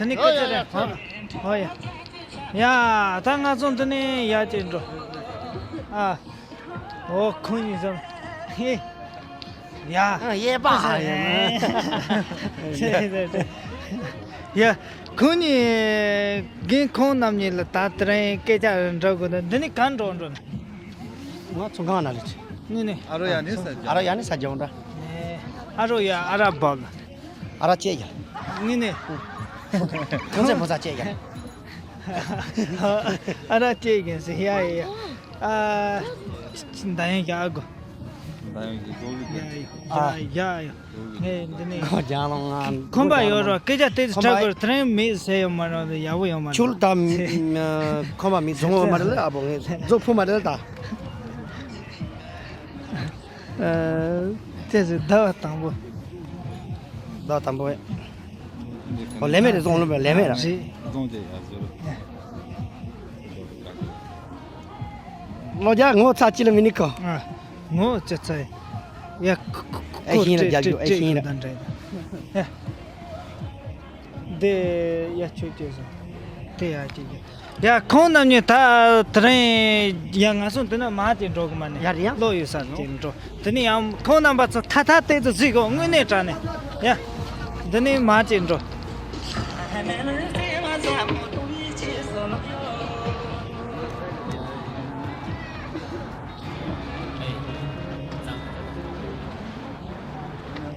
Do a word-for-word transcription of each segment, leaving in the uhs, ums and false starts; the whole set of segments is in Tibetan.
ད་ནི་སྐད་ཆ་རེད། ཧོ་ཡ། ཡ། ད་ང་ཚོ་འདི་ནས་ཡར་ཅིག་འགྲོ། ཨ། འོ་ཁོང་གཉིས་ཙམ། ཧེ། ཡ། ཨ། ཡས་པ། ཡ། ཁོང་གཉིས་རྒན་ཁོང་རྣམ་གཉིས་ལ་ད་དེ་རིང་སྐད་ཆ་འདྲི་དགོས་ན་འདི་ནས་གང་འགྲོ་འགྲོ་ན། ང་ཚོང་ཁང་ནང་ལ་ཅི། ནི་ནི། ཨ་རོ་ཡ་ནི་ས་ཨ་རོ་ཡ་ནི་ས་རྒྱང་འདྲ། ཨ་རོ་ཡ་ཨ་ར་བབ། ཨ་ར་ཅེ་ཡ། ནི་ནི། ཁོང་ཚོས་མོ་ས་ཅེ་ཡ། ཨ་ར་ཅེ་ཡ་ཟེར་ཡ་ཡ་ཡ། ཨ། ད་ཡང་ཡ་གོ། ད་ཡང་གི་གོ་ལི་གི། ཡ་ཡ་ཡ་ཡ། ངས་འདི་ནས། ཁོ་རྒྱང་ལོང་ང་། ཁོམ་པ་ཡོད་རོགས་སྐད་ཆ་དེ་ཁོམ་པ་ཁྲག་གོར་དེ་རིང་མེད་ཟེར་ཡོད་མ་རེད། ཡག་པོ་ཡོད་མ་རེད། ཁྱོད་ད་ཁོམ་པ་མི་རྫོང་བ་མ་རེད་ལ། ཨ་བོ་ངས་རྫོང་ཕུ་མ་རེད་ད། ཨ། དེ་ཟེར་ཟླ་བ་དང་པོ། ཟླ་བ་དང་པོ། ཨོ་ལས་མེད་རེད། རྫོང་ལོ་མ་ལས་མེད་ར། རེད། རྫོང་དེ་ཡ་ཟེར། ལོ་རྒྱ་ངོ་ཚ་ཅི་ལ་མི་ནི་ཁོ། ཨ། ངོ་ཅི་ཚ་ཡ། ཁོ་ཁོ་ཨེ་ཤིང་ལ་རྒྱབ་རྒྱུ། ཨེ་ཤིང་ལ། ཡ། དེ་ཡ་ཆོས་སྐྱེས་སོང་། དེ་ཡ་ཅི་ཡ། ཡ། ཁོང་རྣམ་གཉིས་ད་དེ་རིང་ཡ་ང་ཚོ་འདི་ན་མ་དེ་འགྲོ་གི་མ་ནི། ཡ་རེད་ཡ། བློ་ཡོད་ས་དེ་འགྲོ། དེ་ནས་ཡང་ཁོང་རྣམ་པ་ཚོ་ཐ་ཐ་ཏེ་ཚོ་གཟིགས་གོ། དངོས་གནས་དྲང་གནས། ཡ། འདི་ནས་མ་དེ་འགྲོ།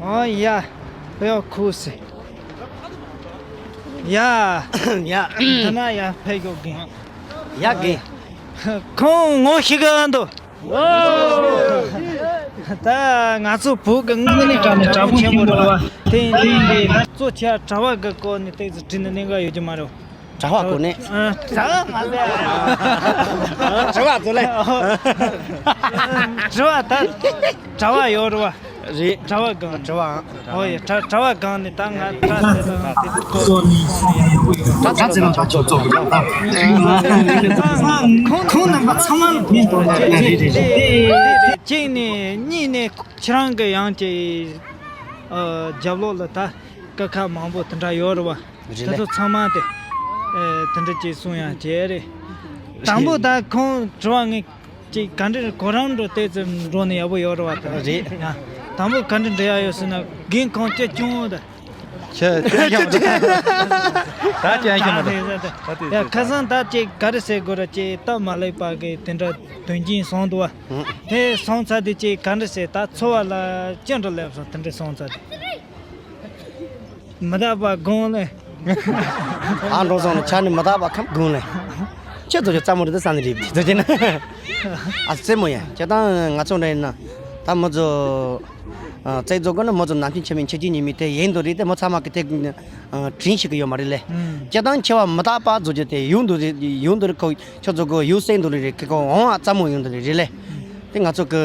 ཨོ་ཡ། ཡ་ཁུ་སི། ཡ། ཡ། འདི་ན་ཡ་ཕེ་གོ་གིན། ཡ་གིན། ཁོང་ངོ་ཤེས་གི་འདུག་ད་ང་ཚོ་བོད་གི་དངོས་གནས་དྲང་གནས་དྲང་པོ་ཆེན་པོ་རེད་བ། དེ་ཡིན་དུས་གཙོ་ཆེ་བ་གྲྭ་བ་གི་སྐོར་ནས་ཏོག་ཙམ་དྲིས་ན་གནད་འགག་ཡོད་ཀྱི་མ་རེད། གྲྭ་བ་སྐོར་ནས། ཨ། གྲྭ་བ་མ་ཟེར། གྲྭ་བ་ཚོ་ལས། གྲྭ་བ་ད་གྲྭ་བ་ཡོད་རེད་བ། རེད། གྲྭ་བ་སྒང་། གྲྭ་བའང་། ཨོ་ཡ། གྲྭ་གྲྭ་བ་སྒང་ནས་ད་ང་བཀྲ་ཟེར་ད་དེ་ཚོ་གོ་སོང་ནས་ད་ད་ཚེ་རིང་ལགས་ཚོགས་གཙོ་གི་ཁོང་རྣམ་པ་ཚང་མ་ལ་ཕན་ཐོགས་ཡོད་རེད། རེད་རེད། གཅིག་ནས་གཉིས་ནས་ཁྱེད་རང་གི་ཡང་ཅིག་ཨ་རྒྱབ་ལོགས་ལ་ད་དཀའ་ཁག་མང་པོ་དེ་འདྲ་ཡོད་རེད་བ། རེད་དེ་ལེ། ཚོ་ཚང་མ་དེ་ཨ་དེ་འདྲ་ཅིག་གསུང་ཡང་བྱས་རེད། དང་པོ་ད་ཁོང་དྲི་བ་ངས། ཅིག་ག་འདྲ་རེད། ཁོ་རང་འགྲོ་ཏོག་ཙམ་འགྲོ་ན་ཡག་པོ་ཡོད་རེད་བ་ད། རེད། ཡ། དང་པོ་ག་འདྲ་འདྲི་ཡག་ཡོད་ཟེར་ན་རྒན་ཁོང་ཅི་བྱུང་ད། ཁྱེད་ཁྱེད་ཡག་མ་རེད། ད་ཅི་ཡང་ཤེས་མ་རེད། ད་དེ་ཡ་ཁ་སང་ད་ཅིག་ག་རེ་ཟེར་དགོས་རེད། ཅིག་སྟབས་མ་ལེགས་པ་གི་དེ་འདྲ་དོན་རྐྱེན་སོང་འདུག་བ། དེ་སོང་ཚར་དུས་ཅིག་ག་འདྲ་ཟེར། ད་འཚོ་བ་ལ་ཅི་འདྲ་སླེབས་སོང་། དེ་འདྲ་སོང་ཚར་དུས། མི་རྟག་པ་དགོངས་ལེ། ཨ་འགྲོ་སོང་ནས་ཆ་ནས་མི་རྟག་པ་ཁམས་དགོངས་ལེ། ཁྱེད་ཚོ་ཆོ་རྩ་མོ་རེད་ད་བསམ་ནས་རེད་དེ་ཚོ་བྱས་ན། ཨ་རྩེད་མོ་ཡ་ཁྱེད་དང་ང་ཚོ་འདྲ་ཡིན་ན། ད་མི་ཚོ་རྩེད་རྫོགས་གོ་ན་མི་ཚོ་ནམ་རྒྱུན་ཆེ་མིན་ཆེ་རྒྱུ་ཉི་མི་དེ་ཡིན་འདུག་རེད་དེ། མི་ཚང་མ་གི་དེ་དྲན་ཤེས་གི་ཡོད་མ་རེད་ལེ། ཁྱེད་དང་ཁྱེད་བ་མི་རྟག་པ་ཚོ་ཆོ་དེ་ཡོང་འདུག་རེད། ཡོང་འདུག་རེད། ཁོ་ཁྱོད་ཚོ་གོ་ཡོང་སེ་འདུག་རེད། ཁོ་འོང་ཨ་རྩ་མོ་ཡོང་འདུག་རེད་རེད་ལེ། དེ་ང་ཚོ་གི་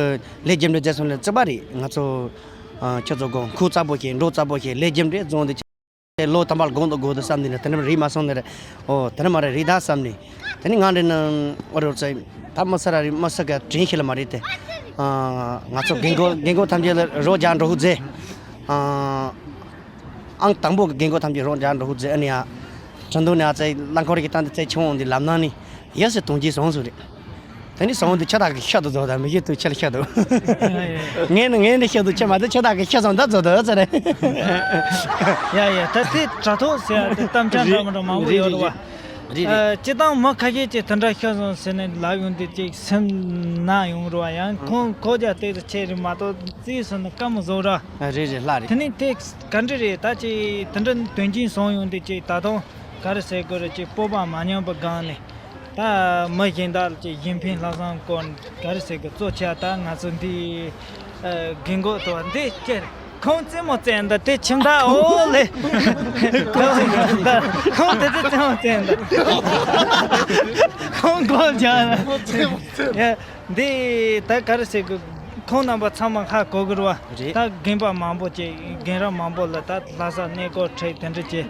ལས་རྒྱུ་འབྲས་མཛད་སོང་ལེ་རྩིག་པ་རེད། ང་ཚོ། ཨ། ཁྱོད་ཚོ་དགོངས། ཁུག་རྩ་པོ་ཞིག་འགྲོ་རྩ་པོ་ཞིག་ལས་རྒྱུ་འབྲས་བཟུང་དུ་ཆེ་ལོ་དམ་པར་དགོངས་དུ་དགོས་དུ་བསམ་ནས་ནི་དེ་ནི་རིག་མ་སོང་ནི་རེད། ཨོ་དེ་ནི་མ་རེད་རེད་ད་བསམ་ནས། དེ་ནི་ང་འདྲ་ནི་ཨོ་རོ་ཚེ་ད་མི་ས་ར་རེད། མི་ས་ག་དྲིན་ཤེས་ལ་མ་རེད་དེ། ཨ། ང་ཚོ་རྒན་གོག་རྒན་གོག་ཐམས་ཅད་ལ་རོགས་རྒྱག་འགྲོ་ཧུ་ཛེ། ཨ། ཨང་དང་པོ་གི་རྒན་གོག་ཐམས་ཅད་རོགས་རྒྱག་འགྲོ་ཧུ་ཛེ། ཨ་ནི་ཡ། ཁྲིན་ཏུ་ནི་ཨ་ཙེ་རླངས་འཁོར་གྱི་སྟེང་དུ་ཙེ་ཆུང་འོང་དུས་ལམ་ནང་ནི་ཡ་སེ་དུང་གྱིས་བཟུང་སོང་རེད། དེ་ནི་སོང་དུས་ཁྱེད་དག་གི་ཤ་དུ་རྫོགས་དང་མི་ཤེས་དུས་ཁྱེད་ལ་ཤ་དུ། ངས་ནི་ངས་ནི་ཤ་དུ་ཁྱེད་མ་དུ་ཁྱེད་དག་གི་ཤ་སོང་ད་རྫོགས་དུ་ཟེར་རེད། ཡ་ཡ་ད་དེ་དྲ་ཐོག་ཟེར་ཡ་དེ་གཏམ་འཆལ་འདྲ་མི་འདྲ་མང་པོ་ཡོད་རེད་བ། རེད་རེད། སྤྱི་བཏང་མི་ཁ་ཤས་ཀྱིས་དེ་འདྲ་ཤ་སོང་ཟེར་ནས་ལབ་ཡོང་དུས་ཅིག་སེམས་ན་ཡོང་རེད་བ། ཡང་ཁོང་ཁོ་རྒྱ་སྟེགས་སུ་ཆེ་རེད་མ་གཏོགས་རྩིས་སོང་ན་དཀའ་མོ་བཟོ་ར། རེད་རེད་ལྷ་རེད། དེ་ནི་དེ་ག་འདྲ་རེད། ད་ཅིག་དེ་འདྲ་དོན་རྐྱེན་སོང་ཡོང་དུས་ཅིག་ད་དུང་ག་རེ་ཟེར་དགོས་རེད། ཅིག་སྤོབས་པ་མ་ཉམས་པའི་སྒང་ནས་ད་མི་གཞན་དག་ལ་ཅིག་གཞན་ཕན་ལྷག་བསམ་སྐོར་ག་རེ་ཟེར་དགོས། གཙོ་ཆེ་བ་ད་ང་ཚོ་འདི་རྒན་གོག་དང་འདི་ཁྱེད་ཁོང་རྩེད་མོ་རྩེ་འདི་དེ་ཁྱིམ་བདག་འོ་ལེ། ཁོང་ཁོང་དེ་དེ་རྩེད་མོ་རྩེ་འདི་ཁོང་སྒོ་རྒྱག་ན། འདི་ད་ག་རེ་ཟེར་དགོས། ཁོང་རྣམ་པ་ཚང་མ་ཧ་གོ་གི་རེད་བ། རེད། ད་རྒན་པ་མང་པོ་ཅིག་རྒན་རབས་མང་པོ་ལ་ད་ལྷ་ས་གནས་སྐོར་ཁྲིད་དེ་འདྲ་ཅིག་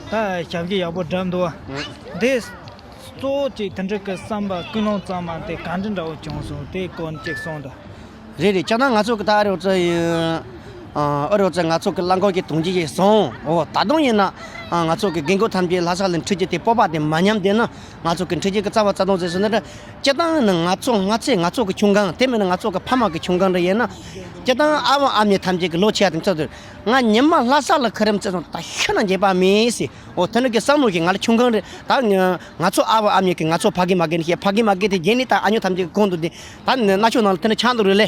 ད་ཞབས་ཕྱི་ཡག་པོ་བསྒྲུབས་འདུག་བ། འདི་གཙོ་བོ་ཅིག་དེ་འདྲ་གི་བསམ་པ་ཀུན་སློང་བརྩམས་པ་དེ་ག་འདྲ་འདྲ་བོ་བྱུང་སོང་། དེའི་སྐོར་ཅིག་གསུངས་དང་། རེད་རེད། ཅག་ན་ང་ཚོ་གི་ད་རེ་བ་ཚོ་ཡིན། ཨ་རོགས་ཚོས་ང་ཚོ་གི་རླངས་འཁོར་གྱི་དོན་རྐྱེན་ཞིག་སོང་། འོ་ད་དུང་ཡིན་ན་ཨ་ང་ཚོ་གི་རྒན་རྒོན་ཐམས་ཅད་ལྷ་ས་ལ་འཁྲིད་རྒྱུ་དེ་སྤོབས་པ་དེ་མ་ཉམས་བསྡད་ན། ང་ཚོ་གི་འཁྲིད་རྒྱུ་གི་རྩ་བ་རྩ་དོན་ཟེར་སོང་ན་ར། སྤྱིར་བཏང་ནི་ང་ཚོ་ང་ཚོས་ང་ཚོ་གི་ཁྱོང་གང་དེ་མིན་ན་ང་ཚོ་གི་ཕ་མ་གི་ཁྱོང་གང་རེ་ཡིན་ན། སྤྱིར་བཏང་ཨ་བ་ཨ་མྱེས་ཐམས་ཅད་ཀྱི་ལོ་ཆེ་ཡ་དང་ཚོ་དུ་ང་ཉི་མ་ལྷ་ས་ལ་ཁ་རིམ་བརྩེ་སོང་ད་ཤི་ན་འགྱེད་པ་མེད་ཟེར། འོ་དེ་འདྲ་གི་བསམ་བློ་ཞིག་ང་ལ་ཁྱོང་གང་རེད། ད་ང་ཚོ་ཨ་བ་ཨ་མྱེས་ཀྱི་ང་ཚོ་ཕ་གི་མ་གི་ནི་ཞེས་ཕ་གི་མ་གི་དེ་རྗེས་ནི་ད་ཨ་ཉོ་ཐམས་ཅད་ཀྱི་གོང་དུ་དེ་ད་ནི་གནའ་ཤོག་ནང་ལ་དེ་འདྲ་ཆགས་འདུག་རེད་ལེ།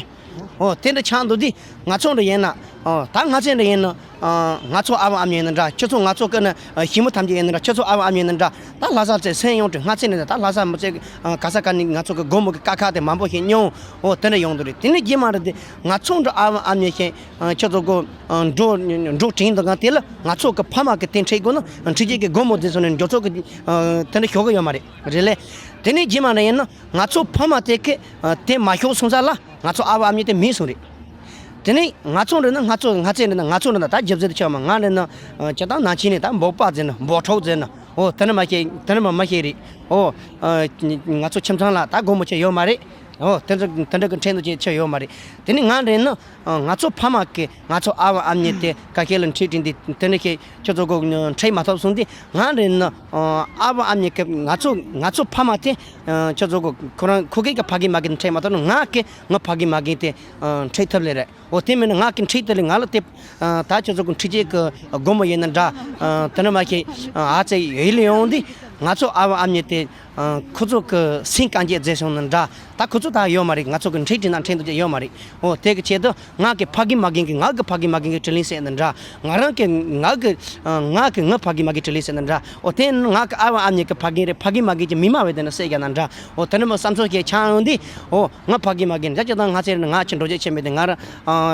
འོ་དེ་འདྲ་ཆགས་འདུག་དེ་ང་ཚོ་འདྲ་ཡིན་ན། འོ་ད་ང་ཚོ་འདྲ་ཡིན་ན། ང་ཚོ་ཨ་བ་ཨ་མྱེས་ཡིན་ན་འདྲ། ཁྱོད་ཚོ་ང་ཚོ་ཀ་ན་ཞི་མོ་ཐམས་ཅད་ཡིན་ན་འདྲ། ཁྱོད་ཚོ་ཨ་བ་ཨ་མྱེས་ཡིན་ན་འདྲ། ད་ལྷ་ས་ཚེ་སེམས་ཡོང་དྲི་ང་ཚེ་ནས་ད་ལྷ་ས་མི་ཚེ་ག་ས་ག་ནི་ང་ཚོ་གི་སྒོ་མོ་གི་ཀ་ཁ་དེ་མང་པོ་ཞིག་མྱོང་། འོ་དེ་འདྲ་ཡོང་འདུག་རེད། དེ་ནས་རྗེས་མ་རེད་དེ་ང་ཚོ་འདྲ་ཨ་བ་ཨ་མྱེས་ཞིག་ཁྱོད་ཚོ་གོ་འགྲོ་འགྲོ་དྲན་འདུག་ག་དེ་ལ་ང་ཚོ་གི་ཕ་མ་གི་དེ་འཁྲིད་དགོས་ན་འཁྲིད་རྒྱུ་གི་སྒོ་མོ་དེ་ཚོ་ནས་འགྱོ་ཚོ་གི་དེ་འདྲ་ཞོག་གི་ཡོད་མ་རེད། རེད་ལེ། དེ་ནས་རྗེས་མ་རེད་ཡིན་ན་ང་ཚོ་ཕ་མ་དེ་གི་དེ་མ་ཞོག་སོང་ས་ལ་ང་ཚོ་ཨ་བ་ཨ་མྱེས་དེ་མེད་སོང་རེད། དེ་ནས་ང་ཚོ་འདྲ་ན་ང་ཚོ་ང་ཚོ་འདྲ་ན་ང་ཚོ་འདྲ་ན་ད་རྒྱབ་རྩེ་དུ་ཆགས་མ་ང་འདྲ་ན་ཅི་ལྟར་ནང་ཆེན་ནས་ད་འབོག་པ་ཟེར་ན་འབོག་ཁྲོག་ཟེར་ན། འོ་དེ་ནི་མ་ཤེས་དེ་ནི་མ་མ་ཤེས་རེད། འོ་ང་ཚོ་ཁྱིམ་ཚང་ལ་ད་སྒོ་མོ་ཆེ་ཡོད་མ་རེད། འོ་དེ་འདྲ་དེ་འདྲ་གི་ཁྲེན་ཏུ་ཆེ་ཆེ་ཡོད་མ་རེད། དེ་ནི་ང་འདྲ་ན་ང་ཚོ་ཕ་མ་གི་ང་ཚོ་ཨ་བ་ཨ་མྱེས་དེ་ག་ཤེད་ལ་འཁྲིད་དྲིན་དེ་དེ་ནི་ཤེས། ཁྱོད་ཚོ་གོ་འཕྲད་མ་ཐུབ་སོང་དུས་ང་རེད་ན་ཨ་བ་ཨ་མྱེས་ཀྱི་ང་ཚོ་ང་ཚོ་ཕ་མ་དེ་ཁྱོད་ཚོ་གོ་ཁོ་རང་ཁོ་གི་གི་ཕ་གི་མ་གི་འཕྲད་མ་ཐུབ་ན་ང་གི་ང་ཕ་གི་མ་གི་དེ་འཕྲད་ཐུབ་ལེ་རེད། འོ་དེ་མིན་ན་ང་གི་འཕྲད་དེ་ལེ་ང་ལ་དེ་ད་ཁྱོད་ཚོ་གི་འཕྲད་ཅེས་གི་སྒོ་མོ་ཡིན་ན་འདྲ། དེ་ནི་མ་ཤེས་ཨ་ཙེ་ཡིད་ལ་ཡོང་དུས་ང་ཚོ་ཨ་བ་ཨ་མྱེས་དེ། ཁོ་ཚོ་གི་སེམས་དཀའ་སྤྱད་མཛད་སོང་ན་འདྲ། ད་ཁོ་ཚོ་ད་ཡོད་མ་རེད། ང་ཚོ་གི་འཕྲད་དྲིན་ན་འཕྲད་འདུག་ཅེས་ཡོད་མ་རེད། འོ་དེ་གི་ཆེད་དུ་ང་གི་ཕ་གི་མ་གི་གི་ང་གི་ཕ་གི་མ་གི་གི་དྲིན་ལན་གསོས་ན་འདྲ། ང་རང་གི་ང་གི་ང་གི་ང་ཕ་གི་མ་གི་དྲིན་ལན་གསོས་ན་འདྲ། འོ་དེ་ང་གི་ཨ་བ་ཨ་མྱེས་གི་ཕ་གི་རེད། ཕ་གི་མ་གི་གི་མི་མ་བས་དེ་ན་གསོས་རྒྱ་ན་འདྲ། འོ་དེ་ནི་མ་བསམ་ཚོར་གྱི་ཆང་འོང་དུས་འོ་ང་ཕ་གི་མ་གི་འདྲ་ཅི་དང་ང་ཚེ་རིང་ང་ཅི་འགྲོ་རྒྱུ་ཆེ་མེད་དེ་ང་རང་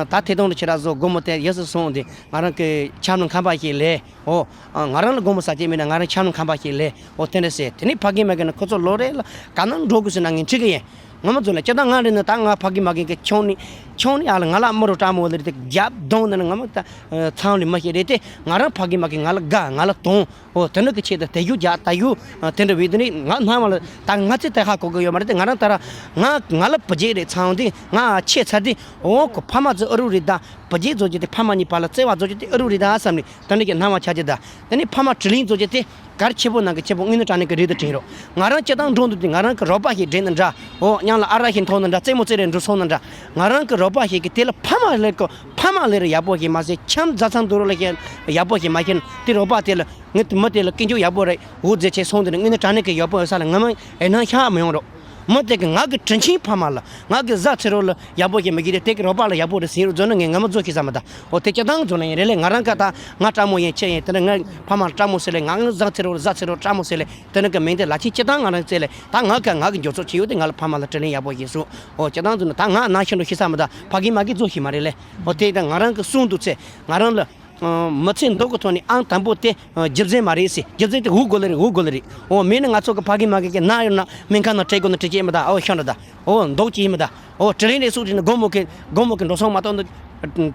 ད་ཐེ་གཏོང་དུ་ཁྱེད་ར་བཟོ་སྒོ་མོ་དེ་ཡོད་སུ་སོང་དུས་ང་རང་གི་ཆམ་ནང་ཁམས་པ་ཞིག་ལས། འོ། ང་རང་ལ་དགོང་མོ་ཟ་ཅེས་མེད་ན་ང་རང་ཆམ་ནང་ཁམས་པ་ཞིག་ལས། འོ་དེ་འདྲ་ཟེར། དེ་ནས་ཕ་གི་མ་གི་ན་ཁོ་ཚོ་ལོ་རེ་ལ་ག་ན་འགྲོ་དགོས་ཟེར་ན་ངས་འཁྲིད་གི་ཡིན། ང་མ་འཛོལ་ལ་ཅི་ད་ང་རེ་ན་ད་ང་ཕ་གི་མ་གི་གི་ཆུང་ནི་ཆུང་ནི་ཡ་ལ་ང་ལ་མི་རོ་སྤྲང་མོ་ལེ་རེ་དེ་རྒྱབ་གདོང་ནི་ང་མ་ད་ཚང་ལི་མ་ཤེས་རེ་དེ་ང་རང་ཕ་གི་མ་གི་ང་ལ་དགའ་ང་ལ་དོང་། འོ་དེ་འདྲ་གི་ཆེད་དུ་དེ་ཡུ་རྒྱ་ད་ཡུ་དེ་འདྲ་བི་དེ་ནི་ང་སྣང་བ་ལ་ད་ང་ཚེ་དེ་ཧ་གོ་གི་ཡོད་མ་རེད་དེ་ང་རང་ད་ར་ང་ང་ལ་བུ་རྒྱས་རེ་ཚང་དེ་ང་ཆེ་ཚར་དེ་འོ་ཁོ་ཕ་མ་ཚོ་ཨ་རུ་རེ་ད་བུ་རྒྱས་བཟོ་རྒྱུ་དེ་ཕ་མ་གཉིས་བར་ལ་བརྩེ་བ་བཟོ་རྒྱུ་དེ་ཨ་རུ་རེད་ད་བསམ་ནས་དེ་འདྲ་གི་སྣང་བ་ཆགས་ཀྱི་ད། དེ་ནས་ཕ་མ་དྲིན་ལན་བཟོ་རྒྱུ་དེ་གལ་ཆེ་པོ་ནང་གི་ཆེ་པོ་དངོས་གནས་དྲང་གནས་ཀྱི་རེད་དུ་དྲན་རོགས། ང་རང་སྤྱིར་བཏང་འགྲོ་འདུག་དུས་ང་རང་གི་རོགས་པ་ཞིག་འདྲེན་ན་འདྲ། འོ་གཉང་ལ་ཨ་རག་ཞིག་འཐུང་ན་འདྲ། རྩེད་མོ་རྩེ་རེ་འགྲོ་སོང་ན་འདྲ། ང་རང་གི་རོགས་པ་ཞིག་གིས་དེ་ལ་ཕ་མ་ལས་ཀོ་ཕ་མ་ལས་རེ་ཡག་པོ་ཞིག་མ་ཟད་ཁྱམས་བཟའ་ཚང་དུ་རོགས་ལ་ཞིག་ཡག་པོ་ཞིག་མ་ཤེས་ན་དེ་རོགས་པ་དེ་ལ་ངས་དེ་མི་དེ་ལ་ཀུན་སྤྱོད་ཡག་པོ་རེད་འུ་མཛད་ཆེ་སོང་དུས་ནས་དངོས་གནས་དྲང་གནས་ཀྱི་ཡག་པོ་ཡོད་ས་ལ་ང་མ་ཨེ་ནང་ཤ་མི་ཡོང་རོགས། མི་དེ་གི་ང་གི་དྲིན་ཆེན་ཕ་མ་ལ་ང་གི་བཟའ་ཚེ་རོགས་ལ་ཡག་པོ་ཞིག་མི་བྱེད་དེ་དེ་གི་རོགས་པ་ལ་ཡག་པོ་རེད་ཟེར་རོགས་བཟོ་ན་ངས་ང་མ་བཟོ་ཤེས་ས་མི་ད། འོ་དེ་སྤྱིར་བཏང་བཟོ་ན་ཡིན་རེད་ལས་ང་རང་ག་ད་ང་སྤྲང་མོ་ཡིན་ཆེ་ཡིན་དེ་ནས་ང་ཕ་མ་ལ་སྤྲང་མོ་ཟེར་ལས་ང་ང་བཟའ་ཚེ་རོགས་ལ་བཟའ་ཚེ་རོགས་སྤྲང་མོ་ཟེར་ལས་དེ་ནས་གི་མིང་དེ་ལ་ཆེན་སྤྱིར་བཏང་ང་རང་བཙལ་ལས་ད་ང་ག་ང་གི་འགྱོ་ཚོགས་ཆེ་ཡོད་དེ་ང་ལ་ཕ་མ་ལ་དྲིན་ལན་ཡག་པོ་ཞིག་གསོ། འོ་སྤྱིར་བཏང་བཟོ་ན་ད་ང་ནང་ཤི་འགྲོ་ཤེས་ས་མི་ད་ཕ་གི་མ་གི་བཟོ་ཤེས་མ་རེད་ལས། འོ་དེ་ད་ང་རང་གི་གསུང་འདུག་ཚེ་ང་རང་ལ། མི་ཚེ་མདོ་གི་ཐོག་ནས་ཨང་དང་པོ་དེ་རྒྱུ་མཚན་མ་རེད་ཟེར། རྒྱུ་མཚན་དེ་འུ་དགོས་ལེ་རེད་འུ་དགོས་ལེ་རེད། འོ་མེད་ན་ང་ཚོ་གི་ཕ་གི་མ་གི་གི་ན་ཡོད་ན་སྨན་ཁང་ནང་སྤྲད་དགོས་ན་སྤྲད་ཀྱི་མི་ད། འོ་ཤོད་འདྲ་ད། འོ་འདོག་ཀྱི་མི་ད། འོ་དྲིན་ལན་རེ་སུག་བྱས་ན་དགོང་མོ་གི་དགོང་མོ་གི་འགྲོ་སོང་མ་གཏོགས་འདི་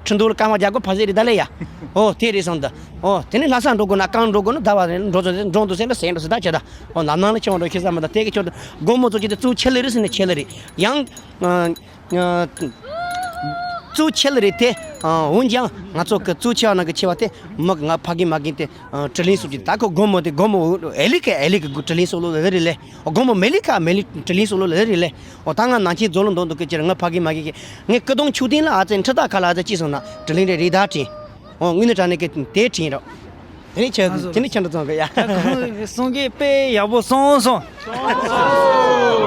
ཁྲིན་ཏུའུ་ལ་རྐང་པ་རྒྱག་དགོས་ཕ་ཟེ་རེད་ད་ལེ་ཡ། འོ་དེ་རེད་སོང་ད། འོ་དེ་ནས་ལྷ་ས་འགྲོ་དགོས་ན་རྐང་འགྲོ་དགོས་ན་ཟླ་བ་རེ་འགྲོ་ཚོ་འགྲོ་འདུག་ཟེར་ན་ཟེར་འགྲོ་ཟེར་ད་བྱས་ད། འོ་ནམ་ནང་ལ་ཆེ་བ་འགྲོ་ཤེས་ས་མི་ད་དེ་གི་ཆོག་ད། དགོང་མོ་ཚོ་ཅི་དེ་གཙུག་ཆེ་ལེ་རེད་ཟེར་ན་ཆེ་ལེ་རེད་ཡང་། གཙོ་ཆེ་ལ་རེད་དེ། འོན་ཀྱང་ང་ཚོ་གི་གཙོ་ཆེ་བ་ནང་གི་ཆེ་བ་དེ་མི་གི་ང་ཕ་གི་མ་གི་དེ་དྲིན་ལན་གསོ་རྒྱུ་ད་ཁོ་དགོང་མོ་དེ་དགོང་མོ་ཨེ་ལི་ཀ་ཨེ་ལི་ཀ་གི་དྲིན་ལན་གསོ་ལོ་ལེ་རེད་ལེ། དགོང་མོ་མེ་ལི་ཀ་མེ་ལི་དྲིན་ལན་གསོ་ལོ་ལེ་རེད་ལེ། འོ་ད་ང་ནང་ཆེན་རྫོང་ལ་འདོན་འདུག་གི་ཅེར་ང་ཕ་གི་མ་གི་གི་ངས་སྐུ་གདུང་ཆུ་སྟེང་ལ་ཨ་ཙེ་འཁྲི་ཐག་ཁ་ལ་ཨ་ཙེ་ཅི་སོང་ན་དྲིན་ལན་རེ་རེ་ད་དྲན། འོ་དངོས་གནས་དྲང་གནས་གི་དེ་དྲན་རོགས། དེ་ནས་ཁྱེད་དེ་ནས་ཁྱེད་འདྲ་ཙང་གི་ཡ། ད་གསུང་གི་དཔེ་ཡག་པོ་གསུངས་སོང་།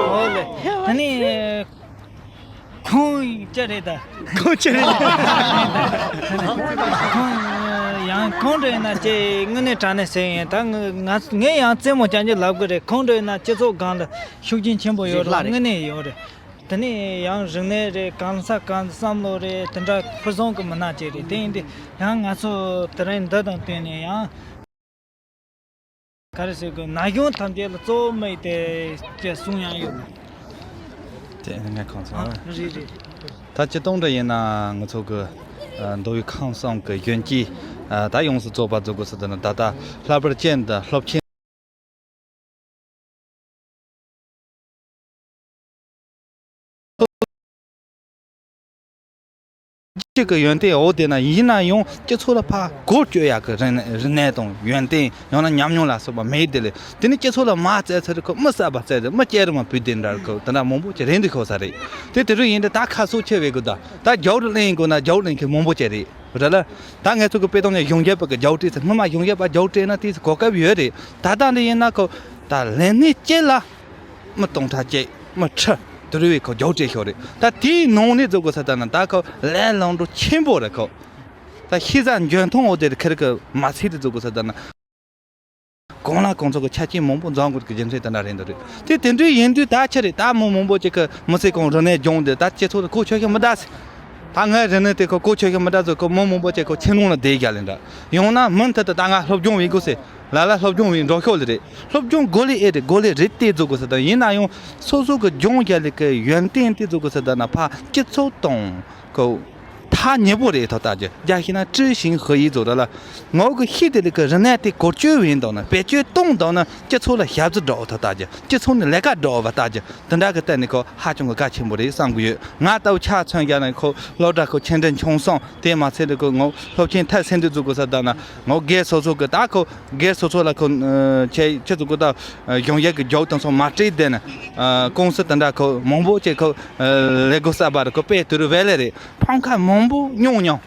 འོ་ལེ། ད་ནི། ཁོང་ཅི་རེད་ད། ཁོང་ཅི་རེད། ཁོང་ཡང་ཁོང་རེད་ན་ཅི་དངོས་གནས་དྲང་གནས་ཟེར་ཡིན་ད་ང་ང་ངས་ཡང་རྩེད་མོ་རྐྱང་རྐྱང་ལབ་གི་རེད། ཁོང་རེད་ན་སྤྱི་ཚོགས་སྒང་ལ་ཤུགས་རྐྱེན་ཆེན་པོ་ཡོད་རེད། དངོས་གནས་ཡོད་རེད། དེ་ནས་ཡང་རིག་གནས་རེད་གང་ས་གང་བསམ་བློ་རེད་དེ་འདྲ་ཕུན་སུམ་གི་མི་སྣ་ཅིག་རེད། དེ་ཡིན་དུས་ཡང་ང་ཚོ་དེ་རིང་འདི་དང་བསྟུན་ནས་ཡང་། ག་རེ་ཟེར་དགོས་ན་གཞུང་ཐམས་ཅད་ལ་གཙོ་བོ་དམིགས་ཏེ་ཅེས་གསུང་ཡང་ཡོད། དེ་ངས་གང་ཚང་། ཨ་རེད་རེད། ད་སྤྱིར་བཏང་འདྲ་ཡིན་ན་ང་ཚོ་གི་མདོ་དབུས་ཁམས་གསུམ་གི་གཞོན་སྐྱེས་ད་ཡོངས་སུ་རྫོགས་པ་རྫོགས་དགོས་ཟེར་དུས་ན་ད་ལྟ་ལྷག་པར་ཅན་དུ་སློབ་ཆེན། གཅིག་གི་ཡོན་ཏན་འོ་དེ་ན་ཡིན་ན་ཡང་སྤྱི་ཚོགས་ལ་ཕར་གོ་བཅོས་ཡག་གི་རིག་རིག་གནས་དང་ཡོན་ཏན་ཡང་ན་ཉམས་མྱོང་ལ་སོགས་པ་མེད་དེ་ལས། དེ་ནི་སྤྱི་ཚོགས་ལ་མ་བཙལ་ཚར་ཁོ་མི་གསར་པ་བཙལ་ཏེ་མི་སྐྱེ་རུ་མ་བུད་དེ་འདྲ་ཁོ་དེ་འདྲ་མང་པོ་ཅིག་རེད་འདུག་ཤོག་ས་རེད། དེ་དེ་རུ་ཡིན་དེ་ད་ཁ་སོ་ཆེ་བའི་གོ་ད་ད་རྒྱའུ་རུ་གླེང་དགོས་ན་རྒྱའུ་གླེང་མཁན་མང་པོ་ཅིག་རེད། རེད་ལ། ད་ངས་ཚོ་གི་དཔེ་དང་ནས་གཞུང་རྒྱལ་པ་གི་རྒྱའུ་བྲིས་ཚེ་སྔོན་མ་གཞུང་རྒྱལ་པ་རྒྱའུ་བྲིས་ན་དེ་གོ་སྐབས་ཡོད་རེད། ད་ལྟ་འདི་ཡིན་ན་ཁོ་ད་ལས་གནས་སྐྱེལ་ལ། མི་སྟོང་ཕྲག་གཅིག་མི་ཁྲི་དུ་རུ་བའི་ཁོ་རྒྱའུ་སྤྲད་ཤོག་རེད། ད་དེའི་ནང་ནས་བཟོ་དགོས་ས་ད་ན་ད་ཁོ་ལས་སློང་འགྲོ་ཆེན་པོ་རེད་ཁོ། ད་ཤེས་བྱ་འཇོན་ཐང་འོ་དེ་རེད་ཁེར་གི་མ་ཚད་དེ་བཟོ་དགོས་ས་ད་ན། གང་ལ་གང་ཚོ་གི་ཆ་རྐྱེན་མང་པོ་འཛོམས་དགོས་ཀྱི་རྒྱུ་མཚན་དེ་འདྲ་རེད་འདུག་རེད། དེ་དེ་འདྲའི་ཡིན་དུས་ད་ཆི་རེད། ད་མི་མང་པོ་ཅིག་གི་མི་ཚེ་གང་རིག་གནས་སྦྱོང་དེ་ད་སྤྱི་ཚོགས་ལ་གོ་ཆོད་ཤེས་མི་ད་ཟེར། ད་ངའི་རིག་གནས་དེ་ཁོ་གོ་ཆོད་ཤེས་མི་ད་ཟེར་ཁོ་མི་མང་པོ་ཅིག་ཁོ་ཁྱིམ་ནང་ལ་བསྡད་རྒྱ་ལེན་འདྲ། ཡང་ན་མུ་མཐུད་དུ་ད་ང་སློབ་སྦྱོང་བྱེད་དགོས་ཟེར། ལ་ལ་སློབ་སྦྱོང་བྱེད་འགྲོ་ཤོག་ལེ་རེད། སློབ་སྦྱོང་དགོས་ལེ་ཨེ་རེད། དགོས་ལེ་རེད་དེ་བཟོ་དགོས་ས་དང་ཡིན་ན་ཡང་སོ་སོ་གི་སྦྱོང་རྒྱ་ལེ་གི་ཡོན་ཏན་དེ་བཟོ་དགོས་ས་དང་ན་ཕ་སྤྱི་ཚོགས་དང་ཁོ་ཐག་ཉེ་པོ་རེད་ཐོག་ལྟ་རྒྱུ་རྒྱ་ཤེས་ན་ཀྲི་ཞིང་ཧི་ཡི་བཟོ་ར་ལ། ངོ་གི་ཤེས་དེ་ལེ་གི་རིག་གནས་དེ་བཀོལ་སྤྱོད་བྱེད་འདུག་ན་བེད་སྤྱོད་གཏོང་འདུག་ན་སྤྱི་ཚོགས་ལ་ཞབས་ཕྱི་འགྲོ་ཐོག་ལྟ་རྒྱུ་སྤྱི་ཚོགས་ནས་ལས་ཀ་འགྲོ་བ་ལྟ་རྒྱུ། དེ་འདྲ་གི་སྟེང་ནས་ཁོ་ཧ་ཅང་གི་གལ་ཆེན་པོ་རེད་བསམ་གི་ཡོད། ང་ལྟ་བུ་ཆ་མཚོན་རྒྱ་ནས་ཁོ་སློབ་གྲྭ་ཁོ་ཆེ་འབྲིང་ཆུང་གསུམ་དེ་མ་ཚད་དེ་ཁོ་ངོ་སློབ་ཆེན་མཐར་ཕྱིན་དུས་བཙུགས་དགོས་ས་ལྟ་ན་ངོ་སྒེར་སོ་སོ་གི་ད་ཁོ་སྒེར་སོ་སོ་ལ་ཁོ་ཆེ་ཆེ་བཙུགས་གོ་ད་གཞུང་གཡར་གི་རྒྱོག་དང་སོགས་མ་སྤྲད་དེ་ན་ཀུང་སི་དེ་འདྲ་ཁོ་མང་པོ་ཅིག་ཁོ་ལས་སྒོ་གསར་པ་རེད་ཁོ་དཔེ་དུས་རུ་བས་ལས་རེད། ཕམ་ཁ་མང་པོ་མྱོང་མྱོང་།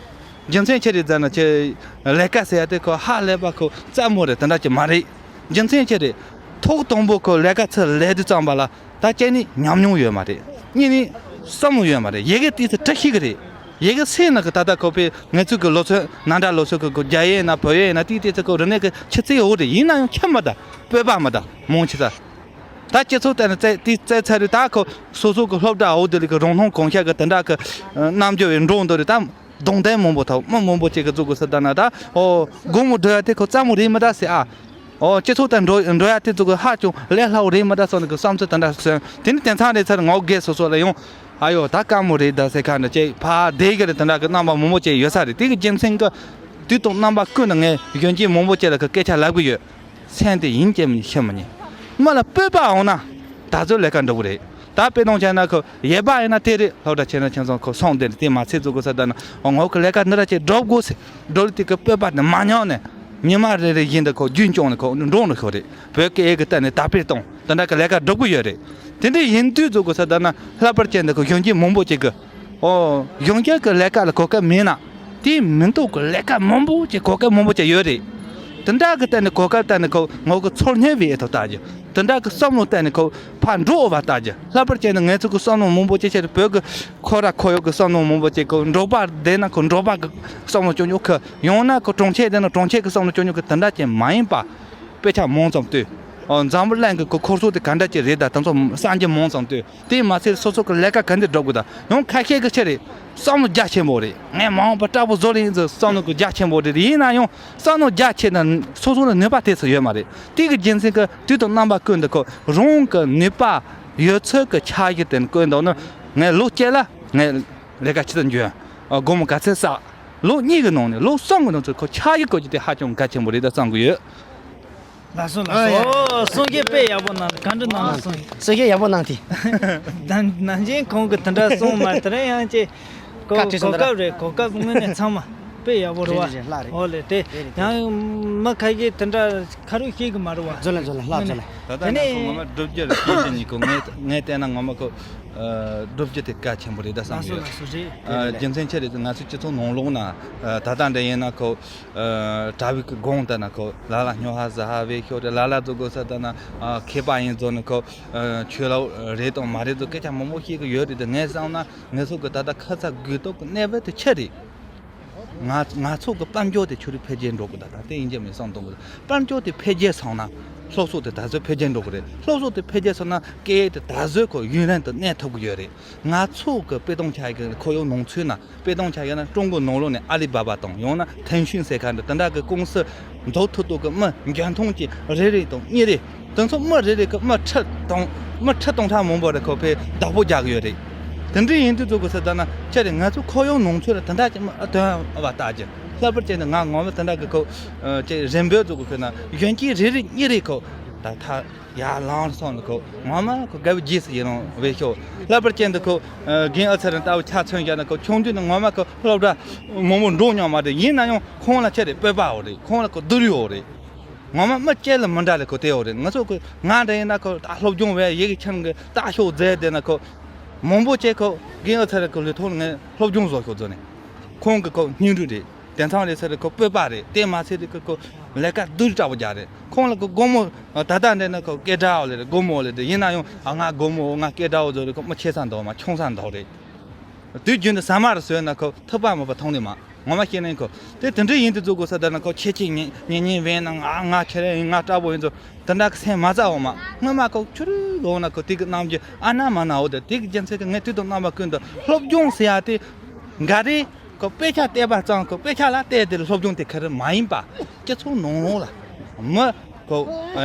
རྒྱུ་མཚན་ཆི་རེད་ཟེར་ན་ཁྱེད་ལས་ཀ་ཟེར་ཡ་དེ་ཁོ་ཧ་ལས་པ་ཁོ་རྩ་མོ་རེད་དེ་འདྲ་ཅིག་མ་རེད། རྒྱུ་མཚན་ཆི་རེད། ཐོག་དང་པོ་ཁོ་ལས་ཀ་ཚུར་ལས་དུས་ཙམ་པ་ལ་ད་ཁྱེད་ནི་ཉམས་མྱོང་ཡོད་མ་རེད། གཉིས་ནི་བསམ་བློ་ཡོད་མ་རེད། ཡི་གེ་ཏིས་སུ་བྲི་ཤེས་གི་རེད། ཡི་གེ་སེ་ན་གི་ད་ལྟ་ཁོ་པའི་ངལ་རྩོལ་གི་ལོ་ཚོད་ནང་འདྲ་ལོ་ཚོད་གི་ཁོ་རྒྱ་ཡིག་ཡིན་ན་བོད་ཡིག་ཡིན་ན་ཏིས་ཏིས་སུ་ཁོ་རིག་གནས་གི་ཆུ་ཚད་འོ་རེད། ཡིན་ན་ཡང་ཁྱི་མི་ད་སྤོས་པ་མི་ད་མང་ཆེ་ས། ད་སྤྱི་ཚོགས་བལྟས་ན་རྩེ་དེ་རྩེ་ཚར་རེད། ད་ཁོ་སོ་སོ་གི་སློབ་གྲྭ་འོག་དེ་ལ་གི་རང་སྣང་གང་ཤར་གི་དེ་འདྲ་གི་རྣམ་འགྱུར་བའི་འགྲོ་འདོད་རེད། ད་གདོང་བསྟན་མང་པོ་ཐོག་མི་མང་པོ་ཅིག་གི་བཙུགས་གི་ས་ད་ན་ད་ཨོ་དགོང་མོ་འགྲོ་ཡ་དེ་ཁོ་རྩ་མོ་རེད་མི་ད་ཟེར་ཨ། ཨོ་སྤྱི་ཚོགས་དང་འགྲོ་འགྲོ་ཡ་དེ་ཚོ་གི་ཧ་ཅང་ལས་སླ་བོ་རེད་མི་ད་སོགས་ནི་གི་བསམ་ཚུལ་དེ་འདྲ་གསོན། དེ་ནི་དེང་སང་རེད་ཚར་ངོ་སྒེར་སོ་སོ་ལ་ཡང་ཨ་ཡོ་ད་དཀའ་མོ་རེད་ད་ཟེར་ཁ་འདྲ་ཅིག་ཕ་བདེ་གི་རེད། དེ་འདྲ་གི་རྣམ་པ་མང་པོ་ཅིག་ཡོད་ས་རེད། དེ་གི་རྒྱུ་མཚན་གི་དུས་དང་རྣམ་པ་ཀུན་ཏུ་ངས་གཞོན་སྐྱེས་མང་པོ་ཅིག་ལ་གི་སྐད་ཆ་ལབ་གི་ཡོད། སེམས་དེ་ཡིན་གཅིག་མིན་ཤི་མི་ཉན། མི་ལ་སྤོབས་པ་འོང་ན་ད་གཟོད་ལས་ཀ་འགྲུབ་གི་རེད། ད་དཔེ་དང་བྱས་ན་ཁོ་ཡས་པ་ཡིན་ན་དེ་རེད། སློབ་གྲྭ་ཆེ་ན་ཆུང་སོང་ཁོ་སོང་དེ་རེད། དེ་མ་ཚད་བཙུགས་གོ་ས་ད་ན་ཨོ་ངོ་གི་ལས་ཀ་འདི་ར་ཅིག་སྒྲུབ་དགོས་ཟེར་སྒྲུབ་ལ་དེ་གི་སྤོབས་པ་དེ་མ་ཉམས་ནས་ཉི་མ་རེ་རེ་བཞིན་དུ་ཁོ་རྒྱུན་སྐྱོང་ནས་ཁོ་འགྲོ་ནས་ཁོ་རེད། བོད་སྐད་ཡིག་གི་སྟེང་ནས་དར་སྤེལ་གཏོང་དེ་འདྲ་གི་ལས་ཀ་སྒྲུབ་གི་ཡོད་རེད། དེ་འདྲ་ཡིན་དུས་བཙུགས་གོ་ས་ད་ན་ལྷག་པར་ཅན་དུ་ཁོ་གཞོན་སྐྱེས་མང་པོ་ཅིག་གི་ཨོ། གཞུང་སྒེར་གྱི་ལས་ཀ་ལ་གོ་སྐབས་མེད་ན། དེའི་མི་འདུག་གི་ལས་ཀ་མང་པོ་ཅིག་གོ་སྐབས་མང་པོ་ཅིག་ཡོད་རེད། དེ་འདྲ་གི་སྟེང་ནས་གོ་སྐབས་སྟེང་ནས་ཁོ་ངོ་གི་ཚོར་སྣང་བའི་ཐོག་ལྟ་རྒྱུ། དེ་འདྲ་གི་བསམ་བློ་སྟེང་ནས་ཁོ་ཕར་འགྲོ་འོ་བ་ལྟ་རྒྱུ། ལྷག་པར་བྱས་ན་ང་ཚོ་གི་བསམ་བློ་མང་པོ་ཅིག་ཆེ་རེད། བོད་གི་ཁོ་ར་ཁོ་ཡོད་གི་བསམ་བློ་མང་པོ་ཅིག་ཁོ་འབྲོག་པ་བསྡད་ན་ཁོ་འབྲོག་པ་གི་བསམ་བློ་སྐྱོ་ཉོག་གི་ཡང་ན་ཁོ་གྲོང་ཁྱེར་བསྡད་ན་གྲོང་ཁྱེར་གི་བསམ་བློ་སྐྱོ་ཉོག་གི་དེ་འདྲ་ཅན་མ་ཡིན་པ། དཔེ་ཆ་མང་ཙམ་ལྟོས། ཨོ་འཛམ་བུ་གླིང་གི་ཁོ་ཁོར་སོ་དེ་ག་འདྲ་ཅིག་རེད་ད་དེ་ཚོ་གསར་འགྱུར་མང་ཙམ་ལྟོས། དེས་མ་ཚད་སོ་སོ་གི་ལས་ཀ་ག་འདི་སྒྲུབ་དགོས་ད་ཡང་ཁ་ཤས་ཀྱི་ཆེད་རེད། བསམ་བློ་རྒྱ་ཆེན་པོ་རེད། ངས་མ་འོངས་པ་དྲག་པོ་བཟོ་ལེ་ཡིན་ཟེར་བསམ་བློ་གི་རྒྱ་ཆེན་པོ་རེད། ཡིན་ན་ཡང་བསམ་བློ་རྒྱ་ཆེ་ན་སོ་སོ་ལ་ནུས་པ་དེ་ཚོ་ཡོད་མ་རེད། དེ་གི་རྒྱུ་མཚན་གི་དུས་དང་རྣམ་པ་ཀུན་ཏུ་ཁོ་རང་གི་ནུས་པ་ཡོད་ཚད་གི་ཆ་གཞི་དེ་བཀོད་འདུག་ན་ངས་ལོ་གཅིག་ལ་ངས་ལས་ཀ་ཆེད་དུ་འཇོན། ཨ་སྒོར་མོ་ག་ཚད་བསགས། ལོ་གཉིས་ཀྱི་ནང་ནས་ལོ་གསུམ་གྱི་ནང་ཚུད་ཁོ་ཆ་གཞི་བཀོད་རྒྱུ་དེ་ཧ་ཅང་གལ་ཆེན་པོ་རེད་ད་བསམ་གི་ཡོད། ལགས་སོ་ལགས་སོ། ཨོ་གསུང་སྐད་དཔེ་ཡག་པོ་གནང་། བཀའ་འདྲི་གནང་། གསུང་། གསུང་སྐད་ཡག་པོ་གནང་དེ། ནང་ནང་བཞིན་ཁོང་གིས་དེ་འདྲ་གསུངས་མ་དེ་རིང་ཡང་ཅིག་གོ་བཀའ་ཁྲིད་གོ་སོང་དེ་སྐབས་རེད། གོ་སྐབས་དངོས་གནས་ཚང་མ་དཔེ་ཡག་པོ་རེད་བ། རེད་རེད་རེད། ལགས་རེད། ཨོ་ལེ་དེ་རེད་རེད། ཡང་མི་ཁ་ཤས་དེ་འདྲ་ཁ་རུ་ཤེས་གི་མ་རེད་བ། རྫོ་ལ་རྫོ་ལ་ལགས་རྫོ་ལ། ད་ལྟ་ང་ཚོ་ངོ་མ་བསྒྲུབ་རྒྱུ་རེད་སྐྱེས་རྒྱུ་ཉིད་ཀོ་ངས་ངས་བལྟས་ན་ངོ་མ་ཁོ་བསྒྲུབ་རྒྱུ་དེ་གལ་ཆེན་པོ་རེད་ད་བསམ་གི་ཡོད། ལགས་སོ་ལགས་སོ་རེད། རྒྱུ་མཚན་ཆི་རེད་ཟེར་ང་ཚོ་སྤྱི་ཚོགས་ནང་ལོགས་ན་ད་ལྟ་འདྲ་ཡིན་ན་ཁོ། ཨ་གྲྭ་བའི་གི་དགོངས་ལྟར་ན་ཁོ་ལ་ལ་སྨྱོ་ཧ་ཟ་ཧ་བའི་ཤོག་རེད། ལ་ལ་ཚོ་དགོས་ས་ལྟར་ན་ཨ་མཁས་པ་ཡིན་ཚོ་ནི་ཁོ་ཨ་ཆོས་ལ་རེད་དང་མ་རེད་ཚོ་སྐད་ཆ་མང་པོ་བཤད་གི་ཡོད་རེད་དེ། ངས་བསམ་ན་ངེད་ཚོ་གི་ད་ལྟ་ཁ་ཚ་དགོས་གཏུགས་གི་གནས་བབ་དེ་ཆི་རེད། ང་ང་ཚོ་གི་དཔལ་འབྱོར་དེ་ཆུ་རུ་འཕེལ་རྒྱས་འགྲོ་གི་ད་ད་དེ་ཡིན་གྱི་མེད་བསམ་གཏོང་གི་དཔལ་འབྱོར་དེ་འཕེལ་རྒྱས་སོང་ན་སློབ་གསོ་དེ་ད་གཟོད་འཕེལ་རྒྱས་འགྲོ་གི་རེད། སློབ་གསོ་དེ་འཕེལ་རྒྱས་སོང་ན་སྐད་ཡིག་དེ་ད་གཟོད་ཁོ་ཡུན་རིང་དུ་གནས་ཐུབ་གི་ཡོད་རེད། ང་ཚོ་གི་དཔེ་སྟོང་ཆ་ཡི་གི་ཁོར་ཡུག་ནང་ཚུད་ན། དཔེ་སྟོང་ཆ་ཡོད་ན་ཀྲུང་གོ་ནང་ལོགས་ནས་ཨ་ལི་བ་བ་དང་ཡང་ན་ཐེན་ཤུན་ཟེར་མཁན་འདྲ་དེ་འདྲ་གི་ཀུང་སི་འཛུགས་ཐུབ་ཐུབ་གི་མི་འཇོན་ཐང་ཅན་རེ་རེ་དང་གཉིས་རེ། དེ་ཚོ་མི་རེ་རེ་གི་མི་ཁྲི་སྟོང་མི་ཁྲི་སྟོང་ཕྲག་མང་པོ་རེ་ཁོ་ཕའི་བདག་པོ་རྒྱག་གི་ཡོད་རེད། དེ་འདྲ་ཡིན་དུས་ཚོད་གི་ཟེར་ད་ན་ཅི་རེད། ང་ཚོ་ཁོར་ཡུག་ནང་ཚུད་ལ་དེ་འདྲ་ཅིག་མི་ཨ་དོན་བ་ལྟ་རྒྱུ། ལྷག་པར་བྱས་ནས་ང་ངོ་མ་དེ་འདྲ་གི་ཁོ་ཅིག་རིམ་པས་ཚོད་གི་ཁོ་ན་གཞོན་སྐྱེས་རེ་རེ་གཉིས་རེ་ཁོ། ད་ཐ་ཡར་ལངས་སོང་ནི་ཁོ་ངོ་མ་ཁོ་དགའ་བོ་རྗེས་སུ་ཡི་རང་བས་ཤོག་ལྷག་པར་ཅན་དུ་ཁོ་རྒན་ཨ་ཚ་རེ་ལྟ་བུ་ཆ་མཚོན་བཞག་ན་ཁོ་ཆུང་དུས་ནས་ངོ་མ་ཁོ་སློབ་གྲྭ་མང་པོ་འགྲོ་མྱོང་མ་རེད། ཡིན་ན་ཡང་ཁོང་ལ་ཆེ་རེད་སྤོབས་པ་འོ་རེད། ཁོང་ལ་ཁོ་བསྡུར་ཡོད་རེད། ངོ་མ་མི་སྐྱེ་ལ་མི་འདྲ་ལ་ཁོ་དེ་འོ་རེད། ང་ཚོ་ཁོ་ང་འདྲ་ཡིན་ན་ཁོ་ད་སློབ་སྦྱོང་བས་ཡི་གེ་ཁྱེར་གི་ལྟ་ཤོག་མཛད་དེ་ན་ཁོ་མང་པོ་ཆེ་ཁོ་རྒན་ཨ་ཚ་རེ་ཁོ་ལུས་ཐོག་ལ་ངས་སློབ་སྦྱོང་བཟོ་ཤོག་བཟོ་ནས་ཁོང་གི་ཁོ་སྙིང་རུས་རེད། དེང་སང་ལས་ས་རེ་ཁོ་སྤོབས་པ་རེད། དེ་མ་ཚད་དེ་ཁོ་ཁོ་ལས་ཀ་སྡུག་དྲག་པོ་རྒྱག་རེད། ཁོང་ལ་ཁོ་སྒོར་མོ་ད་ལྟ་འདྲ་ན་ཁོ་སྐད་གྲགས་ལས་རེད། སྒོར་མོ་ལས་རེད། ཡིན་ན་ཡང་ཨ་ང་སྒོར་མོ་ང་སྐད་གྲགས་བཟོ་རེད། ཁོ་མི་ཆེ་ས་འདུག་མ་ཆུང་ས་འདུག་རེད། དུས་རྒྱུན་དུ་ཟ་མ་རུ་ཟོས་ན་ཁོ་ཐུབ་པ་མོད་པ་མཐོང་ནི་མ་ངོ་མ་ཤེས་ནས་ཁོ་དེ་དེ་འདྲ་ཡིན་དུ་བཟོ་དགོས་ས་ད་ན་ཁོ་ཁྱེད་ཀྱིས་ཉན་ཉན་ཉན་བས་ན་ང་ང་ཁྱེད་རང་ཡིན་ང་དྲག་པོ་ཡིན་ཚོ་དེ་འདྲ་གི་སེམས་མ་ཚ་འོ་མ་སྔོན་མ་ཁོ་ཆུ་རུ་འོ་ན་ཁོ་དེ་གི་རྣམ་འགྱུར་ཨ་ན་མ་ན་འོ་དེ་དེ་གི་རྒྱུ་མཚན་གི་ངས་དུས་དང་རྣམ་པ་ཀུན་ཏུ་སློབ་སྦྱོང་ཟེར་ཡ་དེ་འགའ་རེ། ཁོ་དཔེ་ཆ་བལྟས་པ་ཙམ་ཁོ་དཔེ་ཆ་ལ་བལྟས་དེ་ལ་སློབ་སྦྱོང་དེ་ག་རེ་མ་ཡིན་པ། སྤྱི་ཚོགས་ནང་ལོགས་ལ་མི་ཁོ་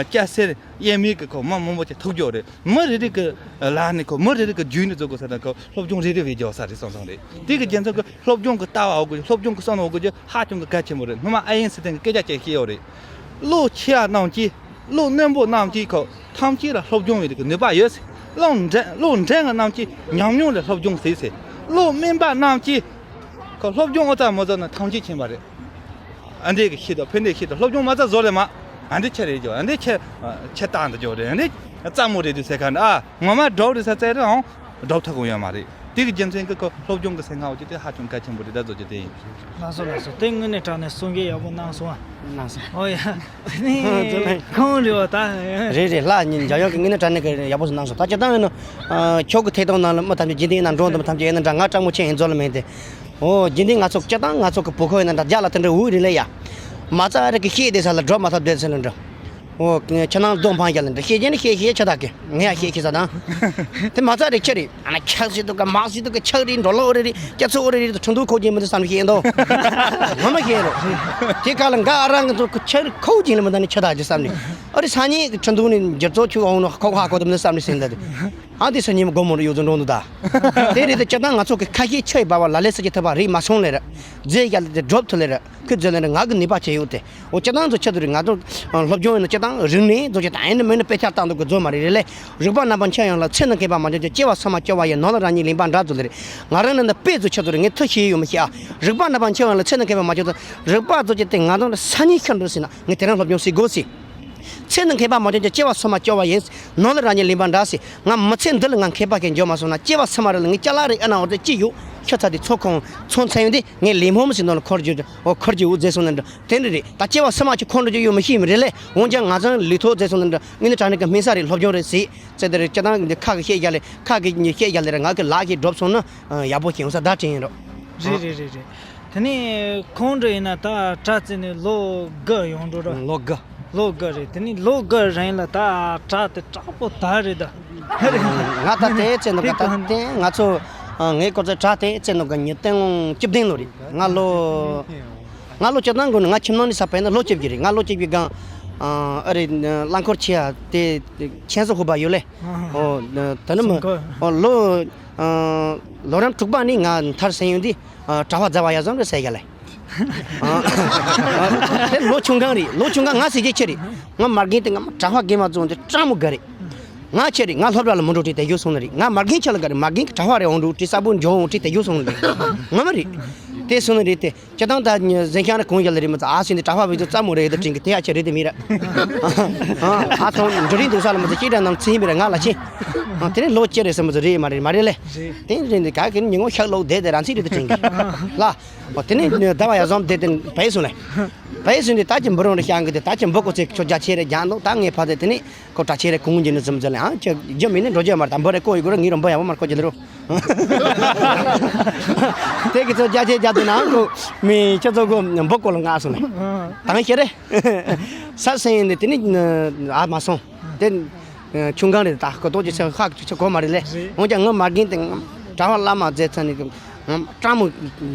སྐྱ་སེར་དབྱེར་མེད་ཀྱི་ཁོ་མི་མང་པོ་ཅིག་ཐུག་རྒྱུ་རེད། མི་རེ་རེ་གི་ལ་ནི་ཁོ་མི་རེ་རེ་གི་རྒྱུད་ནི་བཟོ་དགོས་ས་དང་ཁོ་སློབ་སྦྱོང་རེ་རེ་བས་རྒྱག་ས་རེད་བསམ་བསམ་རེད། དེ་གི་རྒྱུ་མཚན་ཁོ་སློབ་སྦྱོང་གི་ལྟ་བ་འོག་གི་སློབ་སྦྱོང་གི་བསམ་བློ་འོག་གི་ཧ་ཅང་གི་གལ་ཆེན་པོ་རེད། སྔོན་མ་ཨ་ཡན་སི་ཐན་གི་སྐད་ཆ་ཅིག་བཤད་ཡོད་རེད། བློ་ཆེ་བ་རྣམས་ཀྱིས། བློ་རྣོན་པོ་རྣམས་ཀྱིས་ཁོ་ཐམས་ཅད་ལ་སློབ་སྦྱོང་ཡོད་ཀྱི་ནུས་པ་ཡོད། བློ་འདྲེན་བློ་འདྲེན་པ་རྣམས་ཀྱིས་ཉམས་མྱོང་ལས་སློབ་སྦྱོང་ཟེར་ཟེར། བློ་དམན་པ་རྣམས་ཀྱིས་ཁོ་སློབ་སྦྱོང་ཨོ་ཙམ་མོ་ཙམ་ན་ཐམས་ཅད་མཁྱེན་པ་རེད། ཨ་འདྲས་ཀྱི་ཤེས་དང་ཕན་འདྲས་ཤེས་དང་སློབ་སྦྱོང་མ་ཙམ་བཟོ་རེད་མ། ཨ་འདྲས་ཆེ་རེད་ཀྱོ་ཨ་འདྲས་ཆེ་ཆེ་སྟངས་འདི་ཀྱོ་རེད། ཨ་འདྲས་རྩ་མོ་རེད་དུས་ཟེར་ཁ་འདྲ་ཨ་ངོ་མ་སྒྲོག་རེད་ས་ཙེ་རེད་ཨང་། སྒྲུབ་ཐུབ་ཀྱི་ཡོད་མ་རེད། དེ་གི་རྒྱུ་མཚན་གྱིས་ཁོ་སློབ་སྦྱོང་གི་སེམས་ཁམས་འོ་ཅི་དེ་ཧ་ཅང་གལ་ཆེན་པོ་རེད་ད་བཟོ་རྒྱུ་དེ་ཡིན། ལགས་སོ་ལགས་སོ། དེ་དངོས་གནས་དྲང་གནས་གསུང་གི་ཡག་པོ་གནང་སོང་ཨ། གནང་སོང་། ཨོ་ཡ། ནི་ཁོང་རེད་བ་ད། རེད་རེད། ལྷ་ཉིན་འཇམ་དབྱངས་ཀྱི་དངོས་གནས་དྲང་གནས་ཀྱི་ཡག་པོ་ཞིག་གནང་སོང་། ད་སྤྱིར་བཏང་ཡིན་ན་ཁྱོད་ཀྱི་ཐད་གཏོང་ནང་ལ་མི་ཐམས་ཅད་རྒྱུན་ལྡན་ཡིན་ན་འགྲོ་འདུག་མི་ཐམས་ཅད་ཡིན་ན་འདྲ་ང་སྤྲང་མོ་ཆེ་ཡིན་ཚོད་ལ་མེད་དེ། ཨོ་རྒྱུན་ལྡན་ང་ཚོ་སྤྱིར་བཏང་ང་ཚོ་གི་བོད་ཁོ་ཡིན་ན་འདྲ་རྒྱ་ལ་དེ་འདྲ་འུ་རེད་ལེ་ཡ། མ་རྩ་རེ་གི་ཤེས་དེ་ས་ལ་འགྲོ་མ་ཐུབ་དེ་ཚེ་ལ་འགྲོ། ཨོ། ཁྱེད་རང་གདོང་འཕང་རྒྱལ་ལ་འདྲ་ཤེས་ཀྱི་ནི་ཤེས་ཤེས་ཆ་དག་གི་ངས་ཡང་ཤེས་ཤེས་ས་དང་། དེ་མ་རྩ་རེ་ཁྱེད་རེད། ཨ་ན་ཁྱག་ཞིག་འདུག་ག་མག་ཞིག་འདུག་ག་ཁྱག་རེད་འགྲོ་ལོག་རེ་རེད་སྐྱ་ཚོགས་རེ་རེད་ཁྲི་འདུག་ཁོག་རྒྱན་མི་འདུག་བསམ་ནས་ཤེས་འདུག་ངོ་མ་ཤེས་རོ། དེ་ག་ལ་འགའ་ཨ་རང་གི་ཚོ་ཁྱག་ཁོག་རྒྱན་ལ་མི་འདུག་ནི་ཆ་དག་གི་བསམ་ནས། ཨ་རེ་སང་ཉིན་གི་ཁྲི་འདུག་ནི་འགྱུར་ཚོགས་ཆུ་འོང་ནོ་ཁོག་ཧ་གོ་དུ་མི་འདུག་བསམ་ནས་ཤེས་འདུག་ཨ་དེ་སང་ཉིན་མི་དགོང་མོ་རེ་ཡོད་ཚོ་འགྲོ་འདུག་ད། དེ་རེད་དེ་སྤྱིར་བཏང་ང་ཚོ་གི་ཁ་ཤས་ཆོས་པ་བ་ལ་ལས་ས་ཀྱི་ཐུབ་པ་རེད་མ་སོང་ལེ་ར། རྫས་རྒྱ་ལ་དེ་སྒྲུབ་ཐུབ་ལེ་ར། ཁོས་རྫས་ལེན་ར་ང་གི་ནུས་པ་ཆེ་ཡོད་དེ། འོ་སྤྱིར་བཏང་ཚོ་ཆེད་དུ་རེད་ང་ཚོ་སློབ་སྦྱོང་ཡིན་ན་སྤྱིར་བཏང་རིག་གནས་ཚོ་ཆེད་དང་ཨེ་ནི་མེ་ནི་དཔེ་ཆ་བཏང་འདུག་གི་རྫོ་མ་རེད་རེད་ལེ། རིག་པ་རྣམ་པ་མཁྱེན་ཡོང་ལ་ཚེ་ནི་མཁས་པ་མ་བྱུང་ཀྱང་སྐྱེ་བ་སོ་མ་སྐྱོ་བ་ཡི་ནོར་ལ་རང་ཉིད་ལེན་པ་འདྲ་ཚོ་ལེ་རེད། ང་རང་ནི་འདི་དཔེ་ཚོ་ཆེད་དུ་རེད་ངས་ཐུ་ཤེས་ཡོད་མི་ཤེས་ཨ། རིག་པ་རྣམ་པ་མཁྱེན་ཡོང་ལ་ཚེ་ནི་མཁས་པ་མ་བྱུང་ད། རིག་པ་ཚོ་ཆེད་དེ་ང་རང་ལ་སང་ཉིན་ཤར་འགྲོ་ཟེར་ན་ངས་དེ་རིང་སློབ་སྦྱོང་བྱེད་དགོས་ཟེར། ཚེ་ནི་མཁས་པ་མ་བྱུང་ཀྱང་སྐྱེ་བ་སོ་མ་སྐྱོ་བ་ཡིན། ནོར་ལ་རང་ཉིད་ལེན་པ་འདྲ་ཟེར། ང་མི་ཚེ་འདི་ལ་ང་མཁས་པ་གན་འཇོག་མ་སོང་ན་སྐྱེ་བ་སོ་མ་རེ་ལ་ངས་ཅ་ལག་རེ་ཨ་ན་འོ་དེ་ཅི་ཡོད་ཁྱོད་ཚ་དེ་ཚོ་ཁོང་ཚོ་མཚན་ཡོད་དེ། ངས་ལས་སྨོན་མི་ཟེར་ནོ་ལ་འཁོར་རྒྱུ་འོ་འཁོར་རྒྱུ་འུ་རྫས་སོང་ནི་འདྲ་དེ་འདྲ་རེད། ད་སྐྱེ་བ་སོ་མ་ཅིག་འཁོར་འགྲོ་རྒྱུ་ཡོད་མི་ཤེས་མི་རེད་ལེ། འོན་ཀྱང་ང་ཚང་ལུས་ཐོག་རྫས་སོང་ནི་འདྲ་དངོས་གནས་དྲང་གནས་ཀྱི་སྨན་ས་རེད་སློབ་སྦྱོང་རེད་ཟེར། ཙེ་དེ་རེད་སྤྱིར་བཏང་གི་འདི་ཁ་གི་བཤད་རྒྱ་ལེ་ཁ་གི་ཉི་བཤད་རྒྱ་ལེ་ར་ང་གི་ལག་གི་སྒྲུབ་སོང་ན་ཡག་པོ་ཞིག་ཡོང་ས་ད་དྲན་ཡིན་རོགས། རེད་རེད་རེད་རེད། དེ་ནས་ཁོང་འདྲ་ཡིན་ན་ད་གྲྭ་བཙལ་ནས་ལོ་དགུ་ཡོང་འགྲོ་ར། ལོ་དགུ། ལོ་དགུ་རེད། དེ་ནས་ལོ་དགུ་རིང་ལ་ད་གྲྭ་དེ་དྲག་པོ་དར་རེད་ད། ང་ད་དེ་བཙལ་འདུག་ག་ད་དེ་ང་ཚོ་ངའི་སྐོར་ཚོ་གྲྭ་དེ་བཙལ་འདུག་ག་ཉིས་སྟོང་བཅུ་བདུན་ལོ་རེད། ང་ལོ་ང་ལོ་བཅུ་བདུན་དགོས་ནས་ང་ཁྱིམ་ནང་ནས་ས་བལ་ན་ལོ་བཅུ་བཞི་རེད། ང་ལོ་བཅུ་བཞི་སྒང་ཨ་རེད་རླངས་འཁོར་ཆེ་ཡ་དེ་ཁྱེད་ཚོ་ཧུ་པ་ཡོད་ལེ། ཨོ་ད་ནི་མ་ཨོ་ལོ་ལོ་རིམ་དྲུག་པ་ནས་ང་མཐར་སོན་ཡོང་དུས། གྲྭ་པ་མཛའ་བ་ཡ་བཟང་རེད་ཟེར་ག་ལེ། དེ་ལོ་ཆུང་གང་རེད། ལོ་ཆུང་གང་ང་ཟེར་གྱི་ཆེ་རེད། ང་མ་རྒན་དེ་ང་གྲྭ་པ་རྒན་མ་བཙོང་དེ་སྤྲང་མོ་དགའ་རེད། ང་ཆེ་རེད། ང་སློབ་གྲྭ་ལ་མི་འགྲོ་དྲི་དེ་རྒྱུ་སོང་ནི་རེད། ང་མ་རྒན་ཆེ་ལ་དགའ་རེད། མ་རྒན་གྱི་གྲྭ་པ་རེད་འོང་འགྲོ་དྲི་ས་བོན་འཇོག་འོང་དྲི་དེ་རྒྱུ་སོང་ནི་རེད། ང་མ་རེད། དེ་སོང་ནི་རེད་དེ། སྤྱིར་བཏང་ད་གཟན་ཤང་རེ་གོང་རྒྱལ་རེད་མི་ཚ་ཨ་སྲིན་དེ་གྲྭ་པ་བི་ཚོ་རྩ་མོ་རེད་དེ་དྲན་གི་དེ་ཡ་ཆེ་རེད་དེ་མི་ར། ཨ་ཚོ་འགྲོ་རིང་འདུག་ས་ལ་མི་ཚ་ཅི་འདྲ་ནང་ཚིག་མི་ར་ང་ལ་ཆེ། དེ་ནས་ལོ་ཅི་རེད་ཟེར་མི་ཚ་རེད་མ་རེད་མ་རེད་ལེ། དེ་རེད་འདི་ག་གི་ཉིན་ངོ་ཤག་ལོག་བསྡད་དེ་རང་ཚིག་རེད་དེ་དྲན་གི་ལ། ཨོ་དེ་ནས་ཟླ་བ་ཡ་བཟང་བསྡད་དེ་བས་སོང་ལེ། བས་སོང་དེ་ད་ཀྱི་འབུ་རོང་རེ་ཤང་གི་དེ་ད་ཀྱི་འབུ་ཀོ་ཚེ་ཁྱོད་རྒྱ་ཆེ་རེ་རྒྱ་འདུག་ད་ངས་ཕ་དེ་དེ་ནས། ཁོ་གྲྭ་ཆེན་རེ་གུང་གྱི་ནི་ཙམ་ཙམ་ལ་ཨང་ཁྱེད་རྒྱུ་མི་ནི་འགྲོ་རྒྱུ་མ་རེད། དམ་པོ་རེ་ཀོ་ཡི་གོ་ར་ངི་རོ་འབོ་ཡ་མ་མར་ཀོ་ཅི་ལེ་རོ། དེ་གི་ཚོ་རྒྱ་ཆེ་རྒྱ་དེ་ནང་གོ་མི་ཁྱེད་ཚོ་གོ་འབོ་ཀོ་ལ་ང་སོང་ནས་དང་ཤེ་རེ། ས་སེང་ནི་དེ་ནི་ཨ་མ་སོང་དེ་ཆུང་གང་རེད། ད་ཁོ་ཏོ་ཅི་ཚེ་ཧ་ཅི་ཚེ་གོ་མ་རེད་ལེ། འོན་ཀྱང་ངི་མ་རྒན་དེ་གྲྭ་པ་བླ་མ་མཛད་ཚ་ནི་སྤྲང་མོ་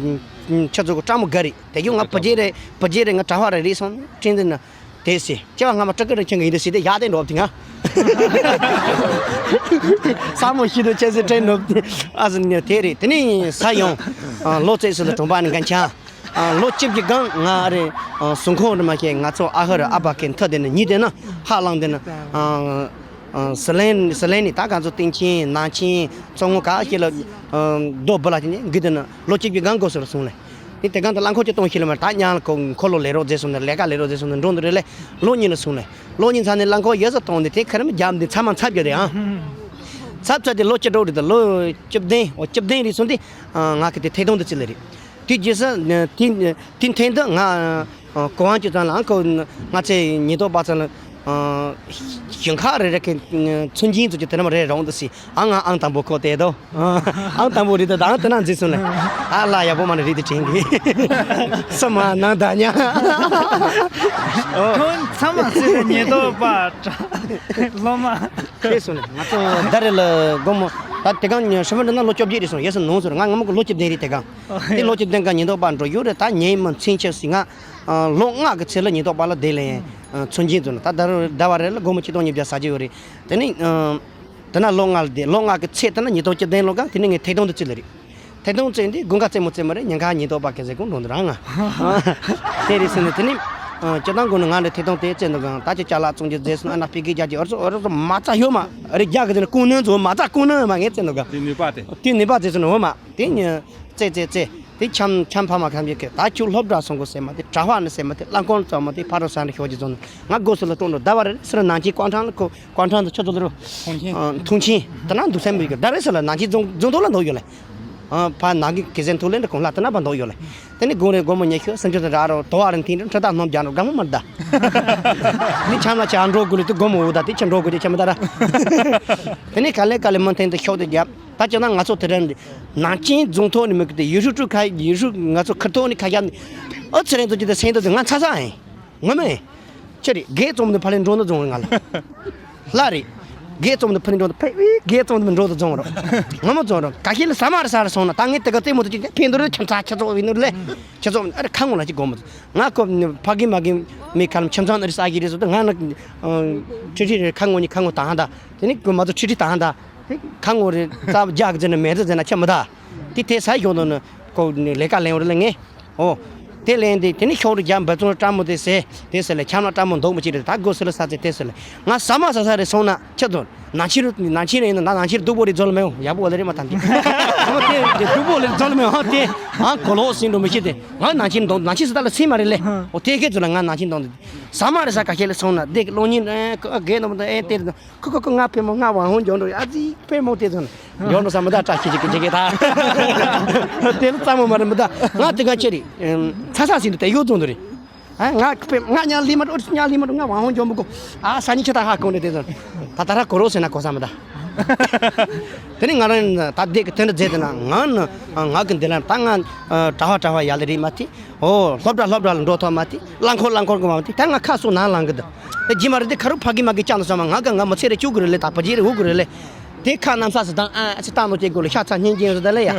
ཁྱེད་ཚོ་གོ་སྤྲང་མོ་དགའ་རེད། དེ་གི་ང་བུ་རྒྱལ་རེ་བུ་རྒྱལ་རེ་ང་གྲྭ་པ་རེ་རེད་སོང་དྲན་དེ་ན། དེ་སི་སྐྱེ་བ་སྔ་མ་སྤྲུལ་སྐུ་རིན་ཆེན་གྱི་ཡིན་དུ་སི་དེ་ཡག་དེ་འགྲོ་བ་དེ་ང་། ས་མོ་ཤི་དུ་ཆེ་སི་དྲན་འགྲོ་བ་དེ་ཨ་ཟི་ནི་དེ་རེད། དེ་ནི་ས་ཡོང་ལོ་ཙེ་སི་ལ་གྲོང་པ་ནི་གན་ཆང་ ཨ། ལོ་བཅུ་བཞི་སྒང་ང་རེ། ཨ། གཟུགས་ཁོག་རེ་མ་ཤེས། ང་ཚོ་ཨ་ཧར་ཨ་ཕ་གི་མཐུ་དེ་ནི་ཉིད་དེ་ན་ཧ་ལང་དེ་ན། ཨ། ཨ། ཟི་ལིང་ཟི་ལིང་ནི་ད་ག་ཚོད་སྟེང་ཆེན་ནང་ཆེན་ཚོང་ངོ་ག་ཤེས་ལ། ཨ། རྡོ་སྦུ་ལ་ཅི་ནི་གི་དེ་ན་ལོ་བཅུ་བཞི་སྒང་འགོ་སོར་སོང་ལེ། ནི་དེ་སྒང་དུ་རླངས་འཁོར་གྱི་གཏོང་ཤེས་ལ་མ་ད་ཉང་ལ་ཁོ་འཁོར་ལོ་ལས་རོགས་མཛད་སོང་ནས་ལས་ཀ་ལས་རོགས་མཛད་སོང་ནས་འགྲོ་འདུག་རེ་ལེ། ལོ་གཉིས་ལ་སོང་ལེ། ལོ་གཉིས་ཚར་ནས་རླངས་འཁོར་ཡོད་ས་གཏོང་དེ་དེ་ཁ་རེ་མ་རྒྱབ་འདི་ཚ་མ་ཚབ་རྒྱུ་རེད་ཨང་། ཚབ་ཚ་དེ་ལོ་བཅུ་དྲུག་རེད་ད་ལོ་བཅུ་བདུན། འོ་བཅུ་བདུན་རེད་སོང་དེ། ང་གི་དེ་ཐད་གཏོང་དུ་བརྩི་ལེ་རེད། དེ་རྗེས་སུ་དེ་དེ་འཐེན་དུ་ང་གོ་དབང་ཅུ་ཚང་ལ་ཨང་ཁོ་ང་ཚེ་ཉེན་རྟོག་པ་ཚང་ལ་ཞིང་ཁ་རེ་རེ་གི་ཚུན་ཆད་ཚུན་ཆད་དེ་ནམ་རེ་རོང་དུ་སི་ཨང་ང་ཨང་དང་པོ་ཁོ་དེ་དོ། ཨང་དང་པོ་རེད་དོ་ད་ཨང་དེ་ན་འཛིན་སོང་ལ་ཨ་ལ་ཡག་པོ་མ་ནི་རེད་དེ་དྲན་གི་སུ་མ་ནང་ད་ཉ། ཁོང་ཚང་མ་སི་རེ་ཉེན་རྟོག་པ་སློབ་མ། ཁྱེད་སོང་ལ་ང་ཚོ་ད་རེ་ལ་དགོང་མོ་ད་དེ་གང་ཉ་ཧྲི་མ་འདྲ་ན་ལོ་བཅོ་བརྒྱད་རེད་སོང་ཡས་སུ་ནོངས་སོང་ང་ང་མོ་གི་ལོ་བཅུ་བདུན་རེད་དེ་གང་། དེ་ལོ་གཅིག་བདུན་ག་ཉེན་རྟོག་པ་འགྲོ་ཡོད་རེད། ད་ཉེན་མི་ཚུན་ཆད་སི་ང་ལོ་ལྔ་གི་ཚེ་ལ་ཉེན་རྟོག་པ་ལ་བསྡད་ལེ་ཚུན་ཆད་དུ་ན་ད་ད་རུ་ཟླ་བ་རེ་ལ་སྒོར་མོ་ཆིག་སྟོང་ཉིས་བརྒྱ་ཟ་གྱི་ཡོད་རེད། དེ་ནི་དེ་ན་ལོ་ལྔ་ལ་བསྡད་ལོ་ལྔ་གི་ཚེ་དེ་ན་ཉེན་རྟོག་གཅིག་བདུན་ལོ་ག་དེ་ནི་ངས་ཐད་གཏོང་དུ་བརྩི་ལེ་རེད། ཐད་གཏོང་བརྩི་འདི་དགུན་ཁ་རྩེད་མོ་རྩེད་མོ་རེད། ཉིན་ཁ་ཉེན་རྟོག་པ་གི་ཟེ་ཀུན་འགྲོ་འདི་རང་ང་དེ་རེད་ཟེར་ནས་དེ་ནི་སྤྱི་བཏང་ཀུན་ནི་ང་ལ་ཐད་གཏོང་དེ་བརྩི་འདུག་གང་ད་ཅི་ཅ་ལག་བཙོང་རྒྱུ་རྫས་སོང་ཨ་ན་པི་ཀི་རྒྱག་རྒྱུ་ཨོ་རྩོ་ཨོ་རྩོ་མ་རྩ་ཡོད་མ་རེད། རྒྱག་གི་ཟེར་ནས་ཀུན་ནི་ཚོ་མ་རྩ་ཀུན་ནི་མ་ངས་བརྩི་འདུག་གང་དེ་ནུས་པ་དེ་དེ་ནུས་པ་རྩེ་ཚོ་ནི་འོ་མ། དེ་ཉིན་རྩེ་རྩེ་རྩེ་དེ་འཆམ་འཆམ་ཕ་མ་ཁམས་ཀྱི་ད་ཁྱོད་སློབ་གྲྭ་སོང་གོ་ཟེར་མ་དེ་གྲྭ་བ་ནི་ཟེར་མ་དེ་བླ་འཁོར་ཙམ་མ་དེ་ཕ་རོ་ས་ནས་ཤོག་ཅི་ཙོང་ནི་ང་སྒོ་སུ་ལ་སྟོན་འགྲོ་ཟླ་བ་རེ་སུ་ར་ནང་ཆེན་ཀོང་ཁྲང་ལ་ཁོ་ཀོང་ཁྲང་དུ་ཁྱོད་ཚོ་ལ་རུ་མཐོང་ཆེན་མཐོང་ཆེན་དེ་ན་འདུག་སེམས་མི་གི་ཟླ་རེ་སུ་ལ་ནང་ཆེན་རྫོང་རྫོང་ཐོག་ལ་འདུག་ཡོད་ལེ། ཕ་ནང་གི་གི་ཟན་ཐུག་ལེ་འདྲ་གོང་ལ་དེ་ན་བ་འདུག་ཡོད་ལེ། དེ་ནི་དགོང་རེ་དགོང་མོ་ཉལ་ཤོད་སེམས་ཆུ་དང་ར་རོ་དོ་བ་རེ་འཐེན་རེ་ཁྲ་ཐག་སྣོམ་རྒྱག་འགྲོ་དགའ་མོ་མར་ད་ནི་ཆམ་ལ་ཆ་འགྲོ་དགོས་ལེ་དུ་དགོང་མོ་འུ་ད་དེ་ཆ་འགྲོ་དགོས་དེ་ཆ་མི་ད་ར། དེ་ནི་ག་ལེ་ག་ལེ་མི་འཐེན་དུ་ཤོག་དེ་རྒྱབ། ད་ཅི་ན་ང་ཚོ་དེ་རིང་ནང་ཆེན་རྫོང་ཐོག་ནས་མི་ཁུར་ཏེ་ཡུལ་ཤུལ་ཁྲུ་ཁ་ཡུལ་ཤུལ་ང་ཚོ་ཁུར་ཐོག་ནས་ཁ་ཤ་ནི་ཨ་ཚེ་རིང་དུ་ཅི་ཏེ་སེང་དུ་ང་ཚ་ཚ་ཨེ་ངོ་མེ་ཅི་རེད་དགེ་ཙོང་དུ་ཕ་ལེ་འགྲོ་ནི་རྫོང་ང་ལ་ལ་རེད་དགེ་ཙོང་དུ་ཕ་ལེ་འགྲོ་དུ་ཕེ་དགེ་ཙོང་དུ་འགྲོ་དུ་རྫོང་རོ་ངོ་མ་རྫོང་རོ་ག་ཤེད་ལ་ས་མ་རེ་ས་རེ་སོང་ན་ད་ངས་དེ་ག་རྩེ་མོ་དུ་ཅི་ཕན་དུ་རེ་ཁྱམ་ཚ་ཁྱ་ཚོགས་ཡིན་ནོ་ལེ་ཁྱ་ཚོགས་ཨ་རེ་ཁ་ངོ་ལ་ཅི་གོ་མོ་ང་ཁོ་ཕ་གི་མ་གི་མི་ཁ་ལམ་ཁྱམ་ཚང་ཨ་རེ་ས་གི་རེ་སོ་ད་ང་ན་ཁྲི་ཁྲི་རེ་ཁ་ངོ་ནི་ཁ་ངོ་དང་ད་དེ་ནི་གོ་མ་ཚོ་ཁྲི་ཁྲི་དང་ད། དེ་ཁ་ངོ་རེ་རྩ་བ་རྒྱག་ཟེར་ན་མེད་ཟེར་ན་ཁྱབ་མི་ད། དེ་དེ་ས་ཡོང་དོ་ནི་ཁོ་ནི་ལས་ཀ་ལེན་འོ་རེ་ལ་ངས། ཨོ། དེ་ལེན་དེ་དེ་ནི་ཤོག་རུ་རྒྱག་འབད་བརྩོན་སྤྲང་མོ་དེ་ཟེར་དེ་ཟེར་ལ་ཁྱམ་ལ་སྤྲང་མོ་འདུག་མི་ཅི་རེད་ད་སྒོ་སུ་ལ་ས་ཚེ་དེ་ཟེར་ལ་ང་ཟ་མ་ཟ་ས་རེ་སོང་ན་ཁྱབ་དོ། ནང་ཆེན་རུ་ནང་ཆེན་རེ་ཡིན་ན་ནང་ཆེན་རུ་སྡུག་པོ་རེ་འཛོལ་མེད་འོ་ཡག་པོ་ལ་རེ་མ་ཐམ་དེ། ཨོ་དེ་དེ་སྡུག་པོ་ལ་འཛོལ་མེད་ཨོ་དེ། ཨང་གོ་ལོག་ཟིན་འགྲོ་མི་ཤེས་དེ་ང་ནང་ཆེན་འདུག་ནང་ཆེན་སུ་ད་ལ་སེམས་མ་རེ་ལེ། ཨོ་དེ་གེ་ཚོ་ལ་ང་ནང་ཆེན་འདུག་དེ། ཟ་མ་རེ་ས་ཁ་ཤས་ལ་སོང་ན་དེ་གློག་བརྙན་རེ་ག་གེ་ནོ་མ་ད་ཨེ་དེ་རེ། ཁོ་ཁོ་ཁོ་ང་ཕེ་མོ་ང་ཝང་ཧོང་འཇོག་འགྲོ་ཨ་ཙི་ཕེ་མོ་དེ་ཚོ་ན་འཇོག་འགྲོ་ས་མི་ད་བཀྲ་ཤིས་ཤིག་གི་ཇེ་གེ་ད་དེ་ལ་ཙམ་མོ་མ་རེད་མི་ད་ང་དེ་ག་ཅི་རེད། ཚ་ཚ་ཟིན་དུ་དེ་ཡོད་ཙོང་དུ་རེད། ཨ་ང་ཕེ་ང་ཉ་ལི་མ་འགྲོ་ཉ་ལི་མ་འགྲོ་ང་ཝང་ཧོང་འཇོག་མི་གོ་ཨ་ས་ཉི་ཆ་ད་ཧ་གོ་ནས་དེ་ཚོ་ད་ད་ར་གོ་རོ་ཟེར་ན་གོ་ས་མི་ད། དེ་ནི་ང་རང་ད་དེ་གི་དེ་འདྲ་མཛད་དེ་ན་ང་ནི་ང་གི་འདི་ལ་ད་ང་གྲྭ་བ་གྲྭ་བ་ཡ་ལ་རེད་མ་དེ། ཨོ། སློབ་གྲྭ་སློབ་གྲྭ་ལ་འགྲོ་ཐུབ་མ་དེ་རླངས་འཁོར་རླངས་འཁོར་གི་མ་དེ་ད་ང་ཁ་སོ་ནང་ལངས་གི་འདུག་དེ་རྗེས་མ་རེད་དེ་ཁ་རུ་ཕ་གི་མ་གི་ཅང་དུ་སོང་མ་ང་ག་ང་མི་ཚེ་རེ་བཅུག་གི་རེད་ལེ་ད་བ་རྗེས་རེ་འུག་གི་རེད་ལེ། དེ་ཁ་གནམ་ས་སུ་དང་ཨ་ཨ་ཚེ་བཏང་ནོ་ཅེ་དགོས་ལེ་ཤ་ཚ་སྙིང་རྗེ་སུ་ད་ལེ་ཡ།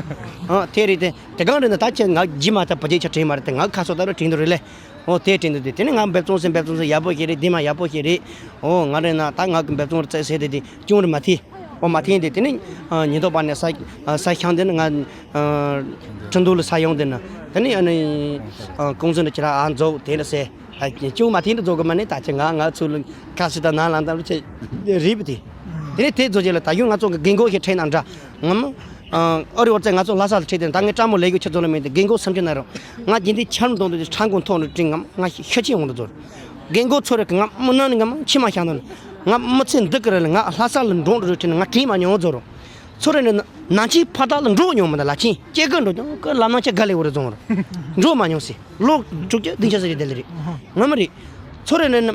ཨ་དེ་རེད་དེ་དེ་གང་རེད་ན་ད་ཁྱེད་ང་རྗེས་མ་ད་བ་རྗེས་ཆ་དྲན་མ་རེད་དེ་ང་ཁ་སོ་ད་རུ་དྲན་དུ་རེད་ལེ། ཨོ་དེ་དྲན་དུ་དེ་དེ་ནི་ང་འབེབ་ཚོང་སེ་འབེབ་ཚོང་སེ་ཡག་པོ་ཞིག་རེད་དེ་མ་ཡག་པོ་ཞིག་རེད། ཨོ་ང་རེད་ན་ད་ང་གི་འབེབ་ཚོང་རེ་བཙལ་སེ་དེ་དེ་ཅུང་རེ་མ་ཐེ། ཨོ་མ་ཐེ་དེ་དེ་ནི་ཉིན་ཐོག་པ་ནས་ས་ས་ཤང་དེ་ནི་ང་ཁྲིན་ཏུའུ་ལ་ས་ཡོང་དེ་ནི་དེ་ནི་ཨ་ནི་ཀུང་ཟི་འདི་ཁྱེད་རང་ཨ་རྫོགས་དེ་ལ་སེ་ཅུང་མ་ཐེ་འདི་རྫོགས་གི་མ་ནི་ད་ཁྱེད་ང་ང་ཚུ་ལ་ཁ་སི་ད་ན་ལང་ད་ལ་ཆེ་རིབ་དེ་དེ་ནི་དེ་རྫོགས་རྗེས་ལ་ད་ཡུན་ང་ཚོ་གི་རྒན་གོག་ཞིག་ཁྲིད་ན་འདྲ་ངམ། ཨ་རི་བོ་ཙེ་ང་ཚོ་ལྷ་ས་ལ་ཁྲིད་དེ་ད་ངས་སྤྲང་མོ་ལས་གོ་ཁྱེད་ཚོ་ལ་མེད་དེ་རྒན་གོག་སེམས་ཅན་ན་རོ། ང་རྒྱུན་དེ་ཆར་མདོང་དུ་ཁྲང་ཀོང་ཐོག་ནས་དྲིན་ངམ་ང་ཤི་ཤི་ཆེ་འོང་དུ་ཚོར། རྒན་གོག་ཚོ་རེ་གི་ང་མི་ནང་ནས་ངམ་མཆི་མ་ཤང་དུ་ང་མི་ཚེ་འདི་གི་རེ་ལ་ང་ལྷ་ས་ལ་འགྲོ་འགྲོ་དྲིན་ང་དྲིན་མ་མྱོང་ཚོར། ཚོ་རེ་ནས་ནང་ཆེན་ཕ་དག་ལ་འགྲོ་མྱོང་མི་འདུག་ལ་ཆེན་སྐྱེ་དགོས་འགྲོ་ཀྱང་ཀི་ལམ་ནང་ཆེ་ག་ལེ་བོ་རེ་བཙོང་རོ། འགྲོ་མ་མྱོང་སི་ལོ་དྲུག་ཅུ་བདུན་ཅུ་ཟེར་གྱི་དེ་ལེ་རེད། ངོ་མ་རེད། ཚོ་རེ་ནས་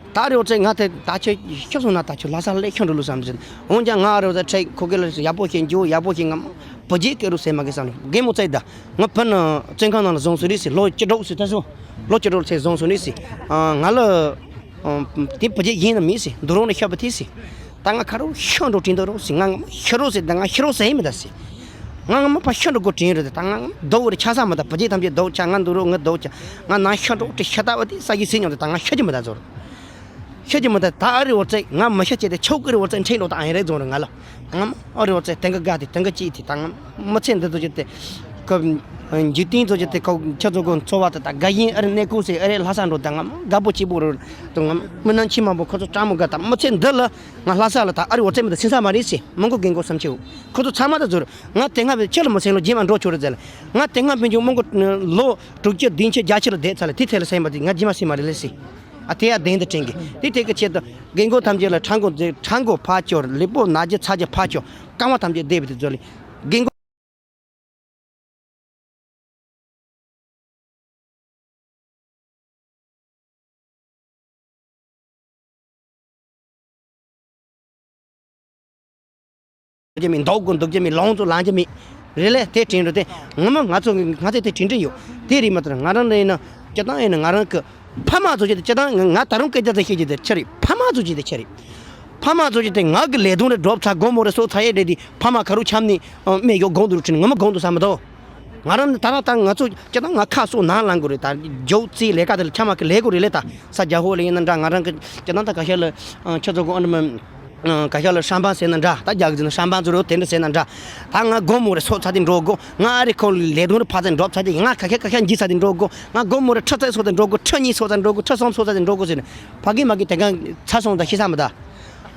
ད་རེ་བ་ཚེ་ང་དེ་ད་ཆེ་ཤོག་སོང་ན་ད་ཆེ་ལྷ་ས་ལས་ཤོག་འགྲོ་ལུགས་བསམ་ཟིན། འོན་ཀྱང་ང་རེ་བ་ཚེ་ཁོ་གེ་ལ་ཡག་པོ་ཞིག་འཇུ་ཡག་པོ་ཞིག་ངམ་བུ་རྗེས་སྐད་རུ་ཟེར་མ་གི་བསམ་རྒན་མོ་ཚེ་ད་ང་ཕན་བཙོན་ཁང་ནང་ལ་བཟུང་སོང་རེད་ཟེར་ལོ་བཅུ་དྲུག་ཟེར་ད་སོ་ལོ་བཅུ་དྲུག་ཚེ་བཟུང་སོང་རེད་ཟེར། ང་ལ་དེ་བུ་རྗེས་ཡིན་ན་མིན་ཟེར་འདུག་རོགས་ནས་ཤོག་པ་དེ་ཟེར། ད་ང་ཁ་རུ་ཤོག་འགྲོ་དྲིན་དུ་རོགས་ཟེར་ང་ངམ་ཤི་རོགས་ཟེར་ད་ང་ཤི་རོགས་ཟེར་ཡིན་མི་ད་ཟེར། ང་ངམ་ཕ་ཤོག་འགྲོ་དགོས་དྲིན་རེད་ད་ང་ངམ་རྡོ་བོ་རེ་ཆགས་ས་མི་ད་བུ་རྗེས་ཐམས་ཅད་རྡོ་ཆགས་ང་འདུག་རོགས་ང་རྡོ་ཆགས་ང་ནང་ཤོག་འགྲོ་དྲི་ཤ་ད་བ་དེ་ས་གི་ཟེར་མྱོང་དེ་ད་ང་ཤོག་གི་མི་ད་ཚོར། ཤེས་ཀྱི་མི་འདུག་ད་ཨ་རི་འོ་ཙེ་ང་མི་ཤེས་ཀྱི་དེ་ཆོག་གི་རི་འོ་ཙེ་འཕྲིན་ལོག་ད་ཨ་རེ་རྫོང་རི་ང་ལ་ང་ཨ་རི་འོ་ཙེ་དེང་གི་དགའ་དེ་དེང་གི་ཅི་དེ་ད་ང་མི་ཚེ་འདི་ཚོ་ཅི་དེ་ ཁོ་འཇིག་རྟེན་ཚོ་ཅི་སྟེ་ཁོ་ཁྱེད་ཚོ་གོ་འཚོ་བ་དེ་ད་དགའ་ཡིན། ཨ་རི་གནས་སྐོར་ཟེར། ཨ་རི་ལྷ་ས་འགྲོ་ད་ང་དགའ་པོ་སྐྱིད་པོ་རེད། ད་ང་མི་ནང་ཁྱིམ་མང་པོ་ཁོ་ཚོ་སྤྲང་མོ་དགའ། ད་མི་ཚེ་འདི་ལ་ང་ལྷ་ས་ལ་ད་ཨ་རི་འོ་ཚད་མི་ད་སེམས་ས་མ་རེད་ཟེར། མང་པོ་རྒན་གོག་བསམ་ཆེ་བོ་ཁོ་ཚོ་ཚང་མ་ད་ཟུར། ང་དེ་སྔ་བས་ཁྱེད་ལ་མི་སེམས་ལོ་རྗེས་མ་འགྲོ་ཆོག་རེད་ཟེར་ལ། ང་དེ་སྔ་ཕན་ཆུང་མང་པོ་ལོ་དྲུག་ཅུ་བདུན་ཅུ་བརྒྱད་ཅུ་ལ་བསྡད་ཚར་ལ། དེ་ཐད་ལ་སེམས་པ་དེ་ང་རྗེས་མ་སེམས་མ་རེད་ལ་ཟེར། ཨ་དེ་ཡ་བདེན་དུ་དྲན་གི། དེ་ཐད་ཀྱི་ཆེད་དུ་རྒན་གོག་ཐམས་ཅད་ལ་ཕྲག་མགོ་མཛེས། ཕྲག་མགོ་ཕར་སྐྱོར། ལུས་པོ་ན་རྒྱུ་ཚ་རྒྱུ་ཕར་སྐྱོར། རྐང་པ་ཐམས་ཅད་བདེ་བའི་དེ་ཚོ་ལ་རྒན་གོག་རྒྱུ་མེད། འདུག་དགོས་འདུག་རྒྱུ་མེད། ལོངས་སུ་ལང་རྒྱུ་མེད། རེད་ལས་དེ་དྲན་འགྲོ་དེ་ངོ་མ་ང་ཚོ་ང་ཚོས་དེ་དྲན་དྲན་ཡོད། དེ་རེད་མ་གཏོགས་ང་རང་ལ་ཡིན་ན་སྤྱིར་བཏང་ཡིན་ན་ང་རང་གི་ཕ་མ་ཚོ་ཅི་དེ་སྤྱིར་བཏང་ང་ད་རུང་སྐད་ཆ་དེ་བཤད་ཀྱི་དེ་ཆི་རེད། ཕ་མ་ཚོ་ཅི་དེ་ཆི་རེད། ཕ་མ་ཚོ་ཅི་དེ་ང་གི་ལས་དོན་རེ་སྒྲུབ་ཚར་དགོང་མོ་རེ་སོ་ཚར་ཡས་རེད་དེ་ཕ་མ་ག་རུ་འཁྱམ་ནས་སྨད་ཡོད་དགོང་དུ་རུ་ཁྲིད་ནས་ངོ་མ་དགོང་དུ་ས་མི་འདུག་ང་རང་ད་ར་ད་ང་ཚོ་སྤྱིར་བཏང་ང་ཁ་སོ་ནང་ལངས་དགོས་རེད། ད་རྒྱུག་རྩིས་ལས་ཀ་དེ་ལ་ཆ་མ་གི་ལས་དགོས་རེད་ལས། ད་ས་རྒྱ་ཧོ་ལ་ཡིན་ན་འདྲ། ང་རང་གི་སྤྱིར་བཏང་ད་ག་ཤ་ལ་ཁྱེད་ཚོ་གོ་ཨ་ནི་མ་ག་ཤ་ལ་ཧྲང་པང་ཟེར་ན་འདྲ། ད་རྒྱ་གི་ཟེར་ན་ཧྲང་པང་ཚོ་རེད། དེ་འདྲ་ཟེར་ན་འདྲ། ད་ང་དགོང་མོ་རེ་སོ་ཚར་དེ་འགྲོ་དགོས། ང་ཨ་རི་ཁོ་ལས་དོན་རེ་ཕ་ཚན་འགྲོ་ཚར་དེ་ང་ཁ་ཤ་ཁ་ཤ་འཇིག་ཚར་དེ་འགྲོ་དགོས། ང་དགོང་མོ་རེ་ཁྲི་ཚན་སོ་ཚར་འགྲོ་དགོས། ཁྲི་གཉིས་སོ་ཚར་འགྲོ་དགོས། ཁྲི་གསུམ་སོ་ཚར་དེ་འགྲོ་དགོས་ཟེར་ནས་ཕ་གི་མ་གི་དེ་གང་ཚར་སོང་ད་ཤི་ས་མི་ད།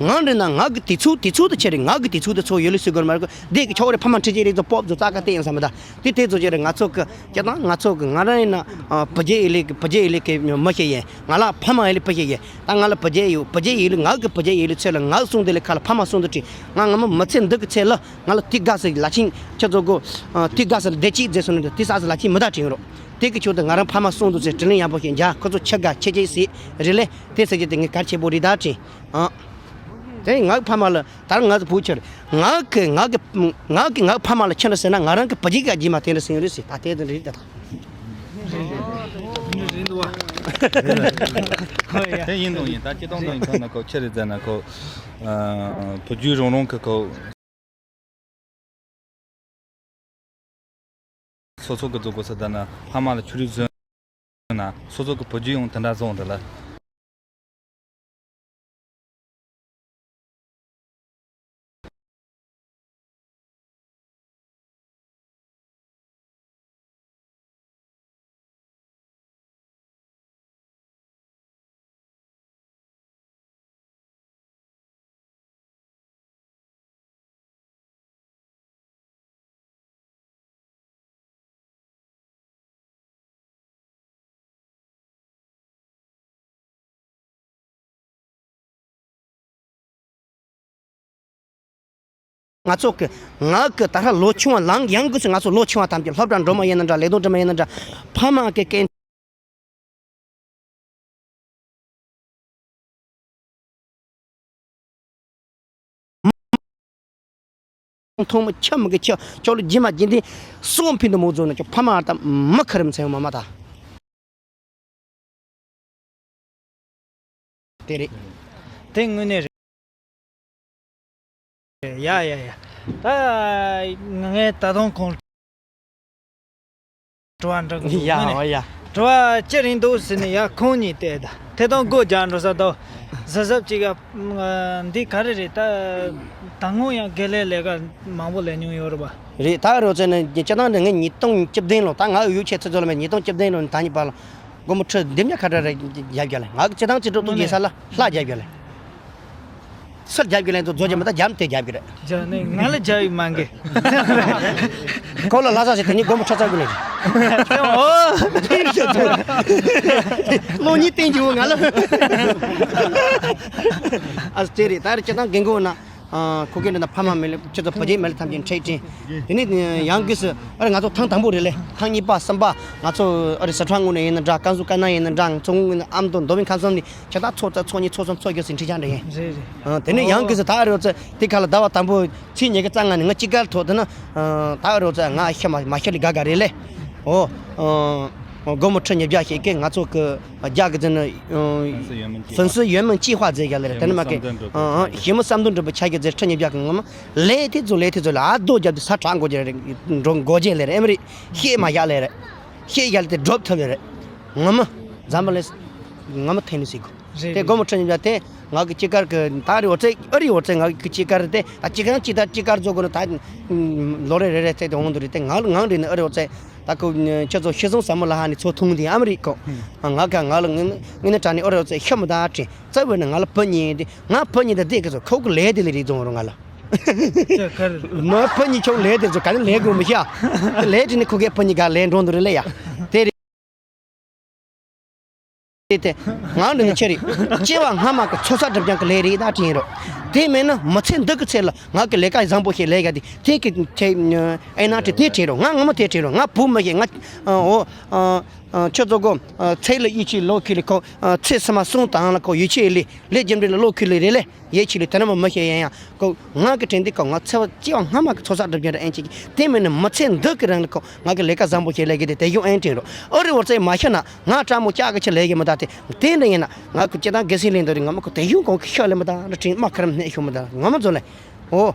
ང་འདྲི་ན་ང་གི་དུས་ཚོད་དུས་ཚོད་དུ་ཆེ་རེད། ང་གི་དུས་ཚོད་དུ་ཚོ་ཡོད་ལུགས་སུ་དགོས་མ་རེད། འདི་གི་ཆོག་རེད། ཕ་མ་ཁྲི་གཅིག་རེད་ཚོ་སྤོབས་ཚོ་རྩ་ཁ་བསྟན་ཡང་བསམ་མི་ད། དེ་དེ་ཚོ་ཆེ་རེད། ང་ཚོ་གི་སྤྱིར་བཏང་ང་ཚོ་གི་ང་རང་ཡིན་ན་བུ་རྒྱུད་ཡིན་ལེ་བུ་རྒྱུད་ཡིན་ལེ་གི་མི་ཤེས་ཡིན། ང་ལ་ཕ་མ་ཡིན་ལེ་བུ་ཤེས་ཡིན། ད་ང་ལ་བུ་རྒྱུད་ཡོད། བུ་རྒྱུད་ཡིན་ལེ་ང་གི་བུ་རྒྱུད་ཡིན་ལེ་ཚེ་ལ་ང་གསུང་དེ་ལེ་ཁ་ལ་ཕ་མ་གསུང་དུ་ཁྲིད། ང་ང་མ་མི་ཚེ་འདི་གི་ཚེ་ལ་ང་ལ་དེ་དགའ་སི་ལ་ཆིང་ཁྱེད་ཚོ་གོ་དེ་དགའ་སི་ལ་བདེ་སྐྱིད་མཛད་སོང་ནི་དེ་ས་སི་ལ་ཆིང་མི་ད་དྲན་རོགས། དེ་གི་ཆོག་ཏུ་ང་རང་ཕ་མ་གསུང་དུ་ཚེ་དྲིན་ལན་ཡག་པོ་ཞིག་འཇལ། ཁོ་ཚོ་ཆེ་དགའ་ཆེ་ཆེ་སི་རེད་ལེ། དེ་ཟེར་གྱི་དེ་ངས་གལ་ཆེ་པོ་རེད་ད་དྲན། ཨ། དེ་ངའི་ཕ་མ་ལ་ད་ང་བུ་ཆེར་ང་གི་ང་གི་ང་གི་ངའི་ཕ་མ་ལ་ཁྱེད་འདྲ་ཟེར་ན་ང་རང་གི་བུ་རྒྱུད་ཀ་རྗེས་མ་དེ་འདྲ་ཟེར་རེད་ཟེར། ད་དེ་དེ་རེད་ད། དེ་ཡིན་དང་ཡིན། ད་སྤྱི་བཏང་དང་ཡིན་ཐོག་ན་ཁོ་ཆེ་རེད་ཟེར་ན་ཁོ་བུ་རྒྱུད་རང་རང་གི་ཁོ། སོ་སོ་གི་འཛུགས་དགོས་ས་ད་ན་ཕ་མ་ལ་ཆུ་རུད་བཟོས་ན་སོ་སོ་གི་བུ་རྒྱུད་ཡང་དེ་འདྲ་བཟོ་འདི་ལ། ང་ཚོ་གི་ང་གི་ད་ལྟ་ལོ་ཆུང་བ་ལང་ཡང་གི་སུ་ང་ཚོ་ལོ་ཆུང་བ་ཐམས་ཅད་སློབ་གྲྭ་འགྲོ་མ་ཡིན་ན་འདྲ། ལས་དོན་འགྲོ་མ་ཡིན་ན་འདྲ། ཕ་མ་གི་སྐད། མཐོང་མི་ཆ་མི་གི་ཆ་ཅོག་ལ་ཇི་མ་ཇི་འདི་སོང་ཕིན་དུ་མོ་ཛོ་ན་ཅོ་ཕ་མ་ད་མ་ཁ་རིམ་ཚེ་མ་མ་ད། དེ་རེད། དེ་དངོས་གནས་རེད། ཡ་ཡ་ཡ། ད་ངས་ད་དུང་ཁོང་དྲི་བ་འདྲི་གི་འདུག་ཡ་ངས་ནས་ཡ། དྲི་བ་ཅི་རིང་འདུག་ཟེར་ནས་ཡ་ཁོང་གཉིས་བལྟས། ད་དེ་དང་སྒོ་རྒྱག་འགྲོ་ས་དང་གཟབ་གཟབ་ཅིག་ཡ། འདི་ག་རེ་རེད། ད་ད་སྔོན་ཡང་དགེ་ལས་ལས་ཀ་མང་པོ་ལས་མྱོང་ཡོད་རེད་པ། རེད། ད་རོ་ཚེ་ནས་སྤྱི་བཏང་ནས་ངས་ཉིས་སྟོང་བཅུ་བདུན་ལོ། ད་ང་ཡུལ་ཆེ་ཚེ་ཚོ་ལ་མེད། ཉིས་སྟོང་བཅུ་བདུན་ལོ་ནས་ད་ཉིད་པ་ལ་སྒོར་མོ་ཁྲི་བདུན་བརྒྱ་ཁ་བྲལ་རེ་རྒྱབ་རྒྱ་ལ། ང་གི་སྤྱི་བཏང་སྤྱི་ཚོགས་ཐུགས་རྗེ་ས་ལ་ལྷ་རྒྱབ་རྒྱ་ལ། སུར་རྒྱབ་རྒྱ་ལ་ཚོ་རྫོགས་རྒྱ་མི་ད་རྒྱབ་དེ་རྒྱབ་རྒྱ་རེད། རྒྱ་ནས་ང་ལ་རྒྱབ་ཡི་མ་འགེ། ཁོ་ལ་ལྷ་ས་ཞིག་དེ་ཉིད་སྒོར་མོ་ཁྲི་ཚོ་དགོས་ལེ། ཨོ། ལོ་གཉིས་སྟེང་གྱི་འོ་ང་ལ། ཨ་ཙི་རེད། ད་རེ་སྤྱི་བཏང་རྒན་གོ་ན། ཁོ་གེ་འདྲ་ན་ཕ་མ་མེད་ལེ། ཁྱེད་ཚོ་བུ་རྒྱུད་མེད་ལེ། ཐམས་ཅད་འཕྲད་དྲན། དེ་ནས་ཡང་གིས་སུ་ཨ་རེ་ང་ཚོ་ཐེངས་དང་པོ་རེད་ལེ། ཐེངས་གཉིས་པ་གསུམ་པ་ང་ཚོ་ཨ་རེ་སི་ཁྲོན་ངོས་ནས་ཡིན་ན་འདྲ། ཀན་སུའུ་ཀ་ན་ཡིན་ན་འདྲ། ང་ཚོ་ངོས་ནས་ཨ་མདོ་མདོ་སྨད་ཁམས་གསུམ་ནས་ཁྱེད་ད་ཚོ་རྩ་ཚོ་གཉིས་ཚོ་གསུམ་ཚོ་བརྒྱད་ཟིན་ཁྲིད་ཆགས་འདྲ་ཡིན། རེད་རེད། དེ་ནས་ཡང་གིས་སུ་ད་ཨ་རེ་ཚོ་དེ་ཁ་ལ་ཟླ་བ་དང་པོ་ཚེས་ཉི་ཤུ་རྩ་ལྔ་ནས་ང་གཅིག་གར་ཐོག་དེ་ན་ད་ཨ་རེ་ཚོ་ང་ཤི་མ་མ་ཤི་ལི་ག་ག་རེད་ལེ། ཨོ། སྒོར་མོ་ཁྲི་ཉིས་བརྒྱ་ཞིག་གིས་ང་ཚོ་གི་རྒྱ་གི་ཟེར་ན། 粉丝圆梦计划།粉丝圆梦计划ཟེར་རྒྱ་ལེ་རེད། དེ་ནི་མ་གི་ཨང་ཨང་ཞི་མོ་བསམ་དོན་འགྲུབ་པའི་ཆ་རྒྱུ་ཟེར་ཁྲི་ཉིས་བརྒྱ་གི་ངོ་མ་ལས་དེ་ཚོ་ལས་དེ་ཚོ་ལ་ཨ་རྡོ་རྒྱབ་དེ་ས་དྲག་འགོ་རྒྱ་ལེ་རེད། འགྲོ་འགོ་རྒྱ་ལེ་རེད། ཨེ་མ་རེད། ཤེས་མ་བཞག་ལེ་རེད། ཤེས་བཞག་ལེ་དེ་སྒྲུབ་ཐུབ་ལེ་རེད། ངོ་མ་འཛམ་བུ་གླིང་ངོ་མ་ཐེན་ནི་ཟིག་གོ། རེད་དེ་རེད། སྒོར་མོ་ཁྲི་ཉིས་བརྒྱ་དེ་ ང་གི་སྤྱི་ཁར་གི་ད་རེ་འོ་ཚེ་ཨ་རེ་འོ་ཚེ་ང་གི་སྤྱི་ཁར་དེ་ད་སྤྱི་ཁར་སྤྱི་ད་སྤྱི་ཁར་བཟོ་དགོས་ན་ད་ལོ་རེ་རེ་རེ་ཚེ་དེ་འོང་དུ་རེད་དེ། ང་ལ་ངང་རེད་ན་ཨ་རེ་འོ་ཚེ་ད་ཁོ་ཁྱོད་ཚོ་ཤི་སོང་ཟབ་མོ་ལ་ཧ་ནི་ཚོ་ཐུང་དེ་ཨ་མི་རི་ཀོ། ང་ག་ང་ལ་ངི་ནི་དྲ་ནི་ཨ་རེ་འོ་ཚེ་ཤ་མི་ད་ཨ་ཁྲིན་རྩ་བའི་ནི་ང་ལ་བུ་གཉིས་དེ་ང་བུ་གཉིས་ད་དེ་གི་ཚོ་ཁོ་གི་ལས་དེ་ལས་རིག་རྫོང་རུ་ང་ལ། མ་བུ་གཉིས་ཁྱོད་ལས་དེ་ཚོ་ག་ནི་ལས་དགོས་མི་ཤ། ལས་དེ་ནི་ཁོ་གའི་བུ་གཉིས་ག་ལས་འགྲོ་འདུག་རེད་ལ་ཡ། དེ་རེད། དེ་ངང་དུ་ནི་ཆེ་རེད། སྐྱེ་བ་སྔ་མ་གི་ཚོགས་བསགས་སྒྲིབ་སྦྱང་གི་ལས་རེད་ད་དྲན་རོགས། དེ་མེད་ན་མི་ཚེ་འདི་གི་ཚེ་ལ་ང་གི་ལས་ཀ་བཟང་པོ་ཞིག་ལས་ཡ་དེ་དེ་གི་ཚེ་ཨེ་ན་དེ་དེ་དྲན་རོགས། ང་ངོ་མ་དེ་དྲན་རོགས། ང་བུ་མི་ཞིག་ང་འོ་ཁྱོད་ཚོ་གོ་ཚེ་ལ་ཡིད་ཆེས་ལོ་ཁི་ལི་ཁོ་ཚེ་སི་མ་གསུང་དང་ལ་ཁོ་ཡིད་ཆེས་ལི་ལས་རྒྱུ་འབྲས་ལ་ལོ་ཁི་ལི་རེད་ལས། ཡེ་ཆི་ལི་དེ་ན་མ་མ་ཤེས་ཡན་ཡང་ཀོ་ང་གི་དྲན་འདི་ཀོ་ང་ཚེ་བ་སྐྱེ་བ་སྔ་མ་གི་ཚོགས་བསགས་སྒྲིབ་སྦྱང་ར་ཨེན་ཅིག་གི་དེ་མིན་ནི་མི་ཚེ་འདི་གི་རིང་ལ་ཀོ་ང་གི་ལས་ཀ་བཟང་པོ་ཞིག་ལས་གི་དེ་དེ་ཡོང་ཨེན་དྲན་རོ། ཨོ་རི་བོར་ཚེ་མ་ཤེས་ན་ང་ཀྲ་མོ་ཀྱག་གི་ཆེ་ལས་གི་མི་ད་དེ་དེ་འདྲ་ཡིན་ན་ང་ཀོ་སྐྱེ་དང་དགེ་སེང་ལེན་འདོད་རི་ང་མ་ཀོ་དེ་ཡོང་གོང་གི་ཤ་ལེ་མི་ད་འདྲ་དྲན་མ་ཁ་རམ་ནས་ཤོ་མི་ད་ང་མ་ཛོ་ལེ། ཨོ།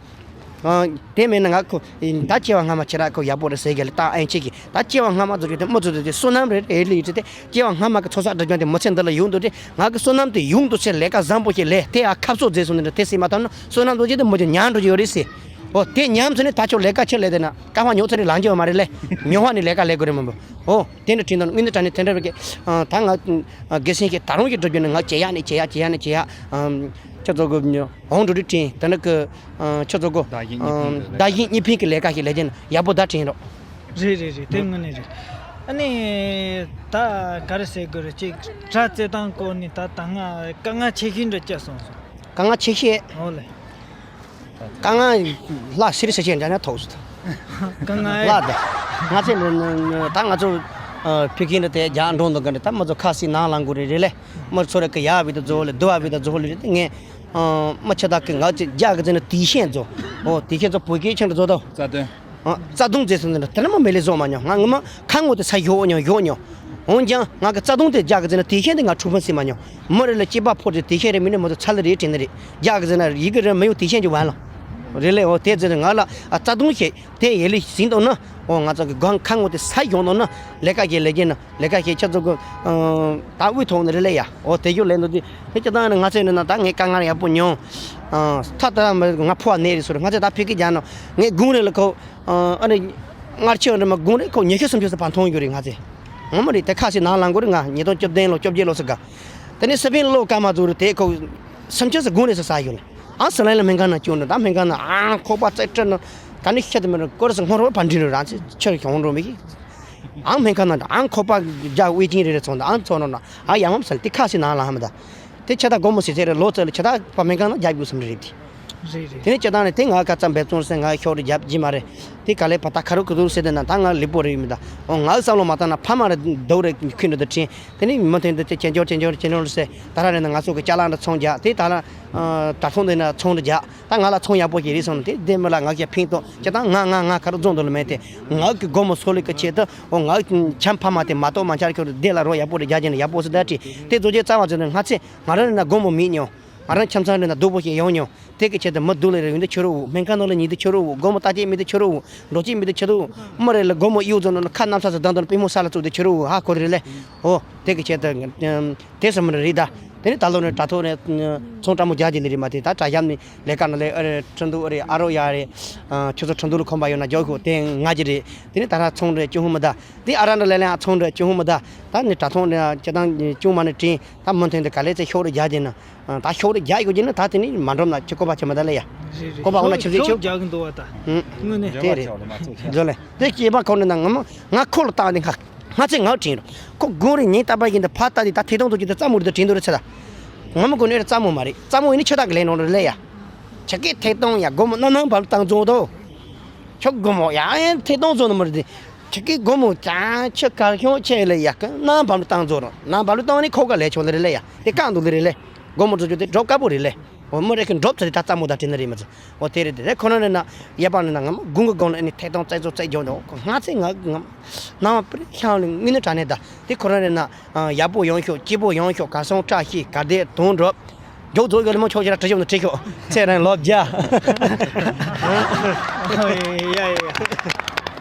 དེ་མིན་ན་ང་ཁོ་ད་སྐྱེ་བ་སྔ་མ་ཁྱེད་ར་ཁོ་ཡག་པོ་རེད་ཟེར་གི་ལ་ད་ཨེན་ཅིག་གི་ད་སྐྱེ་བ་སྔ་མ་ཚོ་གི་དེ་མི་ཚོ་དེ་བསོད་ནམས་རེད་རེད་ལི་ཡིད་དེ། སྐྱེ་བ་སྔ་མ་གི་ཚོགས་བསགས་སྒྲིབ་སྦྱང་དེ་མི་ཚེ་འདི་ལ་ཡོང་འདུག་དེ། ང་གི་བསོད་ནམས་དེ་ཡོང་འདུག་ཚེ་ལས་ཀ་བཟང་པོ་ཞིག་ལས་དེ་ཨ་ཁབ་སོ་མཛེས་སོང་ནི་དེ་སེམས་མ་ཐམ་ན་བསོད་ནམས་ཚོ་ཅི་དེ་མི་ཚོ་ཉམས་འགྲོ་གི་ཡོད་རེད་ཟེར། འོ་དེ་ཉམས་ཚོ་ནི་ད་ཆོ་ལས་ཀ་ཆེ་ལས་དེ་ན་ཀ་བ་ཉོ་ཚོ་ནི་ལང་ཅི་ཡོད་མ་རེད་ལས། ཉོ་བ་ནི་ལས་ཀ་ལས་དགོས་རེད་མི་འབོ། འོ་དེ་འདྲ་དྲིན་དང་དངོས་གནས་དྲང་ནས་དེ་འདྲ་རེད་གི། ད་ང་དགེ་སེང་གི་ད་རུང་གི་འགྲོ་རྒྱུ་ནི་ང་བྱེད་ཡག་ནི་བྱེད་ཡག་བྱེད་ཡག་ནི་བྱེད་ཡག་ཁྱོད་ཚོ་གི་འོང་འགྲོ་དུས་དྲིན་དེ་འདྲ་གི། ཁྱོད་ཚོ་གོ། བདག་གཞན་གཉིས་ཕན་གྱི་ལས་ཀ་ཞིག་ལས་ཀྱིན་ཡག་པོ་ད་དྲན་རོགས། རེད་རེད་རེད། དེ་དངོས་གནས་རེད། ཨ་ནི་ད་ག་རེ་ཟེར་དགོས་རེད། ཅིག་དྲ་རྩེད་སྟངས་སྐོར་ནི་ད་ད་ང་དཀའ་ངལ་ཆེ་ཤོས་འདྲ་སྐྱེས་སོང་སོང་། དཀའ་ངལ་ཆེ་ཤོས། འོ་ལེ། དཀའ་ངལ་ལ་སི་རི་སི་ཆེ་འདྲ་ན་ཐོག་སོང་། དཀའ་ངལ་ལ་ད་ང་ཚོ་ད་ང་ཚོ་ཕི་ཁིན་རེད་དེ་རྒྱ་འགྲོ་འདུག་གི་རེད། ད་མ་ཚོ་ཁ་སི་ནང་ལང་དགོས་རེད་རེད་ལེ། མ་ཚོ་རེ་ཀ་ཡ་བི་ད་ཛོ་ལེ་དུ་བ་བི་ད་ཛོ་ལེ་རེད་དེ་ངས། མ་ཆ་ད་གི་ང་ཚོ་རྒྱ་གི་ཚེ་ན་དེ་ཤེས་ཛོ། འོ་དེ་ཤེས་ཛོ་བོད་སྐད་ཆང་ཛོ་ད། རྩ་དོན། རྩ་དུང་ཛེ་སོང་ནི་དེ་ན་མ་མེ་ལེ་ཛོ་མ་ཉོ། ང་ངི་མ་ཁ་ངོ་དེ་ས་ཡོ་ཉོ་ཡོ་ཉོ། འོན་ཀྱང་ང་གི་རྩ་དུང་དེ་རྒྱ་གི་ཚེ་ན་དེ་ཤེས་དེ་ང་ཁྲུ་ཕན་སི་མ་ཉོ། མ་རེ་ལ་སྐྱེས་པ་ཕོ་དེ་དེ་ཤེས་རེ་མི་ནི་མ་ཚོ་ཚ་ལེ་རེ་དྲན་ནི་རེད། རྒྱ་གི་ཚེ་ན་ཡི་གི་རེ་མ་ཡོ་དེ་ཤེས་ཀྱི་བ་ལ། རེ་ལེ་འོ་དེ་ཚེ་ན་ང་ལ་རྩ་དུང་ཤེས། དེ་ཡེ་ལི་ཟིན་ཏོ་ན། འོ་ང་ཚོ་གི་སྒང་ཁ་ངོ་དེ་ས་ཡོང་ཏོ་ན། ལས་ཀ་ཞིག་ལས་ཀྱི་ན་ལས་ཀ་ཞིག་ཆ་ཚོ་གི། ད་དབུས་ཐོག་ནས་རེ་ལེ་ཡ། འོ་དེ་ཞུ་ལེ་འདུག་དེ་དེ་ཅི་ད་ན་ང་ཚོས་ནི་ན་ད་ངས་དཀའ་ངལ་ཡག་པོ་མྱོང་། ཐ་ད་ང་ཕོ་བ་ནས་རེད་ཟེར། ང་ཚོས་ད་ཕི་ཀི་རྒྱ་ནོ་ངས་དགུང་རེ་ལ་ཁོ། ཨ་ནི། སྔར་ཆེ་བ་འདྲ་མ་དགུང་རེ་ཁོ་ཉི་ཤུ་སུམ་ཅུ་སོ་ཕར་མཐོང་ཡོད་རེད་ང་ཚོས། ངོ་མ་རེད་དེ་ཁ་སི་ནང་ལང་དགོས་རེད། ང་ཉིས་སྟོང་བཅུ་བདུན་ལོ་བཅོ་བརྒྱད་ལོ་སི་ག་དེ་ནས་སི་པིན་ལོ་སྐར་མ་ཚོ་རེད་དེ་ཁོ། སུམ་ཅུ་སོ་དགུང་རེ་སོ་ས་ཡོད་ལ། ཨང་སི་ལན་ལ་སྨན་ཁང་ནང་བསྐྱོན་འདུག་ད་སྨན་ཁང་ནང་ཨང་ཁོག་པ་རྩེ་སྤྲད་ནོ། ད་ནི་ཤ་དེ་མི་རུང་སྐོར་སུ་སྔོན་རོལ་བར་འདྲི་རུ་རང་ཚེ་ཆེར་གྱོང་འགྲོ་མི་གི། ཨང་སྨན་ཁང་ནང་ཨང་ཁོག་པ་རྒྱག་དབུས་ཅིང་རེ་རེ་ཚོང་དང་ཨང་ཚོང་རོགས་ན་ཨ་ཡང་མམ་སལ་དེ་ཁ་སི་ནང་ལ་ཧ་མི་ད། དེ་ཆ་ད་སྒོར་མོ་སི་ཚེ་རེ་ལོ་ཙེ་ལ་ཆ་ད་པ་སྨན་ཁང་ནང་རྒྱག་དགོས་བསམ་རེ་རེད་དེ། རེད་རེད། དེ་ནས་ཅི་ད་ནས་དེ་ང་ཁ་ཙམ་འབད་བརྩོན་སེ་ང་ཤོག་རེ་རྒྱབ་ཀྱི་མ་རེད། དེ་ག་ལས་པ་ད་ཁ་རུ་ཁུ་ཐུར་སེ་དེ་ན་ད་ང་ལི་པོ་རེ་ཡིན་མི་ད། འོ་ང་བསམ་བློ་མ་བཏང་ན་ཕ་མ་རེ་འདུག་རེ་ཁུན་འདུག་ད་དྲིན། དེ་ནས་མི་མཐུན་འདུག་དེ་ཅན་ཅོར་ཅན་ཅོར་ཅན་ཅོར་སེ་ད་ར་རེ་ན་ང་ཚོ་གི་ཅ་ལག་འདྲ་ཚོང་རྒྱག་དེ་ད་ལ། དྲ་ཐོག་འདི་ན་ཚོང་འདྲ་རྒྱག་ད་ང་ལ་ཚོང་ཡག་པོ་ཞིག་རེད་སོང་ན་དེ་དེ་མི་ལ་ང་ཞེ་ཕིང་ཏོ་ཅི་ད་ང་ང་ང་ཁ་རུ་རྫོང་འདུག་ལ་མེད་དེ། ང་གི་སྒོར་མོ་སོ་ལི་གི་ཆེད་དུ་འོ་ང་ཆམ་ཕ་མ་དེ་མ་གཏོགས་མ་འཆར་ཁྱོད་དེ་ལ་རོ་ཡག་པོ་རེ་རྒྱག་ཅན་ཡག་པོ་སེ་ད་དྲིན་དེ་རྫོགས་རྗེས་རྩ་བ་ཚོ་ནས་ང་ཚེ་ང་རང་རེ་ན་སྒོར་མོ་མིད་མྱོང་། ང་རང་ཁྱིམ་ཚང་རེ་ན་སྡུག་པོ་ཞིག་ཡོང་མྱོང་། དེ་གི་ཆེད་དུ་མི་སྡུག་ལས་རེ་ཡོང་དུས་ཁྱོད་རོ་འུ་སྨན་ཁང་ནང་ལ་ཉིན་དུ་ཁྱོད་རོ་འུ་སྒོར་མོ་ལྟ་ཅེས་མི་དུ་ཁྱོད་རོ་འུ་འགྲོ་ཅེས་མི་དུ་ཁྱོད་རོ་འུ་མི་རེ་ལ་སྒོར་མོ་གཡུག་ཚོ་ནང་ཁ་གནམ་ས་སུ་ལྡང་དང་པུས་མོ་ས་ལ་བཙུགས་དུས་ཁྱོད་རོ་འུ་ཧ་གོ་རེ་ལས། འོ་དེ་གི་ཆེད་དུ་དེ་སུ་མི་རེ་རེད་ད། དེ་ནི་ད་ལོ་ནས་དྲ་ཐོག་ནས་ཚོང་འདྲ་མོ་རྒྱག་རྒྱུ་ལས་རེད་མ་དེ་ད་དྲ་ཞབས་ནས་ལས་ཀ་ནང་ལས་ཨ་རེ་ཁྲིན་ཏུ་ཨ་རེ་ཨ་རོ་ཡ་རེ་ཁྱོད་ཚོ་ཁྲིན་ཏུ་ལ་ཁོམ་པ་ཡོད་ན་རྒྱག་ཤོག་དེ་ང་གི་རེད། དེ་ནི་ད་ར་ཚོང་རེ་ཅུང་ཧུ་མི་ད། དེ་ཨ་ར་འདྲ་ལས་ལས་ཨ་ཚོང་རེ་ཅུང་ཧུ་མི་ད། ད་ནི་དྲ་ཐོག་ནས་ཅི་དང་ཅུང་མ་ནི་དྲིན་ད་མུ་མཐུད་དེ་ག་ལས་ཚེ་ཤོག་རེ་རྒྱག་རྒྱུ་ན། ད་ཤོག་རེ་རྒྱག་ཡོད་ཀྱི་ན་ད་དེ་ནི་མ་འགྲོམ་ན་ཅི་གོ་བ་ཆེ་མ་ད་ལེ་ཡ། རེད་རེད། གོ་བ་འོ་ན་ཆུ་ཚོད་ཤོག་ཆུ། རྒྱག་གི་འདུག་བ་ད། ཧུམ། དངོས་གནས། དེ་རེད། ཇོ་ལེ། དེ་སྐྱེས་པ་ཁོ་ནི་ན་ང་མ་ང་ཁོ་ལ་བཏང་དེ་ང་ང་ཚེ་ང་དྲིན་རོ། ཁོ་དགུང་རེ་ཉིན་རྟག་པ་ཡིན་ད་ཕ་ལྟ་དེ་ད་ཐེ་གཏོང་དུ་ཅི་ད་རྩ་མོ་རེ་ད་དྲིན་དུ་རེ་ཚེ་ད། ང་མ་དགུང་ནས་རེ་རྩ་མོ་མ་རེད། རྩ་མོ་ཡིན་ནི་ཆུ་དག་གི་ལས་ནོ་རེ་ལེ་ཡ། ཆ་ཀེ་ཐེ་གཏོང་ཡ་སྒོར་མོ་སྣ་ནང་བར་བཏང་བཙོང་དོ། ཁྱོད་སྒོར་མོ་ཡ་ཨེ་ཐེ་གཏོང་བཙོང་ནི་མ་རེད་དེ། ཆ་ཀེ་སྒོར་མོ་ཅང་ཆ་གར་ཁྱོང་ཆེ་ལེ་ཡ་ཀ་ནང་བར་བཏང་བཙོང་རོགས། ནང་བར་བཏང་ནི་ཁོ་ག་ལས་ཆོག་ལེ་རེ་ལེ་ཡ་དེ་བཀག་འདུག་ལེ་རེ་ལེ། སྒོར་མོ་བཙོང་རྒྱུ་དེ་འགྲོ་དཀའ་པོ་རེད་ལེ། འོ་མི་རེ་ཀི་འགྲོ་ཚ་དེ་ད་རྩ་མོ་ད་དྲན་ནི་རེད་མ་ཚོ། འོ་དེ་རེད་དེ་རེ་ཁོ་ན་རེ་ན་ཡ་པ་ནི་ན་ང་མ་དགུང་གི་སྒང་ལ་ཨ་ནི་ཐེ་གཏོང་རྩ་བཙོང་རྩ་རྒྱོང་དོ་ཁོ་ང་ཚེ་ང་ང་ནང་བར་ཤང་ལེ་ངི་ནི་དྲ་ནས་ད་དེ་ཁོ་ན་རེ་ན། ཡག་པོ་ཡོང་ཤོག་སྐྱིད་པོ་ཡོང་ཤོག་གར་སོང་བཀྲ་ཤིས་གར་བདེ་དོན་འགྲུབ། མགྱོགས་རྫོགས་ཡོད་ལ་མ་ཆོག་ཅེས་ར་བྲི་ཤོག་ནི་བྲི་ཤོག་ཚེ་རིང་ལོ་བརྒྱ། ཡ་ཡ་ཡ།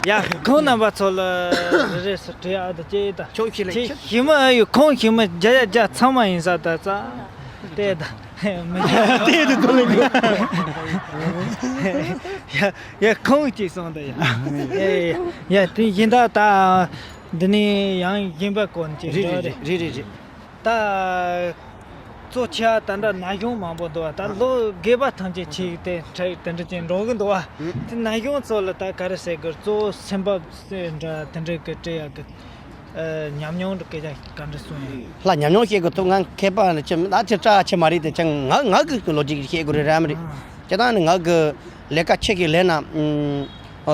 ཡ་ཁོང་རྣམ་པ་ཚོ་ལ་རེ་རེ་སུ་བྲི་ཨ་ད་ཅེ་ད། ཆོག་ཤི་ལེ་ཁྱེད་ཤི་མ་ཡོད་ཁོང་ཤི་མ་བརྒྱ་ཡ་བརྒྱ་ཚང་མ་ཡིན་ས་ད་ཙ། དེ་ད། མི་དེ་དེ་དུ་ལེགས། ཡ་ཡ་ཁོང་གཅིག་སོང་ད་ཡ། ཡ་ཡ་ཡ་དེ་ཡིན་ད་ད་འདི་ནས་ཡང་ཡིན་པ་གོ་ནས་ཅིག་རེད་འགྲོ་རེད་རེད། རེད་རེད་རེད། ད་གཙོ་ཆེ་བ་ད་འདྲ་ན་གཞོན་མང་པོ་འདུག་བ། ད་ལོ་རྒས་པ་ཐམས་ཅད་ཆེ་དེ་འཕྲད་དེ་འདྲ་ཅིག་འགྲོ་གི་འདུག་བ། དེ་ན་གཞོན་ཚོ་ལ་ད་ག་རེ་ཟེར་དགོས། གཙོ་བོ་སེམས་བབ་འདྲ་དེ་འདྲ་གི་སྤྲད་ཡག་གི་ཨ་ཉམས་མྱོང་གི་སྐད་ཆ་ག་འདྲ་གསུང་ཡོད། ལྷ་ཉམས་མྱོང་བཤད་དགོས་ཐུག་ང་མཁས་པ་ནི་ཅི་མི་ད་ཅི་སྐྲག་ཆེ་མ་རེད་དེ་ཅང་ང་ང་གི་ལོ་རྒྱུས་བཤད་དགོས་རེད་ར་མི་རེད། ཨ་སྤྱིར་བཏང་ནི་ང་གི་ལས་ཀ་ཆེ་གི་ལས་ན་ཨ་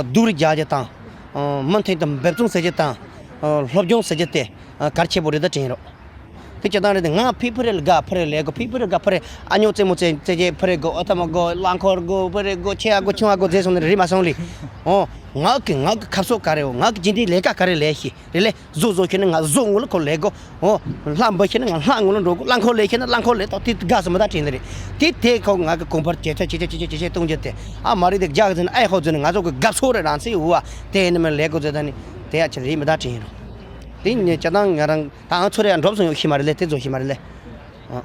སྡུག་རུ་རྒྱག་རྒྱུ་དང་ཨ་མུ་མཐུད་དུ་འབད་བརྩོན་ཟེར་རྒྱུ་དང་ཨ་སློབ་སྦྱོང་ཟེར་རྒྱུ་དེ་ཨ་གལ་ཆེ་པོ་རེད་ད་དྲན་རོགས། དེ་སྤྱིར་བཏང་རེད་དེ་ང་ཕི་ཕི་རེ་ལ་དགའ་ཕི་རེ་ལས་དགོས་ཕི་ཕི་རེ་དགའ་ཕི་རེ་ཨ་ཉོ་རྩེད་མོ་རྩེ་རྩེ་རྗེས་ཕི་རེ་དགོས་ཨ་ཐ་མ་དགོས་རླངས་འཁོར་དགོས་ཕི་རེ་དགོས་ཆེ་ཡ་དགོས་ཆུང་ཡ་དགོས་རྫས་སོང་ནས་རེད་མ་སོང་ལི། ཨོ་ང་གི་ང་གི་ཁ་སོག་ག་རེ་འོ་ང་གི་རྗེས་འདི་ལས་ཀ་ག་རེ་ལས་ཤི་རེད་ལས། བཟོ་བཟོ་ཤེས་ན་ང་བཟོ་ངོ་ལ་ཁོ་ལས་དགོས། ཨོ། ལྷ་འབུད་ཤེས་ན་ང་ལྷ་ངོ་ལ་འགྲོ་དགོས། རླངས་འཁོར་ལས་ཤེས་ན་རླངས་འཁོར་ལས་ཏོག་ཏིག་དགའ་སོ་མི་ད་དྲན་ནི་རེད། དེ་དེ་ཁོ་ང་གི་གོང་འཕར་ཇེ་ཆེ་ཇེ་ཆེ་ཇེ་ཆེ་ཇེ་ཆེ་གཏོང་རྒྱུ་དེ་ཨ་མ་རེད་དེ་རྒྱག་ཟིན་ཨེ་ཧོ་ཟིན་ང་ཚོ་གི་དགའ་སོ་རེད་རང་ཚེ་འུ་བ་དེ་ནི་མི་ལས་དགོས་ཟེར་ད་ནི་དེ་ཡ་ཆེ་རེད་མི་ད་དྲན་རོ། དེ་ནི་ཅ་དང་ང་རང་ད་ང་ཚོ་རེ་ཡ་འགྲོབ་སོང་ཡོད་ཤི་མ་རེད་ལས་དེ་ཚོ་ཤི་མ་རེད་ལས། ཨ།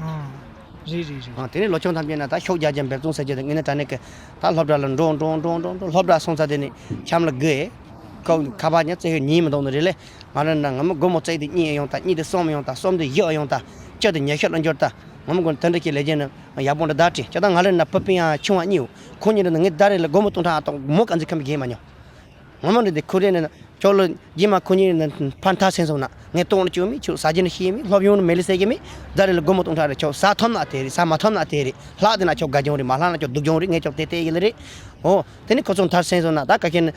རེད་རེད་རེད། ཨ་དེ་ནི་ལོ་ཆུང་ཐམས་ཅད་ན་ད་ཤུགས་རྒྱག་རྒྱུ་འབད་བརྩོན་ཟེར་རྒྱུ་དེ་ངས་ནི་དྲ་ནས་ཀི་ད་སློབ་གྲྭ་ལ་འགྲོ་འགྲོ་འགྲོ་འགྲོ་འགྲོ་སློབ་གྲྭ་སོང་ཚར་དེ་ནི་འཆམ་ལ་དགོས། ཁོ་ཁ་པར་ཉན་རྩེ་ཤོད་ཉིན་མི་འདུག་ནི་རེད་ལེ། ང་རང་ན་ང་མི་སྒོར་མོ་རྩེ་དེ་གཉིས་ཡོང་ད་གཉིས་དེ་གསུམ་ཡོང་ད་གསུམ་དེ་བཞི་ཡོང་ད་བཅུ་དེ་ཉི་ཤུ་ལ་འགྱུར་ད་ང་མི་དགོན་དེ་འདྲ་ཞིག་ལས་རྒྱུ་ནི་ཡག་པོ་འདྲ་ད་དྲིས་ཅི་ད་ང་རང་ན་ཕུ་པིན་ཡང་ཆུང་བ་གཉིས་ཡོད་ཁོ་གཉིས་རེ་ན་ངས་ད་རེ་ལ་སྒོར་མོ་སྟོང་ཕྲག་ཨ་སྟོང་མོ་ག་འཛི་ཁམ་གྱེས་མ་མྱོང་། ང་མི་འདི་དེ་ཁོ་རེ་ན་ཅོག་ལོ་རྗེས་མ་ཁོ་གཉིས་ན་ཕར་མཐའ་སེང་སོང་ན་ངས་གཏོང་ལ་བཅུག་མི་ཆུ་ཟ་རྒྱུ་ནི་ཤེས་མི་སློབ་ཡོང་ནི་མེ་ལི་ཟེར་གྱི་མི་ད་རེ་ལ་སྒོར་མོ་སྟོང་ཕྲག་རེ་ཆོག་ཟ་ཐོབ་ན་དེ་རེད་ཟ་མ་ཐོབ་ན་དེ་རེད་ལྷག་དེ་ན་ཆོག་དགའ་སྦྱོང་རེད་མ་ལྷག་ན་ཆོག་སྡུག་སྦྱོང་རེད་ངས་ཆོག་དེ་ལྟས་ཡིན་ལ་རེད། ཨོ། དེ་ནི་ཁོ་ཚོ་མཐར་སེང་སོང་ན་ད་ག་ཤེད་ནི་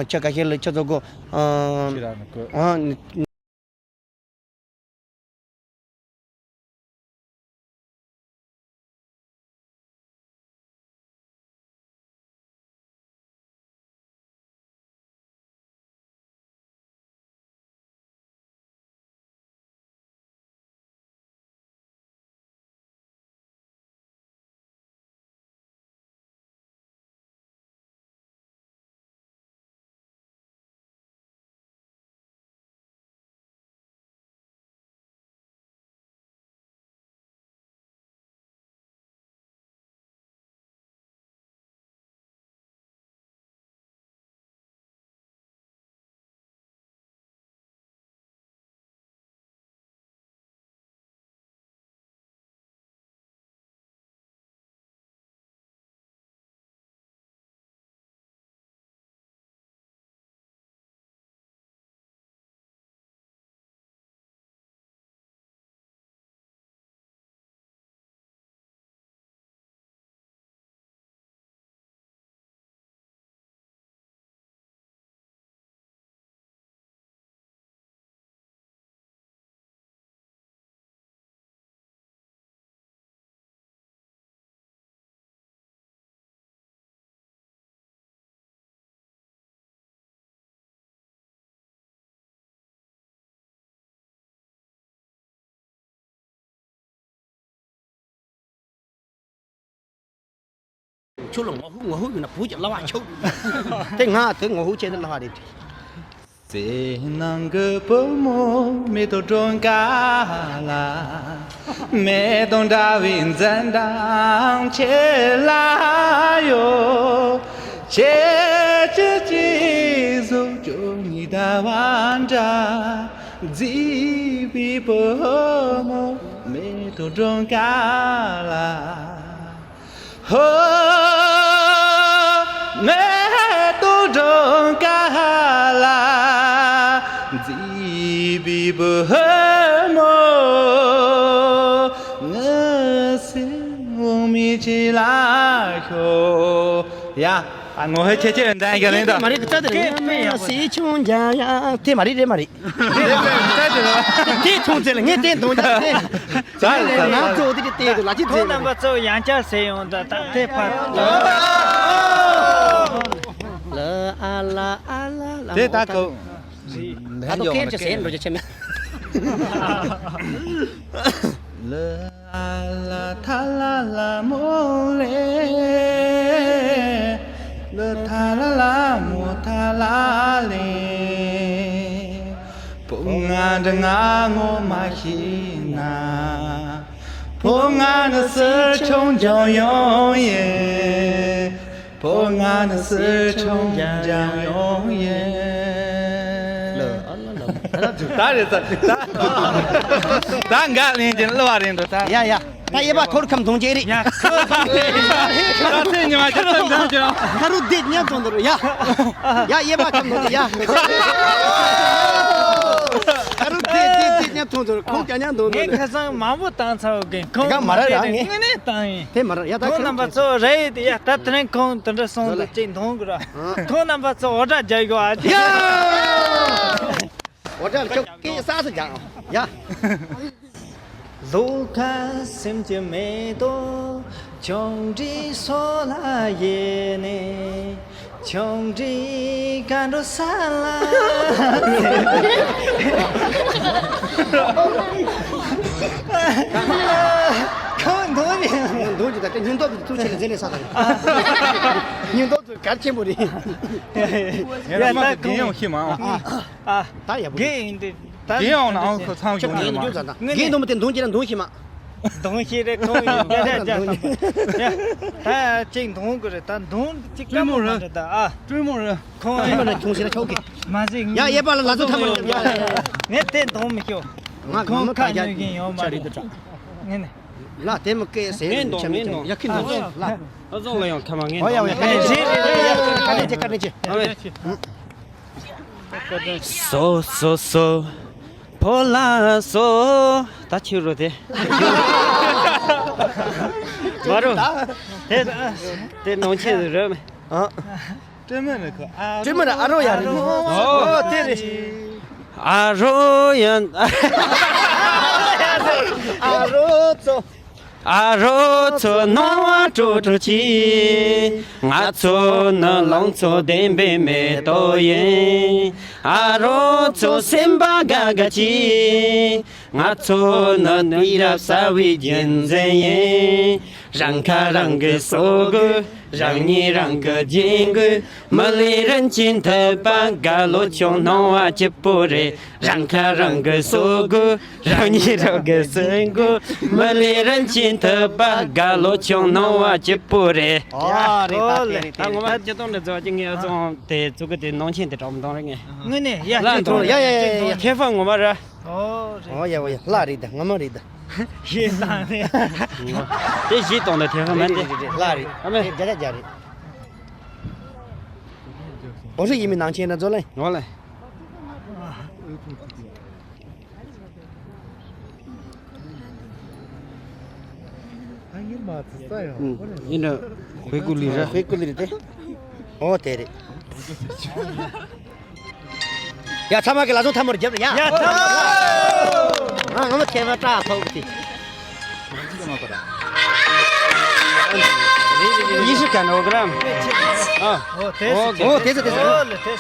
ཁྱོད་ག་ཤེད་ལ་ཁྱོད་ཚོ་གོ་ཁྱེད་རང་ནི་གོ་ཨ། ཁྱོད་ལ་ངོ་ཧུ་ངོ་ཧུ་ཡོད་ན་བུ་གྱི་གླ་བ་ཁྱོད། དེ་ང་དེ་ངོ་ཧུ་བྱས་ཏེ་གླ་བ་རེད། བཙས་ནང་གི་བུ་མོ་མེ་ཏོག་སྒྲོན་ཁ་ལ། མེ་ཏོག་འདྲ་བའི་འཛུམ་མདངས་ཁྱེད་ལ་ཡོད། ཁྱེད་ཀྱི་སྐྱེ་གཟུགས་བཅུ་གཉིས་ཟླ་བ་འདྲ། བརྫིས་པའི་བུ་མོ་མེ་ཏོག་སྒྲོན་ཁ་ལ། ཧོ། མེ་ཏོག་སྒྲོན་ཁ་ལ་བརྫིས་པའི་བུ་མོ། ངའི་སེམས་འོང་མི་ཅི་ལ་ཤོག་ཡ། ཨ་ངོ་ཧེ་ཆེ་ཆེ་འདན་ག་ལེན་ད། མ་རེད་ཀི་ཙ་དེ་རེད་ཡ། སི་ཆུང་རྒྱ་ཡ་དེ་མ་རེད་རེད་མ་རེད། དེ་ཆུང་ཚེ་ལ་ངས་དེ་འདོན་ད་དེ། ཙ་ལ་ཙ་ལ། ང་ཚོ་དེ་གི་དེ་དུ་ལ་ཅི་ཁོང་ཚེ་རྣམ་པ་ཚོ་ཡང་བསྐྱར་ཟེར་ཡོང་ད་ད་དེ་ཕར། ལ་ཨ་ལ་ཨ་ལ་ལ་དེ་ད་ཁོ། ད་དུ་ཁེར་ཅི་ཟེར་འགྲོ་རྒྱུ་ཆེ་མེད། ལ་ཨ་ལ་ཐ་ལ་ལ་མོ་ལེ། ལ་ཐ་ལ་ལ་མོ་ཐ་ལ་ལེ། བུ་ང་འདྲ་ང་ངོ་མ་ཤེས་ན། བུ་ ང་ནི་སི་ཁྲོན་ལྗང་ཡོང་ཡིན། བོད་ང་ནི་སི་ཁྲོན་ལྗང་ཡོང་ཡིན། ད་རེད་ད། ད་འགའ་ལེན་གྱིན་གླུ་བ་རེད་འགྲོ་ད། ཡ་ཡ། ད་ཡེ་བ་ཐོར་ཁམ་གདོང་ཅེ་རེད། ཡ་ཁོ་ད་ཚེ་ཉི་མ་ཁྱོད་ཚོ་འདང་ཅོ། ད་རུ་དེ་ཉན་ཐོང་དུ་རུ་ཡ། ཡ་ཡེ་བ་ཁམ་གདོང་ཅེ་ཡ། ད་རུ་དེ་དེ་དེ་ཉན་ཐོང་དུ་རུ་ཁོང་ཀྱ་ཉན་འདོང་དུ་ངས་རུ། ཁ་སང་མང་པོ་བཏང་ཚར་བ་གིན་ཁོང་ད་མ་ར་ར་ངས་དངོས་གནས་བཏང་ཡིན། དེ་མ་ར་ཡ་ད་ཁོང་ཁྱོད་རྣམ་པ་ཚོ་རེད་ཡ། ད་དེ་རིང་ཁོང་དེ་འདྲ་སོང་དུ་ཅིག་འདོང་གི་ར། ཁོང་རྣམ་པ་ཚོ་འོ་དྲ་རྒྱག་གི་ཨ་ཅི། ཡ། འོ་དྲ་ཁྱོད་ཀྱིས་ས་སུ་རྒྱག་ཡ། བློ་ཁ་སེམས་ཀྱི་མེ་ཏོག་ཆུང་འདྲིས་སོ་ལ་ཡེ་ནས། ཆུང་འདྲིས་ཀ་འགྲོ་ས་ལ། ཁོ་འདོན་ནས། འདོན་གྱི་ད་ལྟ་སྙིང་སྟོབས་ཀྱི་ཐུགས་ཆེ་ལ་འཛིན་ནས་ས་དང་། སྙིང་སྟོབས་ཀྱི་གལ་ཆེན་པོ་རེད། ཡ་ད་ཁོང་ཡོང་ཤི་མ་ཨ། ད་ཡག་པོ་རེད། རྒན་ཡིན་དེ། ད་རྒན་ཡང་ནའང་ཁོ་ཚང་ཁྱོད་ཡོང་རྒན་ནས་མ། ཡོད་ཙང་ད་རྒན་འདུག་མ་དེ་འདོན་གྱི་ན་འདོན་ཤི་མ། འདོན་ཤི་རེད་ཁོང་ཡིན་རྒྱ་རྒྱ་རྒྱ་ད། ད་ཅིག་འདོན་དགོས་རེད། ད་འདོན་ཅིག་སྤྲོས་མོ་རེད། ད་ཨ་སྤྲོས་མོ་རེད། ཁོང་སྤྲོས་མོ་རེད། ཁྱོད་ཤི་ན་ཆོག་གི། མ་ཟིག་ཡ་ཡེ་པ་ལ་ལ་ཚོ་ཐ་མ་རེད། ངས་དེ་འདོན་མི་ཤོག་ང་ཁོང་ཁ་ཉོ་གིན་ཡོད་མ་རེད། ངས་ནས། ལ་དེ་མི་སྐད་ཟེར་ངས་འདོན་ངས་འདོན། ཡ་ཁི་འདོན་ལ། ཨ་ཟོག་ལ་ཡང་ཁ་མ་ངས་འདོན། ཡ་ཡ་ཡ་ཀ་ནས་ཅི་ཀ་ནས་ཅི་ཀ་ནས་ཅི། སོ་སོ་སོ། བོ་ལ་སོ། ད་ཁྱོད་རོ་དེ། མ་རོ། དེ་དེ་ནང་ཆེན་རོ། ཨ། སྤྲོས་མོ་རེད་ཁོ། སྤྲོས་མོ་རེད། ཨ་རོ་ཡ་རེད། ཨོ་དེ་རེད། ཨ་རོ་ཡ། ཨ་རོ་ཚོ། ཨ་རོ་ཚོ་སྣང་བ་སྤྲོ་སྤྲོ་གྱིས། ང་ཚོ་ནི་ལང་ཚོ་ལྡན་པའི་མེ་ཏོག་ཡིན། ཨ་རོ་ཚོ་སེམས་པ་དགའ་དགའ་གྱིས། ང་ཚོ་ནི་དུས་རབས་གསར་བའི་རྒྱུན་འཛིན་ཡིན། རང་ཁ་རང་གིས་གསོ་དགོས། རང་ཉིད་རང་གིས་སྦྱིན་དགོས། མི་ལུས་རིན་ཆེན་ཐོབ་པ་དགའ། ལོ་ཆུང་སྣང་བ་སྐྱིད་པོ་རེད། རང་ཁ་རང་གིས་གསོ་དགོས། རང་ཉིད་རང་གིས་སྦྱིན་དགོས། མི་ལུས་རིན་ཆེན་ཐོབ་པ་དགའ། ལོ་ཆུང་སྣང་བ་སྐྱིད་པོ་རེད། ཨོ་རེད་ད་དེ་རེད་དེ་ཨ་ངོ་མ་རེད། སྤྱི་བཏང་འདི་ཚོ་ཅི་ངས་ཨ་ཚོང་དེ་ཚུགས་ཀྱི་དེ་ནང་ཆེན་དེ་གྲོགས་མི་གཏོང་རེད་ངས། དངོས་གནས་ཡ། ལ་ཐོ་ཡ་ཡ་ཡ་ཡ། ཁྱེད་ཕ་ངོ་མ་ར། ཨོ་རེད། ཨོ་ཡ་ཨོ་ཡ། ལ་རེད་ད། ངོ་མ་རེད་ད། ཤེས་ད་ནི། དེ་བཞི་གཏོང་ད་དེ་ཧ་མ་རེད་དེ། རེད་རེད་རེད། ལ་རེད། ཨ་མེ། དེ་བརྒྱ་ཆ་བརྒྱ་རེད། ཨོ་ཧྲི་ཡིན་མིན་ནང་ཆེན་ན་ཛོ་ལེ། ངོ་ལེ། ཡིན་འདྲ། ཧུའེ་ཀུ་ལི་ར། ཧུའེ་ཀུ་ལི་རེད་དེ། ཨོ་དེ་རེད། ཡ་ཚང་མ་གི་ལ་ཚོ་ཐ་མར་རྒྱབ་ཡ། ཡ་ཚང་མ། ཨ་ང་མ་ཁྱེད་མ་སྐྲག་ཐོག་གི། ཉི་ཤུ་ག་ནོ་གྲམ། ཨ། ཨོ་དེ་ཨོ་དེ་ཚོ་དེ་ཚོ། ཨོ་ལེ་དེ་ཚོ།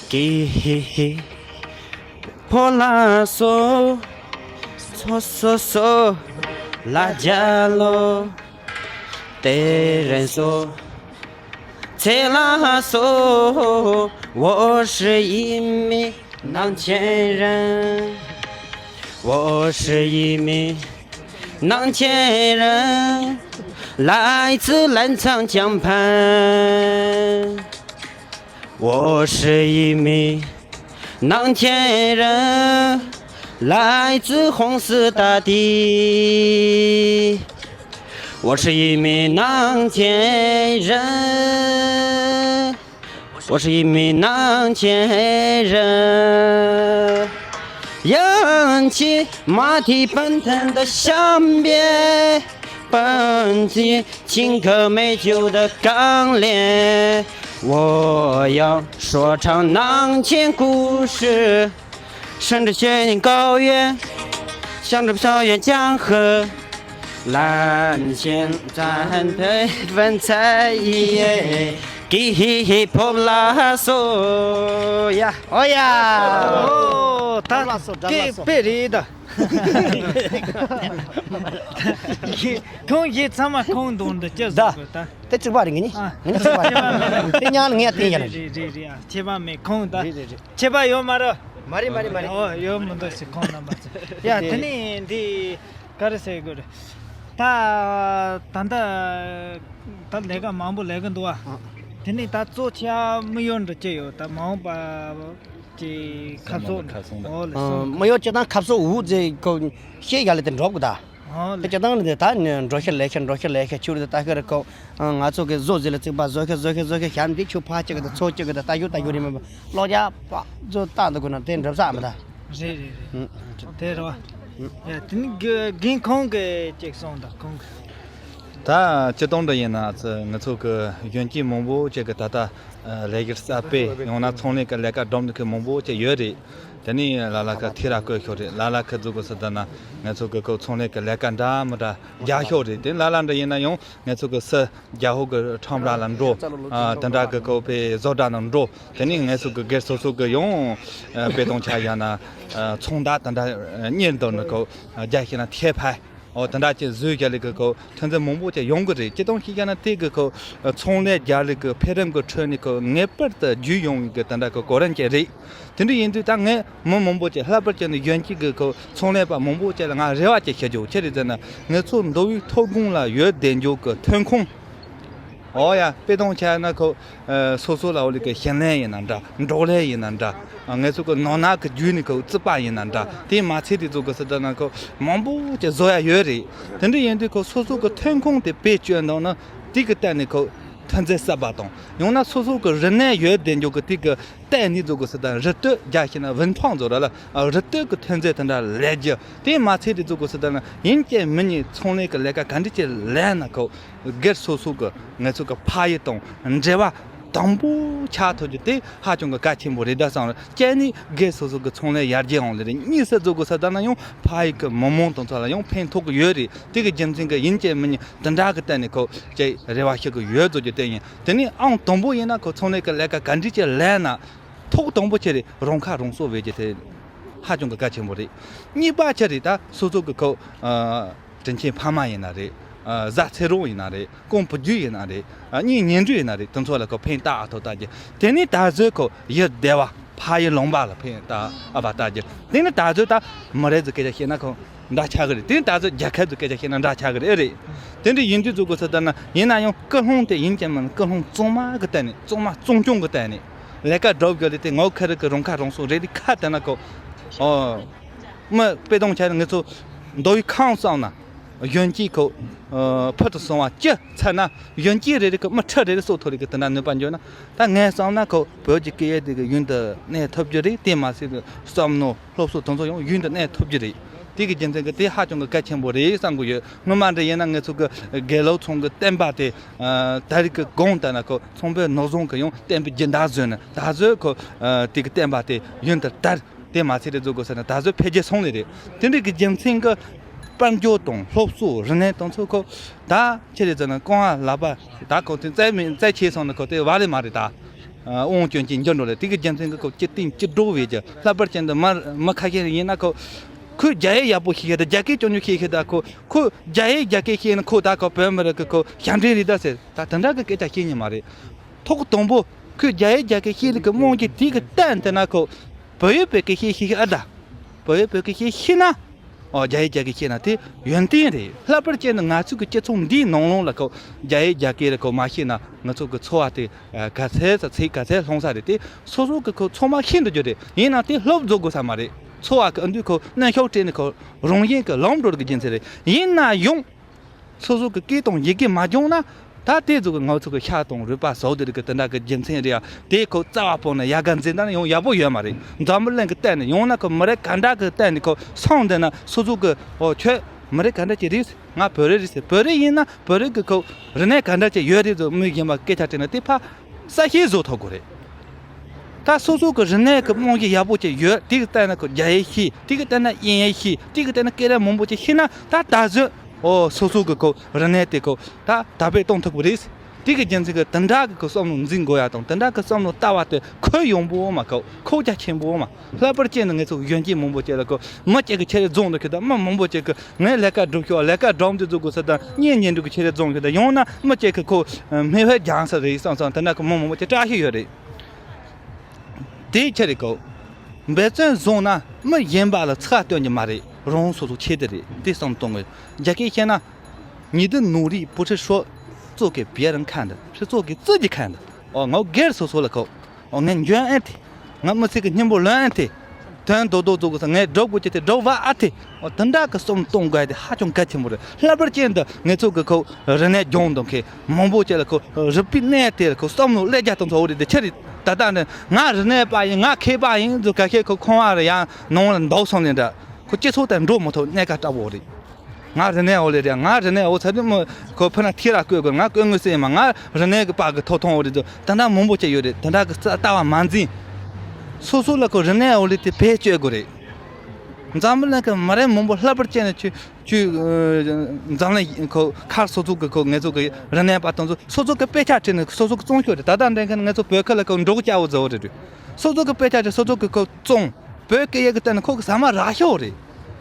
ཀི་ཧི་ཧི། བོ་ལ་སོ། སོ་སོ་སོ། ལ་རྒྱ་ལོ། དེ་རན་སོ། ཚེ་ལ་སོ། 我是一名南前人。我是一名南前人。来自澜沧江畔。 我是一名南前人，来自红色大地。我是一名南前人，我是一名南前人。扬起马蹄奔腾的香边，奔进 青稞美酒的港湾，我要说唱南前故事。顺着雪原高原，向着飘远江河，蓝天赞美文采。ཀི་ཧི་ཧི་ཕོབ་ལ་སོ་ཡ། ཨོ་ཡ། ཨོ་ད་ཕོབ་ལ་སོ། ཀི་དཔེ་རེད་ད། ཁོང་གིས་ཚང་མ་ཁོང་དང་འདི་ཅི་བཟོ་དགོས་ད། དེ་གཅིག་པ་རེད། ངེད་གཉིས། ཨ། ངེད་གཉིས་གཅིག་པ་རེད། དེ་ཉག་ལ་ངས་བསྟན་ཡ་རེད། རེད་རེད་རེད། ཨ། ཁྱད་པར་མེད། ཁོང་ད། རེད་རེད་རེད། ཁྱད་པར་ཡོད་མ་རེད། མ་རེད་མ་རེད་མ་རེད། ཨོ་ཡོད་མི་འདུག་ཟེར། ཁོང་རྣམ་པ་ཚོ། ཡ། དེ་དེ་ནས་འདི་ག་རེ་ཟེར་དགོས་རེད། ད་ད་ལྟ་ད་ལས་ཀ་མང་པོ་ལས་ཀྱི་འདུག་བ། ཨ། དེ་ནས་ད་གཙོ་ཆེ་བ་དམིགས་ཡུལ་འདི་ཅི་ཡོད། ད་མ་འོངས་པ་ཅིག་ཁ་ཕྱོགས། ཁ་ཕྱོགས་འདི། ཨོ་ལགས་སོ། དམིགས་ཡུལ་སྤྱིར་བཏང་ཁ་ཕྱོགས་འུ་ཚོས་ཁོ་ཤེས་ཡ་ལས་དེ་འགྲོ་དགོས་ད། ཨོ་ལགས། དེ་སྤྱིར་བཏང་ནི་ད་ནི་འགྲོ་ཤེས་ལས་ཤེས་འགྲོ་ཤེས་ལས་ཤེས་ཆུ་རེད། ད་ལྟ་ཁེར་ཁོ་ང་ཚོ་གི་བཟོ་ཟེར་ལ་བརྩིགས་པ་བཟོ་ཤེས་བཟོ་ཤེས་བཟོ་ཤེས་བྱ་འདི་ཆུ་ཕ་གཅིག་གི་ད་ཚོ་གཅིག་གི་ད་ལྟ་ཞུ་ལྟ་ཞུ་རེད། མིན་པ་བློ་རྒྱ་པ་བཟོ་ལྟ་འདུག་དགོས་ན་དེ་འགྲུབ་ས་མི་ད། རེད་རེད་རེད། ཨུ། དེ་རེད་བ། ཡ། དེ་ནི་དགེ་རྒན་ཁོང་གི་ཅིག་གསུངས་དང་ཁོང་གི། ད་སྤྱིར་བཏང་འདྲ་ཡིན་ན་ང་ཚོ་གི་གཞོན་སྐྱེས་མང་པོ་ཅིག་གི་ད་ལྟ་ལས་ཀར་གསར་སྤེལ་ཡང་ན་ཚོང་ལས་ཀྱི་ལས་ཀ་སྒྲུབ་འདི་གི་མང་པོ་ཅིག་ཡོད་རེད། དེ་ནས་ལ་ལ་ཁ་ཐེ་ར་བཀོད་ཤོག་རེད། ལ་ལ་ཁ་འཛུགས་དགོས་ཟེར་ད་ན་ང་ཚོ་གི་ཁོ་ཚོང་ལས་ཀྱི་ལས་ཀ་འདྲ་མི་འདྲ་རྒྱག་ཤོག་རེད། དེ་ལ་ལ་འདྲ་ཡིན་ན་ཡང་ང་ཚོ་གི་སི་རྒྱ་ཧོ་གི་ཁྲོམ་ར་ལ་འགྲོ། ཨ། དེ་འདྲ་གི་ཁོ་པའི་བཟོ་གྲྭ་ནང་འགྲོ། དེ་ནས་ང་ཚོ་གི་སྒེར་སོ་སོ་གི་ཡང་ཨ་དཔེ་དང་ཆ་ཡང་ན་ཨ་ཚོང་བདག་དེ་འདྲ་གཉེར་འདོན་ནི་ཁོ་རྒྱ་ཤེས་ན་ཐེ་ཕ། ཨོ་དེ་འདྲ་ཅིག་བཟོས་རྒྱ་ལི་གི་ཁོ་ཐོན་རྫས་མང་པོ་ཅིག་ཡོང་གི་རེད། སྤྱིར་བཏང་ཤེས་རྒྱ་ན་དེ་གི་ཁོ་ཚོང་ལས་རྒྱ་ལི་གི་འཕེལ་རིམ་གི་ཁྲོད་ནས་ཁོ་ངེས་པར་དུ་བརྒྱུད་ཡོང་གི་དེ་འདྲ་གི་གོ་རིམ་ཅིག་རེད། དེ་འདྲ་ཡིན་དུས་ད་ངས་མི་མང་པོ་ཅིག་ལྷག་པར་ཅན་ནི་གཞོན་སྐྱེས་གི་ཁོ་ཚོང་ལས་པ་མང་པོ་ཅིག་ལ་ང་རེ་བ་ཅིག་ཞུ་རྒྱུ་ཆི་རེད་ཟེར་ན། ང་ཚོ་མདོ་དབུས་མཐོ་སྒང་ལ་ཡོད་བསྡད་རྒྱུ་གི་ཐོན་ཁུངས། ཨོ་ཡ། དཔེ་དང་ཆ་ན་ཁོ་ཨ་སོ་སོ་ལ་འོ་ལི་གི་ཞིང་ལས་ཡིན་ན་འདྲ། འབྲོག་ལས་ཡིན་ན་འདྲ། ཨ་ང་ཚོ་གི་ནོར་ནག་གི་རྒྱུད་ནི་ཁོ་རྩིད་པ་ཡིན་ན་འདྲ། དེ་མ་ཚད་དེ་ཚོ་གི་སི་ཏ་ན་ཁོ་མང་པོ་ཅིག་བཟོ་ཡ་ཡོད་རེད། དེ་འདྲ་ཡིན་དུས་ཁོ་སོ་སོ་གི་ཐོན་ཁུངས་དེ་བེད་སྤྱོད་འདང་ན་དེ་གི་སྟེང་ནས་ཁོ་ཐོན་རྫས་གསར་པ་དང་ཡང་ན་སོ་སོ་གི་རིག་གནས་ཡོད་བསྡད་རྒྱུ་གི་དེ་གི་སྟེང་ནས་ཚོ་གི་སི་ཏ་རི་སྟོད་རྒྱ་ཤེས་ན་ཝུན་ཕང་ཚོ་ར་ལ་ཨ་རི་སྟོད་གི་ཐོན་རྫས་དེ་འདྲ་ལས་རྒྱུ། དེ་མ་ཚད་དེ་ཚོ་གི་སི་ཏ་ན་ཡིན་གཅིག་མིན་གཉིས་ཚོང་ལས་གི་ལས་ཀ་ག་འདྲ་ཅིག་ལས་ན་ཁོ་སྒེར་སོ་སོ་གི་ང་ཚོ་གི་ཕ་ཡུལ་དང་འབྲེལ་བ་དམ་པོ་ཆགས་ཐུབ་རྒྱུ་དེ་ཧ་ཅང་གི་གལ་ཆེན་པོ་རེད་ད་བསམ་རེད། གཅིག་ནི་སྒེར་སོ་སོ་གི་ཚོང་ལས་ཡར་རྒྱས་འོང་ལེ་རེད། གཉིས་སུ་ཚོ་གི་སི་ཏ་ན་ཡང་ཕ་ཡུལ་གི་མི་མང་དང་ཚོ་ལ་ཡང་ཕན་ཐོགས་གི་ཡོད་རེད། དེ་གི་རྒྱུ་མཚན་གི་ཡིན་གཅིག་མིན་གཉིས་དེ་འདྲ་གི་སྟེང་ནས་ཁོ་ཅིག་རེ་བ་ཞུ་གི་ཡོད་བཟོ་རྒྱུ་དེ་ཡིན། དེ་ནས་ཨང་དང་པོ་ཡིན་ན་ཁོ་ཚོང་ལས་ཀྱི་ལས་ཀ་ག་འདྲ་ཅིག་ལས་ན་ཐོག་དང་པོ་ཆེ་རེད། རང་ཁ་རང་གསོ་བྱེད་རྒྱུ་དེ་ཧ་ཅང་གི་གལ་ཆེན་པོ་རེད། གཉིས་པ་ཆེ་རེད། ད་སོ་སོ་གི་ཁོ་ཨ་དྲིན་ཆེན་ཕ་མ་ཡིན་ན་རེད། ཨ་བཟའ་ཚེ་རོགས་ཡིན་ན་རེད། རྐང་བུ་རྒྱུད་ཡིན་ན་རེད། ཨ་གཉེན་ཉེ་འབྲེལ་ཡིན་ན་རེད། དེ་ཚོ་ལ་ཁོ་ཕན་བཏགས་ཨ་ཐོབ་བཏགས་རྒྱུ། དེ་ནས་ད་གཟོད་ཁོ་ཡུལ་སྡེ་བ་ཕ་ཡུལ་ལུང་པ་ལ་ཕན་བཏགས་ཨ་བ་བཏགས་རྒྱུ། དེ་ནས་ད་གཟོད་ད་མི་རེ་ཟུ་སྐད་ཆ་བཤད་ན་ཁོ་འདྲ་ཆགས་གི་རེད། དེ་ནི་ད་གཟོད་རྒྱལ་ཁབ་ཀྱི་སྐད་ཆ་བཤད་ན་འདྲ་ཆགས་གི་རེད། རེད། དེ་འདྲ་ཡིན་དུས་ཚོ་གི་སི་ཏ་ན་ཡིན་ན་ཡང་ཀུན་སློང་དེ་ཡིན་གྱི་མིན། ཀུན་སློང་གཙང་མ་གི་སྟེང་ནས་གཙང་མ་གཙང་རྐྱང་གི་སྟེང་ནས་ལས་ཀ་སྒྲུབ་དགོས་ལེ་དེ་ངོ་ཁ་རི་གི་རང་ཁ་རང་གསོ་རེད། དེ་ཁ་དེ་ན་ཁོ་ཨོ་མི་དཔེ་དང་ཆ་ནས་ང་ཚོ་མདོ་དབུས་ཁམས་གསུམ་ན་གཞོན་སྐྱེས་ཁོ་ཨ་ཕུལ་དུ་སོང་བ་ཅི་ཚར་ན་གཞོན་སྐྱེས་རེ་རེ་གི་མི་ཁྲི་རེ་རེ་གསོ་ཐུབ་ལེ་གི་དེ་འདྲ་ནུས་པ་འཇོག་ན། ད་ངས་བསམ་ན་ཁོ་བོད་ཀྱི་སྐད་ཡིག་དེ་གི་ཡུན་དུ་གནས་ཐུབ་རྒྱུ་རེད། དེ་མ་ཟད་བསམ་མནོ་སློབ་གསོ་དེ་ཚོ་ཡང་ཡུན་དུ་གནས་ཐུབ་རྒྱུ་རེད། དེ་གི་རྒྱུ་མཚན་གི་དེ་ཧ་ཅང་གི་གལ་ཆེན་པོ་རེད་བསམ་གི་ཡོད། སྔོན་མ་འདྲ་ཡིན་ན་ང་ཚོ་གི་དགེ་ལུགས་ཚང་གི་བསྟན་པ་དེ་ཨ་ད་རེས་གི་གོང་ལྟར་ན་ཁོ་ཚོང་དཔོན་ནོར་བཟང་གི་ཡང་བསྟན་པའི་སྦྱིན་བདག་བཟོས་ནས་ད་གཟོད་ཁོ་ཨ་དེ་གི་བསྟན་པ་དེ་ཡུན་དུ་དར། དེ་མ་ཚད་དེ་ཚོ་གི་ཟེར་ན་ད་གཟོད་འཕེལ་རྒྱས་སོང་ནི་རེད། དེ་འདྲ་གི་རྒྱུ་མཚན་གི་དཔལ་འབྱོར་དང་སློབ་གསོ་རིག་གནས་དེ་ཚོ་ཁོ་ད་ཆི་རེད་ཟེར་ན་རྐང་བ་ལག་པ་ད་ཁོ་དེ་རྩལ་མེད་རྩལ་ཆེ་སོང་ན་ཁོ་དེ་བ་ལེ་མ་རེད་ད། ཨ་དབང་སྐྱོན་གྱིས་འགྱུར་འགྲོ་ལེ། དེ་གི་རྒྱུ་མཚན་གྱིས་ཁོ་སྤྱི་བཏིང་སྤྱི་སྒྲོག་བྱེད་རྒྱུ། ལྷག་པར་ཅན་དུ་མ་མི་ཁ་ཤས་ཡིན་ན་ཁོ་ཁོས་རྒྱ་ཡིག་ཡག་པོ་ཤེས་ཤེས་དང་རྒྱ་སྐད་སྐྱོན་ཉོ་ཤེས་ཤེས་དང་ཁོ་ཁོས་རྒྱ་ཡིག་རྒྱ་སྐད་ཤེས་ན་ཁོ་ད་ཁོ་བོད་མི་རིགས་ཀྱི་ཁོ་ཞབས་འདྲེན་རེད་ད་ཟེར། ད་དེ་འདྲ་གི་སྐད་ཆ་བཤད་ཉན་མ་རེད། ཐོག་དང་པོ་ཁོས་རྒྱ་ཡིག་རྒྱ་སྐད་ཤེས་ལེ་གི་རྨང་གཞི་དེ་གི་སྟེང་དེ་ན་ཁོ་བོད་ཡིག་བོད་སྐད་ཤེས་ཤེས་ཤེས་ཨ་ད་བོད་ཡིག་བོད་སྐད་ཤེས་ཤེས་ན། ཨོ་རྒྱ་ཡིག་རྒྱ་སྐད་ཤེས་ན་དེ་ཡོན་ཏན་རེད། ལྷག་པར་བྱས་ན་ང་ཚོ་གི་སྤྱི་ཚོགས་འདིའི་ནང་ལོགས་ལ་ཁོ་རྒྱ་ཡིག་རྒྱ་སྐད་རེ་ཁོ་མ་ཤེས་ན་ང་ཚོ་གི་འཚོ་བ་དེ་ཨ་ག་ཚད་ས་ཚིག་ག་ཚད་ལྷུང་ས་རེད། དེ་སོ་སོ་གི་ཁོ་ཚང་མ་ཤེས་འདུག་རྒྱུ་རེད། ཡིན་ན་དེ་སློབ་རྫོགས་དགོས་ས་མ་རེད། འཚོ་བ་གི་ཨ་འདུས་ཁོ་གནོན་ཤུགས་སྤྲད་ནས་ཁོ་རང་བཞིན་གི་ལམ་འགྲོ་རྒྱུ་རྒྱུ་མཚན་རེད། ཡིན་ན་ཡང་སོ་སོ་གི་སྐད་དང་ཡི་གེ་མ་སྦྱངས་ན་ད་དེ་ཚོ་གི་ང་ཚོ་གི་ཤ་དང་རུས་པ་ཟོག་དེ་རིགས་གི་དེ་འདྲ་གི་རྒྱུ་མཚན་རེད་ཡ། དེ་ཁོ་རྩ་བ་སྤོ་ནས་ཡ་ག་འཛིན་ད་ན་ཡང་ཡག་པོ་ཡོད་མ་རེད། འཛམ་བུ་གླིང་གི་སྟེང་ནས་ཡང་ན་ཁོ་མི་རིགས་ག་འདྲ་གི་སྟེང་ནས་ཁོ་སོང་བསྡད་ན་སོ་སོ་གི་ཨོ་ཁྱོད་མི་རིགས་ག་འདྲ་ཅིག་རེད། ང་བོད་རིགས་རེད་ཟེར། བོད་རིགས་ཡིན་ན་བོད་རིགས་ཀྱི་ཁོ་རིག་གནས་ག་འདྲ་ཅིག་ཡོད་རེད་ཟེར་མི་གཞན་པ་སྐད་ཆ་དྲིས་ན་དེ་ཕ་གསལ་བཤད་བཟོ་ཐུབ་དགོས་རེད། ད་སོ་སོ་གི་རིག་གནས་ཀྱི་རྨང་གཞི་ཡག་པོ་ཅིག་ཡོད། དེ་གི་སྟེང་ན་ཁོ་རྒྱ་ཡིག་ཤེས། དེ་གི་སྟེང་ན་དབྱིན་ཡིག་ཤེས། དེ་གི་སྟེང་ན་སྐད་རིགས་མང་པོ་ཅིག་ཤེས་ན་ད་ད་གཟོད་ཨོ་སོ་སོ་གི་ཁོ་རིག་གནས་དེ་ཁོ་ད་དར་སྤེལ་གཏོང་ཐུབ་ཀྱི་རེད། དེ་གི་རྒྱུ་མཚན་གྱིས་དེ་འདྲ་གི་ཁོ་བསམ་བློ་འཛིན་དགོས་ཡ་དང་། དེ་འདྲ་གི་བསམ་བློ་ལྟ་བ་དེ་ཁོ་ཡོང་པོ་མ་ཁོ་ཁོ་རྒྱ་ཆེན་པོ་མ། ལྷག་པར་ཅན་དུ་ངེད་ཚོ་གཞོན་སྐྱེས་མང་པོ་ཅིག་ལ་ཁོ་མི་གཅིག་གི་ཆེད་དུ་རྫོང་དུ་ཁྱེར་དང་། མི་མང་པོ་ཅིག་གི་ངས་ལས་ཀ་སྒྲུབ་ཤོག་ལས་ཀ་སྒྲུབ་དུས་རྫོང་དགོས་ས་དང་། གཉེན་ཉེ་འགྲོ་གི་ཆེད་དུ་རྫོང་ཁྱེར་དང་། ཡང་ན་མི་གཅིག་གི་ཁོ་མི་བས་རྒྱང་ས་རེད་བསམ་བསམ། དེ་འདྲ་གི་མི་མང་པོ་ཅིག་བཀྲ་ཤིས་ཡོད་རེད། དེའི་ཕྱིར་རེད་ཁོ། འབད་བརྩོན་བཟུང་ན་མི་གཞན་པ་ལ་ཚིག་སྟོན་གྱི་མ་རེད། རང་སོ་སོ་ཆེད་དུ་རེད། དེ་བསམ་གཏོང་དགོས། རྒྱ་སྐད་བཤད་ན། 你的努力不是说做给别人看的，是做给自己看的。 ཨོ་ང་སྒེར་སོ་སོ་ལ་ཁོ། ཨོ་ངས་འཇོན་ཨེ་ཐེ། ང་མི་ཚེ་གི་སྙིང་པོ་ལོན་ཨེ་ཐེ། དོན་རྡོག་རྡོག་རྫོགས་དགོས་ས་ངས་སྒྲུབ་དགོས་ཀྱི་དེ་སྒྲུབ་པ་ཨ་ཐེ། ཨོ་དེ་འདྲ་གི་བསམ་གཏོང་དགོས་དེ་ཧ་ཅང་གལ་ཆེན་པོ་རེད། ལྷག་པར་ཅན་དུ་ངེད་ཚོ་གི་ཁོ་རིག་གནས་སྦྱོང་དང་མཁན་མང་པོ་ཅིག་ལ་ཁོ་རིག་པའི་གནས་དེ་ལ་ཁོ་བསམ་བློ་ཀླད་རྒྱ་གཏོང་ཚོ་འོ་རེད། དེ་ཕྱིར་རེད། ད་ལྟ་ནི་ང་རིག་གནས་པ་ཡིན། ང་མཁས་པ་ཡིན་ཚོ་ག་ཤེད་ཁོ་ཁོང་བ་རེད། ཡང་ནང་ལ་འདུག་སོང་ནས་འདྲ། ཁོ་སྤྱི་ཚོགས་དང་འགྲོ་མི་ཐུབ་གནད་འགག་ལྟ་བུ་རེད། ང་རིག་གནས་འོ་ལེ་རེད། ང་རིག་གནས་འོ་ཚ་དུས་མོ་ཁོ་ཕུ་ན་ཐི་ར་བཀོད་དགོས། ང་བཀོད་དངོས་སུ་ཡིན་མ། ང་རིག་གནས་ཀྱི་པ་གི་ཐོབ་ཐང་འོ་རེད་དོ། ད་འདྲ་མང་པོ་ཅིག་ཡོད་རེད། ད་འདྲ་གི་ལྟ་བ་མ་འཛིན། སོ་སོ་ལ་ཁོ་རིག་གནས་འོ་ལེ་དེ་བེད་སྤྱོད་དགོས་རེད། འཛམ་བུ་གླིང་གི་མི་རབས་མང་པོ་ལྷག་པར་ཅན་ནི་ཆུ་ཆུ་འཛམ་གླིང་ཁོ་ཁར་སོ་སོ་གི་ཁོ་ངེད་ཚོ་གི་རིག་གནས་པ་དང་སོ་སོ་གི་དཔེ་ཆ་བྲིས་ནས་སོ་སོ་གི་བཙོང་ཤོག་རེད། ད་ལྟ་འདྲ་མཁན་ངེད་ཚོ་བོད་ཁུལ་ལ་ཁོ་འབྲོག་སྐྱ་བོ་ཟེར་བ་རེད། སོ་སོ་གི་དཔེ་ཆ་བྲིས་སོ་སོ་གི་ཁོ་བཙོང་། བོད་སྐད་ཡིག་གི་སྟེང་ནས་ཁོ་གི་ཟ་མ་རག་ཤོག་རེད།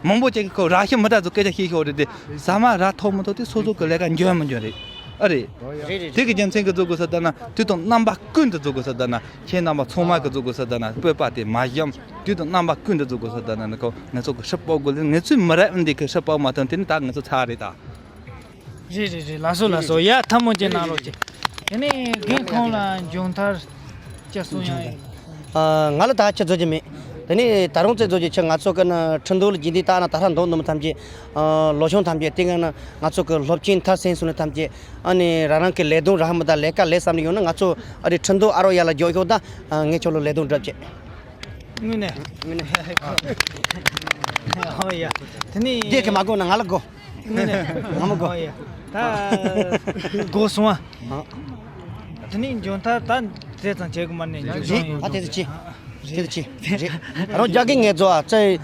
མང་པོ་ཅིག་གིས་ཁོ་རག་ཤི་མི་འདྲ་ཚོ་སྐད་ཆ་བཤད་ཤོག་རེད་དེ། ཟ་མ་རག་ཐོག་མི་ཐོག་དེ་སོ་སོ་གི་ལས་ཀ་འཇོན་མི་འཇོན་རེད། ཨ་རེད། རེད་རེད། དེ་གི་རྒྱུ་མཚན་གི་བཟོ་དགོས་ས་ལྟ་ན་དུས་དང་རྣམ་པ་ཀུན་ཏུ་བཟོ་དགོས་ས་ལྟ་ན། ཁྱེད་རྣམ་པ་ཚང་མ་གི་བཟོ་དགོས་ས་ལྟ་ན་སྤོབས་པ་དེ་མ་ཞུམ། དུས་དང་རྣམ་པ་ཀུན་ཏུ་བཟོ་དགོས་ས་ལྟ་ན་ནི་ཁོ་ང་ཚོ་གི་ཧྲི་པོ་དགོས་ལེ། ང་ཚོའི་མི་རབས་འདི་གི་ཧྲི་པོ་མ་ཐོན་དེ་ནི་ད་ང་ཚོ་ཚར་རེད་ད། རེད་རེད་རེད། ལགས་སོ་ལགས་སོ། ཡ་ཐལ་མོ་ཅན་གནང་རོགས་གྱིས། དེ་ནས་རྒན་ཁོང་ལ་མཇུག་མཐར་ཅི་གསུང་ཡང་ཡོད། ཨ། ང་ལ་ད་ཅི་བཟོ་རྒྱུ་མེད། དེ་ནས་ད་རུང་ཅི་བཟོ་རྒྱུ་ཆེ། ང་ཚོ་གི་ནི་ཁྲིན་ཏུའུ་ལ་རྒྱུན་དུ་ལྟ་ན་ད་ལྷ་འདོམ་འདོམ་ཐམས་ཅད། ཨ། ལོ་ཆུང་ཐམས་ཅད་དེ་ག་ནི་ང་ཚོ་གི་སློབ་ཆེན་མཐར་སོན་སོང་ནས་ཐམས་ཅད། ཨ་ནི་རང་རང་གི་ལས་དོན་རག་མི་ད་ལས་ཀ་ལས་བསམ་ནས་ཡོང་ན། ང་ཚོ་ཨ་རི་ཁྲིན་ཏུའུ་ཨ་རོ་ཡ་ལ་འཇོག་ཤོག་དང་། ཨ། ངས་ཁྱོད་ལ་ལས་དོན་སྒྲུབ་བྱེད། དངོས་གནས། དངོས་གནས། ཨོ་ཡ། དེ་ནི། རྒྱལ་ཁ་མ་དགོས་ན་ང་ལ་དགོས། དངོས་གནས། ང་མ་དགོས། ཨོ་ཡ། ད་དགོས་སོང་ཨ། དེ་ནི་འཇོན་ཐང་ད་དེ་ཙམ་བྱེད་དགོས་མ་ནས་འཇོན་རེད། སོང་ཡོད། ཨ། དེ་ཚོ་ཅི། དེ་ཚོ་ཅི། རེད། རང་རྒྱ་སྐད་ངལ་རྩོལ་ཨ། ཙེ།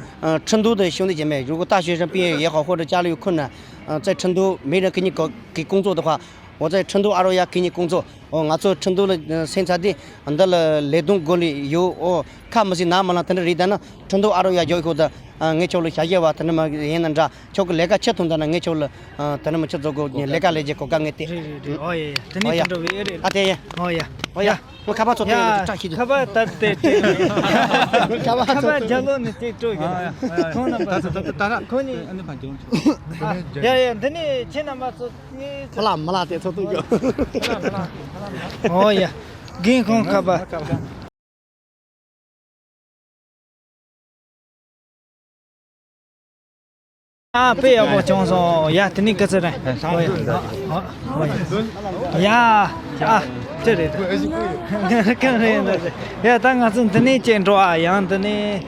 ཁྲིན་ཏུའུ་དེ་ཤོང་དེ་བྱེད་མེད། 如果大学生毕业也好，或者家里有困难，嗯，在成都没人给你搞，给工作的话，我在成都阿罗亚给你工作。 ཨོ། ང་ཚོ་ཁྲིན་ཏུའུ་ལ་སེམས་ཚ་དེ་འདི་ལ་ལས་དོན་དགོས་ལེ་ཡོད། ཨོ། ཁ་མི་སྲིད་ན་མ་ལ་དེ་འདྲ་རེད། ད་ན་ཁྲིན་ཏུའུ་ཨ་རོ་ཡ་འཇོག་ཤོག་ད། ཨ། ངས་ཁྱོད་ལ་ཞྭ་བཞེས་པ་དེ་འདྲ་མ་ཡིན་ན་འདྲ། ཁྱོད་ཀྱི་ལས་ཀ་ཆེ་ཐུང་ད་ན་ངས་ཁྱོད་ལ། ཨ། དེ་འདྲ་མ་ཆེ་བཟོ་དགོས། ལས་ཀ་ལས་རྗེས་གོ་སྐབས་ངས་སྟེར། རེད་རེད་རེད། ཨོ་ཡ་ཡ། དེ་ནས་ཨོ་ཡ། དེ་འདྲ་བས་རེད། ཨ། དེ་ཡ། ཨོ་ཡ། ཨོ་ཡ། ཨོ་ཡ། ཁ་པར་ཚོ་ཡ། ཐོན་ཡོད་ཀྱི་བཀྲ་ཤིས་ཁ་པར་ད་དེ་དེ། ཁ་པར་ཚོ་ཁ་པར་རྒྱབ་ལོགས་ནས་དེ་སྤྲོད་ཡོད། ཨོ་ཡ། ཁོང་རྣམ་པ་ཚོ། ད་ད་ད་ད་ཁོ་གཉིས། ཨ་ནི་ཕ་འཇོག་ཆོག་ཡ་ཡ། འདི་ནས་ཁྱེད་རྣམ་པ་ཚོ། ཁ་ལག་མ་ལག་དེ་ཚོ་ཐུག་ཡོད། ཨོ་ཡ། རྒན་ཁོང་ཁ་པར། ཨ། དཔེ་ཡག་པོ་བྱུང་སོང་། ཡ། དེ་ནས་སྐུ་ཚེ་རིང་། ཨོ་ཡ། ཨོ་ཡ། ཡ། ཨ། ཅི་རེད། གང་རེད། ཡ། ད་ང་ཚོ་འདི་ནས་བཅད་འགྲོ་ཨ། ཡང་འདི་ནས།